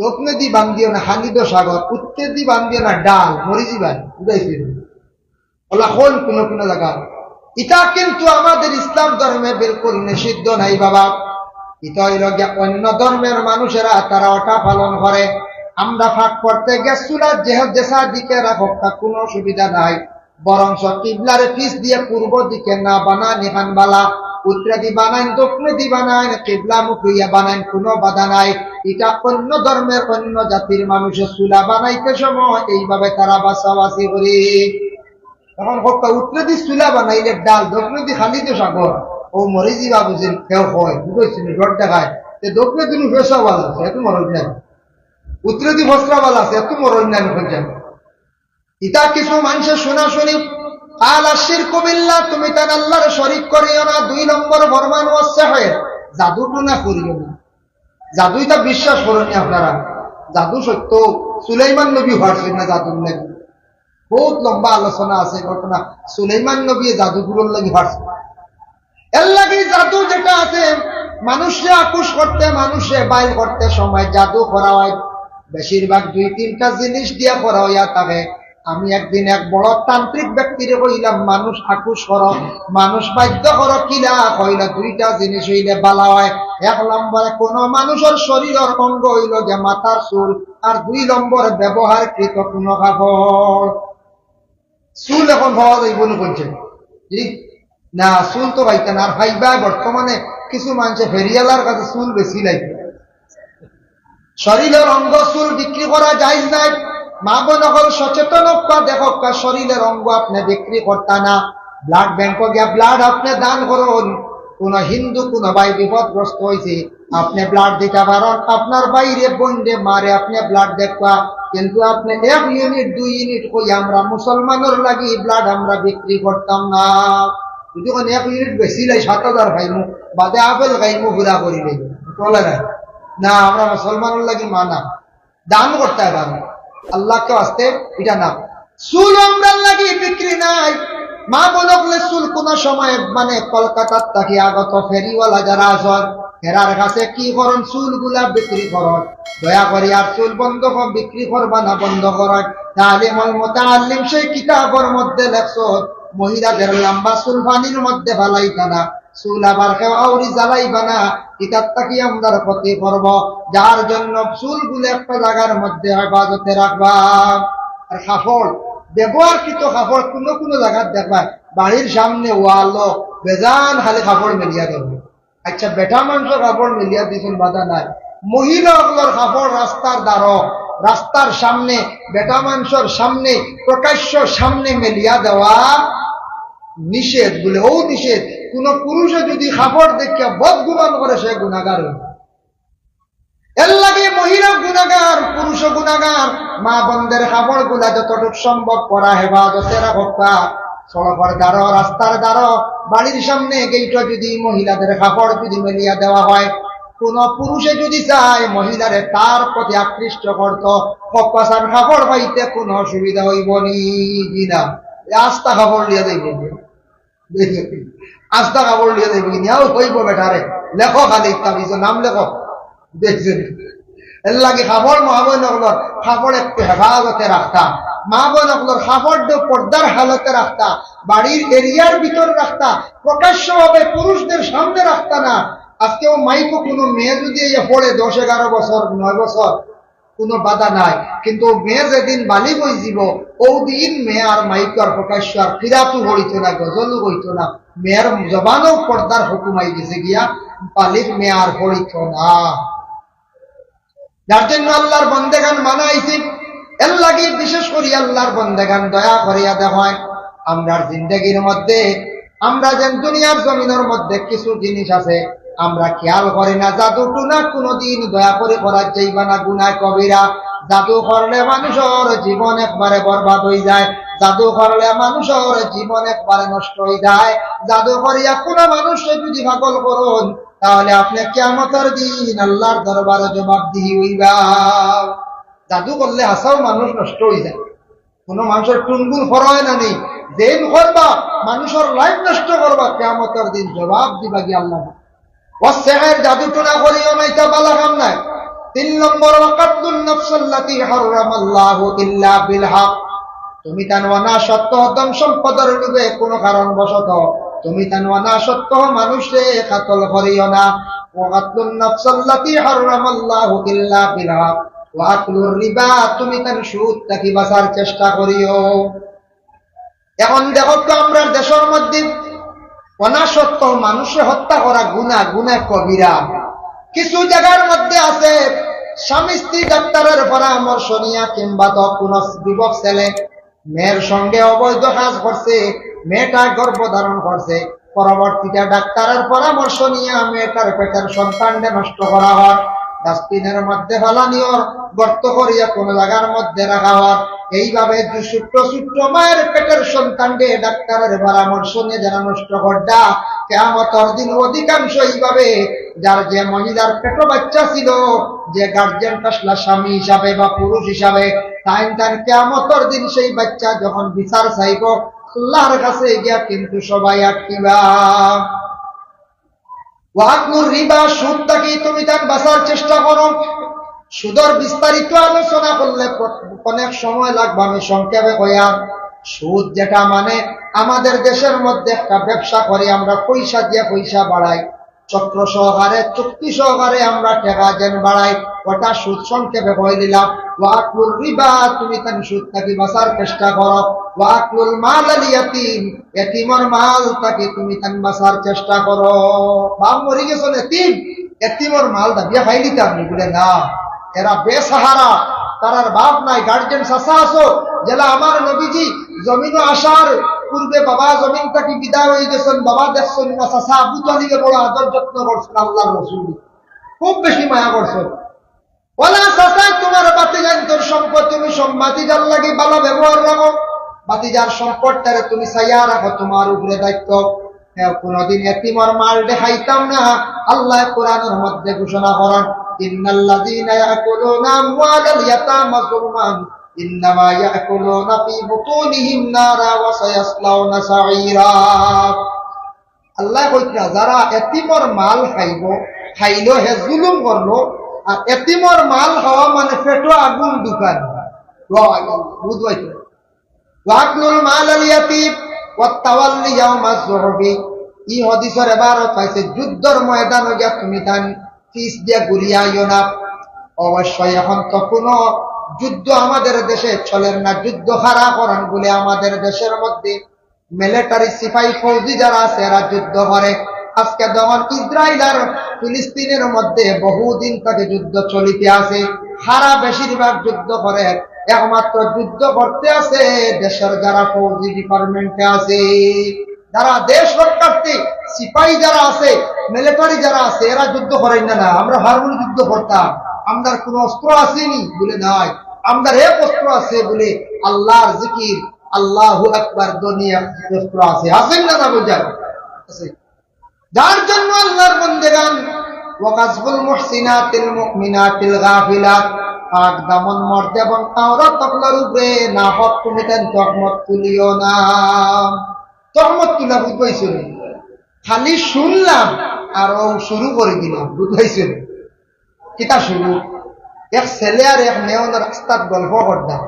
দক্ষিণেদি বান্ধিও না, খালি তো সাগর, উত্তরেদি বান্ধিও না, ডাল, মরি যিবায়।" বুঝাইছি? ওলা কইন কুনু কুনু জাগাত। ইতা কিন্তু আমাদের ইসলাম ধর্মে বিলকুল নিষিদ্ধ নাই বাবা। ইতা অইলো গিয়া অন্য ধর্মের মানুষেরা তারা ওটা পালন করে। আমরা পাক করতে গিয়া চুলা যে, যেছা দিকে রাখউক্কা, কুনু অসুবিধা নাই। বরঞ্চ কিবলার পিছ দিয়া পূর্ব দিকে না বানাইন, ইখান বালা। উত্তরেদি বানাইন, দক্ষিণেদি বানাইন, কিবলামুখী অইয়া বানাইন, কুনু বাধা নাই। ইটা অন্য ধর্মের অন্য জাতির মানুষে চুলা বানাইতে সময় এইভাবে তারা বাছাবাছি করে। এখন কউক্কা উত্তরেদি চুলা বানাইলে ডাল, দক্ষিণেদি খালি তো সাগর, অউ মরি যিবা বুঝিন কেউ কয়, বুঝাইছি নি, ডর দেখায়। তে দক্ষিণেদি নু ফেসা বালা আছে, এত মরণ নাই। উত্তরেদি ফসরা বালা আছে, এত মরণ নাই, বুঝছেন? ইতা কিছু মানষে শুনা শুনি, "ক্বালা শিরকু বিল্লাহ", তুমি তান আল্লাহর শরিক করিও না। দুই নম্বর ফরমান, "ওয়াস সিহর", জাদু টুনা করিও না। জাদু ইতা বিশ্বাস করইন নি আপনারা? জাদু সত্য, সুলাইমান নবী পারছইন না জাদুর লাগি। বহুত লম্বা আলোচনা আছে ঘটনা, সুলাইমান নবী জাদুগুরুর লাগি পারছইন। এর লাগি জাদু যেটা আছে, মানুষরে আকুশ করতে, মানুষরে বাইল করতে সময় জাদু করা অয়, বেশিরভাগ দুই তিনটা জিনিস দিয়া করা অইয়া থাকে। আমি একদিন এক বড় তান্ত্রিক ব্যক্তিরে কইলাম, "মানুষ আকুশ করো, মানুষ বাধ্য করো, কিলা?" কইলা, "দুইটা জিনিস অইলে বালা অয়। এক নম্বরে কুনু মানুষর শরীরর অঙ্গ অইলো গিয়া মাথার চুল, আর দুই নম্বরে ব্যবহারকৃত কুনু কাপড়।" চুল এখন পাওয়া যাইবো না বলছে। জি? না, চুল তো পাইতা না। আর পাইবা বর্তমানে কিছু মানষে ফেরিওয়ালার কাছে চুল বেচিলাইতা। শরীরর অঙ্গ চুল বিক্রি করা জায়েজ নাই। মা বোন অকল সচেতন অউক্কা, দেখউক্কা, শরীরর অঙ্গ আপনে বিক্রি করতা না। ব্লাড ব্যাংকো গিয়া ব্লাড আপনে দান করইন। কুনু হিন্দু কুনু ভাই বিপদগ্রস্ত অইছে, আপনে ব্লাড দিতা পারইন, আপনার ভাইরে, বইনরে, মারে আপনে ব্লাড দেউক্কা, কিন্তু আপনে এক ইউনিট, দুই ইউনিট কইয়া আমরা মুসলমানর লাগি ব্লাড আমরা বিক্রি করতাম না। যদি কইন এক ইউনিট বেচিলাই সাত হাজার পাইমু, বাদে আপেল খাইমু, পুরা করি লইব। চলে না। না, আমরা মুসলমানর লাগি মানা। দান করতে হয়, দান। আল্লাহকে আসতে এটা না। চুল আমরার লাগি বিক্রি নাই। মা বোন অকলে চুল কোন সময় মানে কলকাতার থাকি আগত ফেরিওয়ালা যারা আছইন, এরার কাছে কি করইন, চুলগুলা বিক্রি করইন। দয়া করি আর চুল বন্ধ কর, বিক্রি করবা না, বন্ধ করইন। তালিমুল মুতাআল্লিম সেই কিতাবর মধ্যে লেখছইন, মহিলাদের লম্বা চুল পানির মধ্যে ফালাইতা না। চুল আবার কেউ আউরি জ্বালাইবা না, ইতার থাকি আমরার ক্ষতি করব। যার জন্য চুলগুলা একটা জাগার মধ্যে হেফাজতে রাখবা। আর কাপড়, ব্যবহারকৃত কাপড় কুনু কুনু জাগাত দেখবা, বাড়ির সামনে ওয়ালো বেজান খালি কাপড় মেলিয়া দেওয়া। আচ্ছা, বেটা মানষর কাপড় মেলিয়া দিছইন, বাধা নাই। মহিলা অকলর কাপড় রাস্তার দ্বারো, রাস্তার সামনে, বেটা মানষর সামনে, প্রকাশ্য সামনে মেলিয়া দেওয়া নিষেধ। বলে, ও নিষেধ। কোন পুরুষে যদি কাপড় দেখিয়া বদগুমান করে, সে গুনাগার অইব। এর লাগি মহিলা গুনাগার, পুরুষ গুনাগার। মা বোনদের কাপড়গুলা যতটুক সম্ভব করা হেফাজতে রাখবা। সড়কর দ্বারো, রাস্তার দ্বারো, বাড়ির সামনে গেইটো যদি মহিলাদের কাপড় যদি মেলিয়া দেওয়া হয়, কোন পুরুষে যদি চায় মহিলারে তার প্রতি আকৃষ্ট করত, কপাসার কাপড় পাইতে কোনো অসুবিধা অইব নি? জি না। এ আস্তা কাপড় লিয়া যাইব নি? আস্তা কাপড় লিয়া যাইব নি? নিয়াও কইব বেটারে, লেখো খালি তাবিজো নাম লেখো। দেখছইন? এর লাগি কাপড় মা বোন অকলর কাপড় একটু হেফাজতে রাখতা, মা বোন অকলর কাপড় পর্দার হালতে রাখতা, বাড়ির এরিয়ার ভিতরে রাখতা, প্রকাশ্যভাবে পুরুষদের সামনে রাখতা না। আজকেও মাইকো কোনো মেয়ে যদি এই পড়ে দশ এগারো বছর, নয় বছর, কোনো বাধা নাই, কিন্তু মেয়ে যেদিন বালিগ অইযিব, ওদিন মেয়ে আর মাইকো আর প্রকাশ্য আর কিরাতও পড়িত না, গজলও কইত না, মেয়ের জবানও পর্দার হুকুম আই গেছে গিয়া, বালিগ মেয়ে আর পড়িত না। যার জন্য আল্লাহর বন্দেগান মানা অইছে। এর লাগি বিশেষ করি আল্লাহর বন্দেগান দয়া করিয়া দেখইন, আমরার জিন্দেগির মধ্যে আমরা যেন দুনিয়ার জমিনর মধ্যে কিছু জিনিস আছে আমরা খেয়াল করি না, জাদু টুনা কোনোদিন দয়া করি করা যাইবা না, গুনাহ কবিরা। জাদু করলে মানুষর জীবন একবারে বরবাদ অই যায়, জাদু করলে মানুষর জীবন একবারে নষ্ট অই যায়। জাদু করিয়া কোনো মানুষরে যদি পাগল করইন, তাহলে আপনে কিয়ামতর দিন আল্লাহর দরবারো জবাবদিহি অইবা। জাদু করলে হাছাউ মানুষ নষ্ট অই যায়। কোনো মানুষর টুনগুন করা অয় না নি, যেইন করবা, মানুষর লাইফ নষ্ট করবা, কিয়ামতর দিন জবাব দিবা গিয়া আল্লাহ। ওয়াসসিহর, জাদু টুনা করিও না, ইটা বালা কাম নায়। তিন নম্বর, ওয়া কাতলুন নাফসাল্লাতি হাররামাল্লাহু ইল্লা বিল হক। তুমি তান অনাসত্ত্ব ধন সম্পদর লোভে কোনো কারণবশত তুমি তান অনাসত্ত্ব মানুষরে কাতল করিও না। ওয়া কাতলুন নাফসাল্লাতি হাররামাল্লাহু ইল্লা বিল হক। ওয়া আকলুর রিবা, তুমি তান সুদ থাকি বাঁচার চেষ্টা করিও। এখন দেখো তো, আমরার দেশর মধ্যে অনাসত্ত্ব মানুষরে হত্যা করা গুনাহ, গুনাহ কবিরা। কিছু জাগার মধ্যে আছে, স্বামী স্ত্রী ডাক্তারর পরামর্শ নিয়া কিংবা তো কোনো যুবক ছেলে মেয়ের সঙ্গে অবৈধ কাজ করছে, মেয়েটা গর্ভ ধারণ করছে, পরবর্তীতে ডাক্তারর পরামর্শ নিয়া মেয়েটার পেটের সন্তানরে নষ্ট করা অর, ডাস্টবিনর মধ্যে ফালানি অর, গর্ত করিয়া কোনো জাগার মধ্যে রাখা অর। এইভাবে যে ছোট্ট ছোট্ট মায়ের পেটের সন্তানরে ডাক্তারর পরামর্শ নিয়া যারা নষ্ট কররা, কিয়ামতর দিন অধিকাংশ এইভাবে যার যে মহিলার পেটো বাচ্চা ছিল, যে গার্জিয়ান আসলা স্বামী হিসাবে বা পুরুষ হিসাবে, তাইন তান কিয়ামতর দিন সেই বাচ্চা যখন বিচার চাইব, আল্লাহর কাছে গিয়া কিন্তু সবাই আটকিবা। ওয়া আকলুর রিবা, সুদ থাকি তুমি তান বাঁচার চেষ্টা করো। সুদর বিস্তারিত আলোচনা করলে প-, অনেক সময় লাগবে, আমি সংক্ষেপে কইয়ার। সুদ যেটা মানে আমাদের দেশের মধ্যে একটা ব্যবসা করি আমরা, পয়সা দিয়া পয়সা বাড়াই, চক্র সহকারে, চুক্তি সহকারে আমরা টেকা যেন বাড়াই, ওটা সুদ। সংক্ষেপে কই দিলাম, ওয়া আকলুর রিবা, তুমি তান সুদ থাকি বাঁচার চেষ্টা করো, ওয়া আকলুল মাল আল ইয়াতিম, এতিমর মাল থাকি তুমি তান বাঁচার চেষ্টা করো। বাপ মরি গেছইন, এতিম, এতিমর মাল দাবিয়া খাইলিতা আপনি? বলে না, এরা বেসাহারা, তারার বাপ নাই, গার্জিয়ান চাচা আছো, যেলা আমার নবীজি জমিনো আসার পূর্বে বাবা জমিন থাকি বিদায় অই গেছইন, বাবা দেখছইন না, চাচা আবু তালিবে বড় আদর যত্ন করছইন, আল্লাহর রসুল খুব বেশি মায়া করছইন। ওলা চাচায় তোমার ভাতিজাইন্তর সম্পদ, তুমি সব ভাতিজার লাগি ভালা ব্যবহার রাখো, ভাতিজার সম্পদটারে তুমি চাইয়া রাখো, তোমার উপরে দায়িত্ব। কোনোদিন এতিমর মাল দেখাইতাম না। আল্লাহ কোরআনের মধ্যে ঘোষণা করেন, "ইন্নাল্লাযীনা ইয়াকুলুনা আমওয়ালাল ইয়াতামা যুলমান ইন্নামা ইয়াকুলুনা ফি বুতুনিহিম নারা ওয়া সায়াসলাউনা সাঈরা।" আল্লাহ কইতরা, যারা এতিমর মাল খাইব, খাইলো হে জুলুম করলো, আর এতিমর মাল খাওয়া মানে পেটো আগুন ঢুকানো। ওয়া আল্লাহ, বুঝবাই তো। ওয়াকলুল মালাল ইয়াতিম ওয়াত তাওয়াল্লি ইয়াউমাজ যুহফি। ই হাদিসর এবারত পাইছে, যুদ্ধর ময়দানো গিয়া তুমি তান পিছ দিয়া ঘুরিয়া আইও না। অবশ্যই এখন তো কোনো যুদ্ধ আমাদের দেশে চলের না, যুদ্ধ খাড়া করেন বলে আমাদের দেশের মধ্যে মিলিটারি, সিপাহী, ফৌজি যারা আছে, এরা যুদ্ধ করে। আজকে যখন ইসরায়েল আর ফিলিস্তিনের মধ্যে বহুদিন থেকে যুদ্ধ চলিতে আছে, সারা বেশিরভাগ যুদ্ধ করে, একমাত্র যুদ্ধ করতে আছে দেশের যারা ফৌজি ডিপার্টমেন্টে আছে, যারা দেশ রক্ষার্থী সিপাহী যারা আছে, মিলিটারি যারা আছে, এরা যুদ্ধ করেন না। না, আমরা হারমোনি যুদ্ধ করতাম, আমরার কোনো অস্ত্র আসেনি বলে নাই, আমরার এক অস্ত্র আছে বলে আল্লাহর জিকির, আল্লাহু আকবার ধ্বনি এক অস্ত্র আছে, আছেন না, না বুঝার আছে। যার জন্য আল্লাহর বন্দেগান, ওয়াকাযফুল মুহসিনাতিল মুমিনাতিল গাফিলাত, পাক দামন মর্দ এবং আওরাত অকলর উপরে নাহক তুমি তান তহমত তুলিও না। তহমত তুলা বুঝবাইছো নি? খালি শুনলাম আর ও শুরু করে দিলাম, বুঝবাইছো নি? কিতা শুরু? এক ছেলে আর এক মেয়ে অনো রাস্তাত গল্প করতা।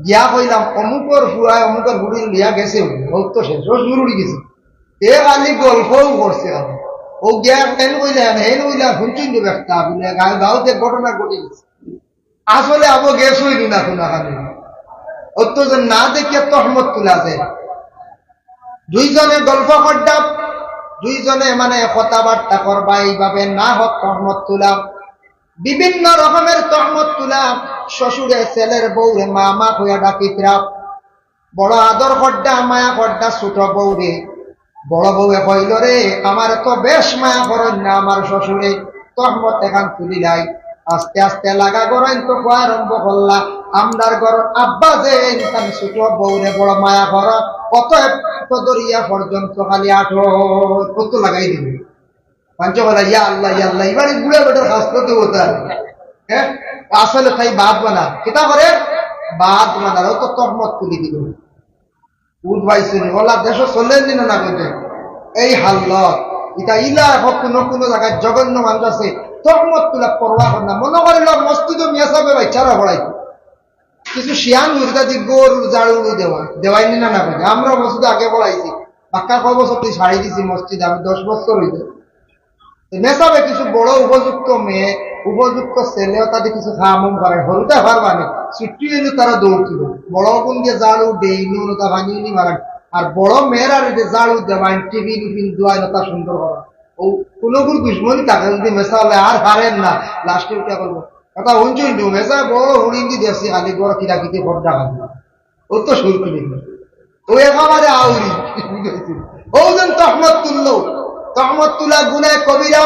গিয়া কইলাম, "অমুকর ফুয়ায় অমুকর ফুড়িরে লইয়া গেছে, ও তো শেষ, ও শুরু উড়ি গেছে।" এ খালি গল্পও করছে আর। ও গিয়া হেন কইলা, হেন কইলা, হুনছইন তো একটা, বলে, গাঁও, গাঁওতে ঘটনা ঘটে গেছে। আসলে আবো গেছে অইল না কোনোখানে। অত যে না দেখিয়া তহমত তুলা যায়। দুইজনে গল্প করতাম, দুইজনে মানে কথাবার্তা করবা, এইভাবে নাহক তহমত তুলা, বিভিন্ন রকমের তহমত তুলা। শ্বশুরে ছেলের বউরে মামা কইয়া ডাকিতরা, বড় আদর করতা, মায়া করতা ছোট বউরে। বড় বউয়ে কইল, "রে, আমারে তো বেশ মায়া করইন না আমার শ্বশুরে।" তহমত এখান তুলিলাই। আস্তে আস্তে লাগা গরইন তো কওয়া আরম্ভ করলা, "আমরার ঘরর আব্বা যে ইনসান ছোট বউরে বড় মায়া করইন, অতএব তো দরিয়া পর্যন্ত খালি আঠো।" কত লাগাই দিবে। পাঞ্চ বলা, "ইয়া আল্লাহ, ইয়া আল্লাহ, এবারে বুড়া বেটার হাসতে তো হতা।" হ্যাঁ, আসলে তাই বাদ বানা। কিতা করে? বাদ বানার, ও তো তহমত তুলি দিল। উঠ ভাই শুনি, ওলা দেশ চলেন দিন না করতে। এই হাল্লত, এটা ইলা এখন কোনো কোনো জায়গায় জঘন্য মানুষ আছে, তহমত তুলা পরোয়া করে না। মনে করে লোক মসজিদে মিয়া সাহেব বাচ্চারা পড়াইতো। কিছু শিয়ান মুর্দা দি গরুর ঝাড়ু দেওয়া, দেওয়াই নি না না করে। আমরা মসজিদে আগে পড়াইছি, বাক্কা কয় বছর তুই ছাড়ি দিছি মসজিদ, আমি দশ বছর হইতে। তো মেসাবে কিছু বড় উপযুক্ত মেয়ে, উপযুক্ত ছেলে, তাদের কিছু কাম উম করে, হরুতা পারবা নি, ছুটি হইলে তারা দৌড় তুলো। বড় কোন দিয়ে ঝাড়ু, ডেইনু, নতা পানি উনি মারেন। আর বড় মেয়েরা রে ঝাড়ু দেওয়াইন, টিফিন উফিন দেওয়াইন, নতা সুন্দর করা। ও কোনো গুরু দুশ্মনী থাকে, যদি মেসা হলে আর পারেন না, লাস্টে উঠে করবো। কথা হুনছইন তো, মেসা বড় হুড়িন্দি দেশি খালি বড় কিরাকিতি ভোট ডাকা। ও তো শুরু করি। ও একেবারে আউরি। ও যেন তহমত তুললো। তহমত তুলা গুনায় কবিরা।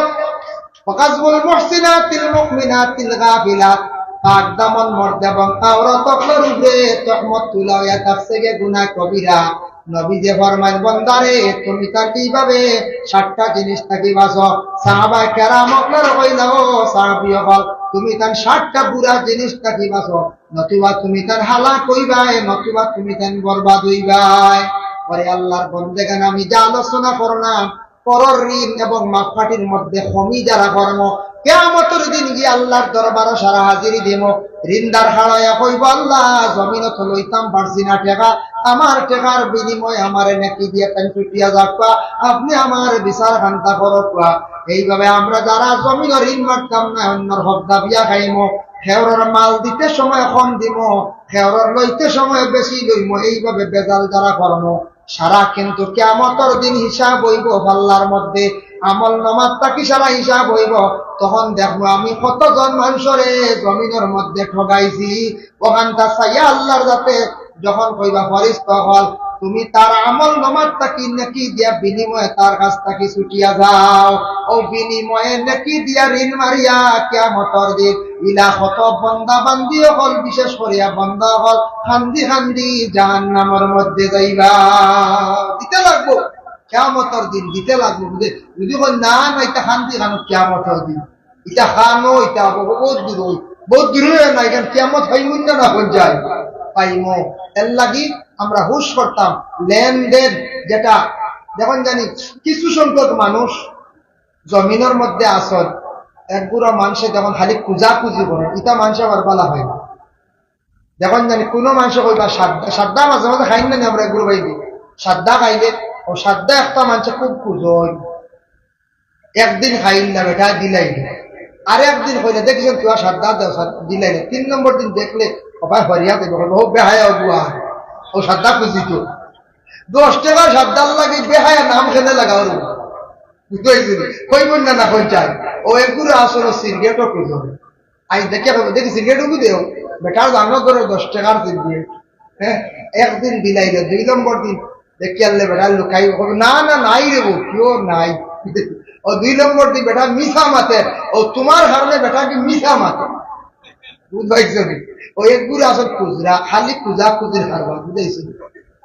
ওয়াকাযফুল মুহসিনাতিল মুমিনাতিল গাফিলাত। পাক দামন মর্দ এবং আওরাত অকলর উপরে তহমত তুলা হইয়া থাকছে গি গুনায় কবিরা। নবীজি ফরমাইন, "বন্দারে, তুমি তান কিভাবে সাতটা জিনিস থাকি বাঁচো?" সাহাবায়ে কেরাম অকলরে কইলা, "ও সাহাবী অকল, তুমি তান সাতটা বুরা জিনিস থাকি বাঁচো।" নতুবা তুমি তান হালাক অইবায়, নতুবা তুমি তান বরবাদ অইবায়। ওরে আল্লাহর বন্দেগান, আমি যে আলোচনা করলাম, পরর ঋণ এবং মাপকাঠির মধ্যে কমি যারা করমু, কিয়ামতর দিন গিয়া আল্লাহর দরবারো সারা হাজিরি দিমু। ঋণদার খাড়াইয়া কইবো, "আল্লাহ, জমিনো তো লইতাম পারছি না টেকা, আমার টেকার বিনিময়ে আমারে নেকি দিয়া তাইন ছুটিয়া যাউক্কা, আপনে আমার বিচার খান্তা করউক্কা।" এইভাবে আমরা যারা জমিনো ঋণ মারতাম না, অন্যর হক দাবিয়া খাইমু, খেউরর মাল দিতে সময় কম দিমু, খেউরর লইতে সময় বেশি লইমু, এইভাবে বেজাল যারা করমু, সারা কিন্তু কিয়ামতর দিন হিসাব অইবো পাল্লার মধ্যে, আমল নামাত থাকি সারা হিসাব অইবো। তখন দেখমু আমি কতজন মানষরে জমিনর মধ্যে ঠগাইছি। অখানতা চাইয়া আল্লাহর যাতে যখন কইবা, "ফরিস্তা অকল, তুমি তার আমল নামাত থাকি নেকি দিয়া বিনিময়ে তার কাছ থাকি ছুটিয়া যাও।" ও বিনিময়ে নেকি দিয়া ঋণ মারিয়া কিয়ামতর দিন ইলা কত বন্দা বান্দি অকল, বিশেষ করিয়া বন্দা অকল কান্দি কান্দি জাহান্নামর মধ্যে যাইবা। দিতে লাগবো। কিয়ামতর দিন দিতে লাগবো, বুঝে? যদি কই, "না, না, ইতা খান দি খানো কিয়ামতর দিন, ইতা খানো, ইতা বহুত দূর, বহুত দূর অয় না, ইখান কিয়ামত পাইমু না, না, কোন যায়?" পাইমু। এর লাগি আমরা হুশ করতাম, লেনদেন যেটা, দেখইন জানি কিছু সংখ্যক মানুষ জমিনর মধ্যে আছইন, এক গুড়া মানষে দেখইন খালি খুজাখুজি করে, ইতা মানষে আবার বালা পায় না। দেখইন জানি কুনু মানষে কইবা সাদ্দা, সাদ্দা মাঝে মাঝে খাইন না নি আমরা এগুলো বাইদি। সাদ্দা খাইলে, অউ সাদ্দা একটা মানষে খুব খুজইন। একদিন খাইল না বেটা, দিলাইল। আর একদিন কইলে, "দেখছইন, তুই আর সাদ্দা দেও, সাদ-, দিলাইল।" তিন নম্বর দিন দেখলে, ও ভাই, হরিয়া দেবে, কইবো, "ও বেহায়া অগুয়া, অউ সাদ্দা খুজি তো।" দশ টেকার সাদ্দার লাগি বেহায়া নাম কেনে লাগাও রে। বুঝতে পারছি? কইবো না, না, কোন চাই? অউ এগুলো আসলে সিগারেটও খুজে। আই দেখে কইবো, "দেখি সিগারেট উগু দেও।" বেটার দাম ধরে দশ টেকার সিগারেট। হ্যাঁ, একদিন দিলাইল, দুই নম্বর দিন দেখি আনলে বেটা লুকাই কইবো, "না, না, নাই রে বউ, কেউ নাই।" অউ দুই নম্বর দিন বেটা মিছা মাতের, অউ তোমার কারণে বেটা কি মিছা মাতের। বুঝ পাইছো নি? অউ এগুলো আসল খুজরা, খালি খুজাখুজির কারবার, বুঝাইছো নি?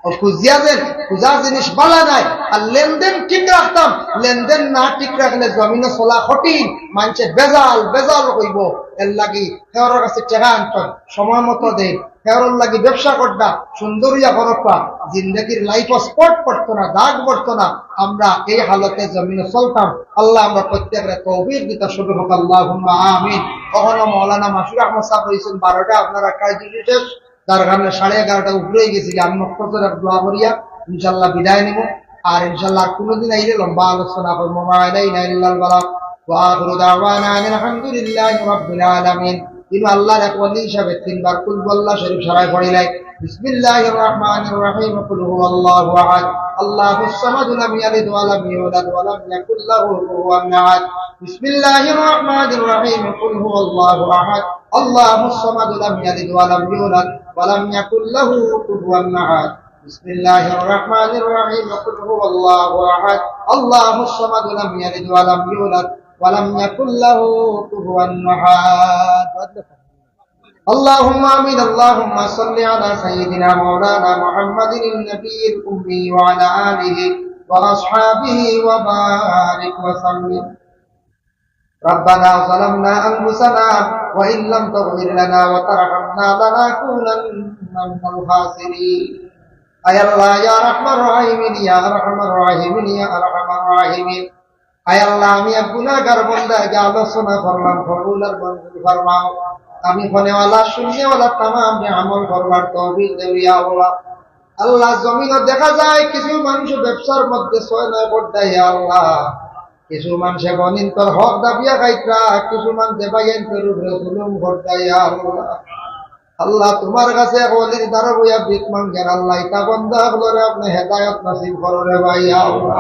অউ খুজিয়া যেন, খুজা জিনিস বালা নায়। আর লেনদেন ঠিক রাখতাম, লেনদেন না ঠিক রাখলে জমিনো চলা কঠিন। মানষে বেজাল, বেজাল কইবো, এর লাগি হেওরর কাছে টেকা আনতো, সময় মতো দে, হেওরর লাগি ব্যবসা করতা, সুন্দর ইয়া করতা, জিন্দেগির লাইফ স্পট পড়তো না, দাগ পড়তো না। আমরা এই হালতে জমিনো চলতাম। আল্লাহ আমরা প্রত্যেকরে তৌফিক দিতা, শুরু হোক, আল্লাহুম্মা আমিন। অখনো মৌলানা মাসুর আহমদ সাহেব রইছইন, বারোটা আপনারা কাজ শেষ, যার কারণে সাড়ে এগারোটা উপরে অই গেছে, আমি মক্তসর এক দোয়া করিয়া ইনশাআল্লাহ বিদায় নিমু। আর ইনশাআল্লাহ আর কোনোদিন আইলে লম্বা আলোচনা করমু। মা আলাইনা ইল্লাল বালাগ। ওয়া আখিরু দাওয়ানা আনিল হামদুলিল্লাহি রাব্বিল আলামিন। ইনো আল্লাহর এক ওলি হিসাবে তিনবার কুল হু আল্লাহ শরীফ সারায় পড়িলাই। বিসমিল্লাহির রহমানির রহিম। কুল হুয়াল্লাহু আহাদ। আল্লাহুস সামাদ। লাম ইয়ালিদ ওয়া লাম ইউলাদ ওয়া লাম ইয়াকুল লাহু কুফুয়ান আহাদ। বিসমিল্লাহির রহমানির রহিম। কুল হুয়াল্লাহু আহাদ। আল্লাহুস সামাদ। লাম ইয়ালিদ ওয়া লাম ইউলাদ ওয়া লাম ইয়াকুল লাহু কুফুয়ান আহাদ। بسم الله الرحمن الرحيم. قل هو الله أحد. الله الصمد. لم يلد ولم يولد ولم يكن له كفوا أحد. اللهم آمين. اللهم صل على سيدنا مولانا محمد النبي الأمي وعلى آله وأصحابه وبارك وسلم. ربنا ظلمنا أنفسنا وإن لم تغفر لنا وترحمنا لنكونن من الخاسرين. আয় আল্লাহ, ইয়া আরহামার রাহিমিন, ইয়া আরহামার রাহিমিন, ইয়া আরহামার রাহিমিন। আয় আল্লাহ, আমি এক গুনাহগার বান্দা, যে আলোচনা করলাম, কবুল আর মঞ্জুর ফরমাও। আমি ফনেওয়ালা, শুননেওয়ালা তামাম যে আমল করবার তৌফিক দেও, ইয়া আল্লাহ। আল্লাহ, জমিনো দেখা যায় কিছু মানুষ ব্যবসার মধ্যে ছয় নয় করতা, ইয়া আল্লাহ। কিছু মানষে বইনতর হক দাবিয়া খাইতরা, কিছু মানষে ভাইয়াইন্তর উপরে জুলুম করতা, ইয়া আল্লাহ। আল্লাহ, তোমার কাছে এক ওলির দ্বারা বইয়া ভিক মাঙ্গের, আল্লাহ, ইতা বন্দা অকলরে আপনে হেদায়ত নসিব করো রে ভাই, ইয়া আল্লাহ।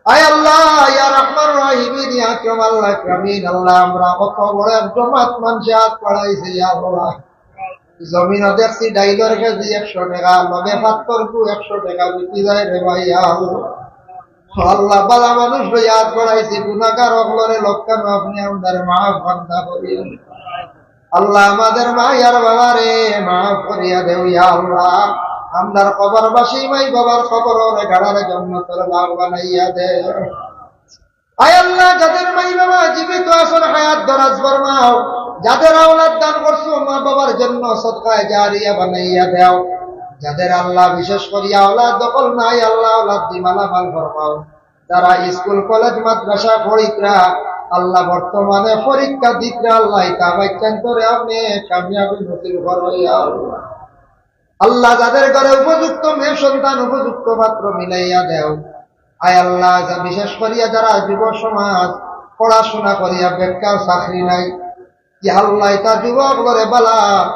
আয় আল্লাহ, ইয়া আরহামার রাহিমিন, ইয়া আকরামাল আকরামিন, আল্লাহ, আমরা কত বড় এক জমাত মানষে আত বাড়াইছে, ইয়া আল্লাহ। জমিনো দেখছি ডাইলর কেজি একশো টেকা, লগে পাত্তর কু একশো টেকা বিকি যায় রে ভাই, ইয়া আল্লাহ। আল্লাহ, বালা মানুষ লইয়া আত বাড়াইছি, গুনাহগার অকলরে লক্কানো আপনে আমরারে মাফ বান্দা করিও। আল্লাহ, আমাদের মা আর বাবারে মাফ করিয়া দেও, ইয়া আল্লাহ। আমরার কবরবাসী মাই বাবার কবররে গাড়ারে জন্নতর বাগ বানাইয়া দেও। আয় আল্লাহ, যাদের মাই বাবা জীবিত আছইন, হায়াত দরাজ ফরমাও। যাদের আওলাদ দান করছো, মা বাবার জন্য সদকায়ে জারিয়া বানাইয়া দেও। যাদের আল্লাহ বিশেষ করিয়া আওলাদ দখল নাই, আল্লাহ আওলাদ দি মালামাল ফরমাও। যারা স্কুল, কলেজ, মাদ্রাসা পড়িতরা, আল্লাহ বর্তমানে পরীক্ষা দিতরা, আল্লাহ ইতা বাচ্চাইন্তরে আপনে কামিয়াবি নসিব করো, ইয়া আল্লাহ। আল্লাহ, যাদের ঘরে উপযুক্ত মেয়ে সন্তান, উপযুক্ত পাত্র মিলাইয়া দেও। আয় আল্লাহ, যা বিশেষ করিয়া যারা যুব সমাজ পড়াশোনা করিয়া বেকার, চাকরি নাই, ইয়া আল্লাহ, ইতা যুবক অকলরে বালা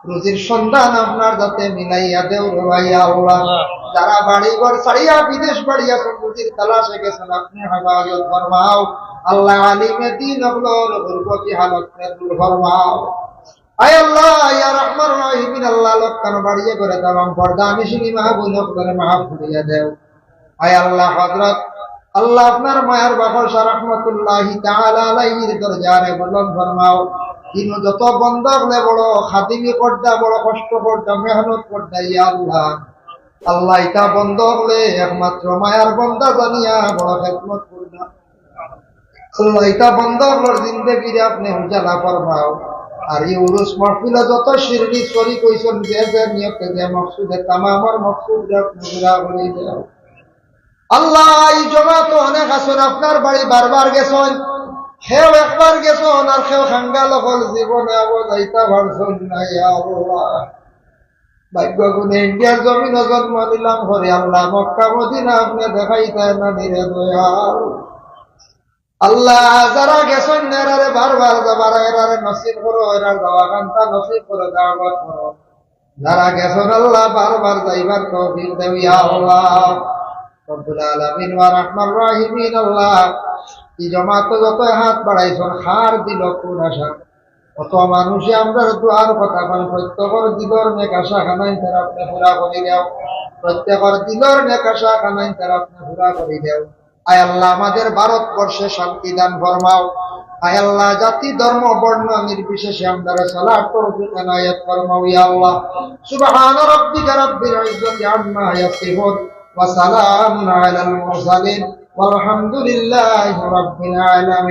রুজির সন্ধান আপনার যাতে মিলাইয়া দেও রে ভাই, ইয়া আল্লাহ। যারা বাড়ি ঘর ছাড়িয়া বিদেশ বাড়িয়া রুজির তালাশে গেছইন, আপনে হেফাজত ফরমাও। আল্লাহ, আলিমে দ্বীন অকলর গুরবতি হালত দূর ফরমাও। আয় আল্লাহ, ইয়া আরহামার রাহিমিন, আল্লাহ, লক্কানো বাড়িয়ে করে তামাম পর্দানিশিন মা বইন অকলরে মাফ করিয়া দেও। আয় আল্লাহ, হযরত আল্লাহ আপনার মায়ার বাবা শাহ রহমতুল্লাহি তাআলা আলাইহির দরজারে বুলন্দ ফরমাও। ইনো যত বন্দা অকলে বড় খাদিমি করতা, বড় কষ্ট করতা, মেহনত করতা, ইয়া আল্লাহ। আল্লাহ, ইতা বন্দা অকলে একমাত্র মায়ার বন্দা জানিয়া বড় খেদমত করলা। আল্লাহ, ইতা বন্দা অকলর জিন্দেগিরে আপনে উজালা ফরমাও। আর ই উরুস মাহফিলো যত শিরনি শরিক অইছইন, যে যে নিয়তে যে মকসুদে, তামামর মকসুদরে আপনে পুরা করি দেও। আল্লাহ, ই জমাতো অনেক আছইন, আপনার বাড়ি বারবার গেছইন, কেউ একবার গেছইন, আর কেউ কাঙ্গাল অকল জীবনে আবো যাইতা পারছইন না, ইয়া আল্লাহ। ভাগ্য গুণে ইন্ডিয়ার জমিনো জন্ম নিলাম পরে, আল্লাহ, মক্কা মদিনা আপনে দেখাইতা না নি রে দয়াল। আল্লাহ, যারা গেছইন না, এরারে বারবার যাবার, এরারে নসিব করো, এরার যাওয়া কান্তা নসিব করো, দাওয়াত করো। যারা গেছইন আল্লাহ, বারবার যাইবার তৌফিক দেও, ইয়া আল্লাহ। রব্বুল আলামিন ওয়া আরহামার রাহিমিন আল্লাহ, ই জমাতো যত হাত বাড়াইছইন, কার দিলো কুন আশা, অত মানুষে আমরার দোয়ার কথা কইন, প্রত্যেকর দিলর নেক আশা খানাইন তারা আপনে পুরা করি দেও, প্রত্যেকর দিলর নেক আশা খানাইন তারা আপনে পুরা করি দেও। আয় আল্লাহ, আমাদের ভারতবর্ষে শান্তি দান ফরমাও। আয় আল্লাহ, জাতি, ধর্ম, বর্ণ নির্বিশেষে আমরারে চলার তৌফিক এনায়েত ফরমাও, ইয়া আল্লাহ। সুবহান রাব্বিকা রাব্বিল ইজ্জাতি আম্মা ইয়াসিফুন, ওয়া সালামুন আলাল মুরসালিন, ওয়ালহামদুলিল্লাহি রাব্বিল আলামিন।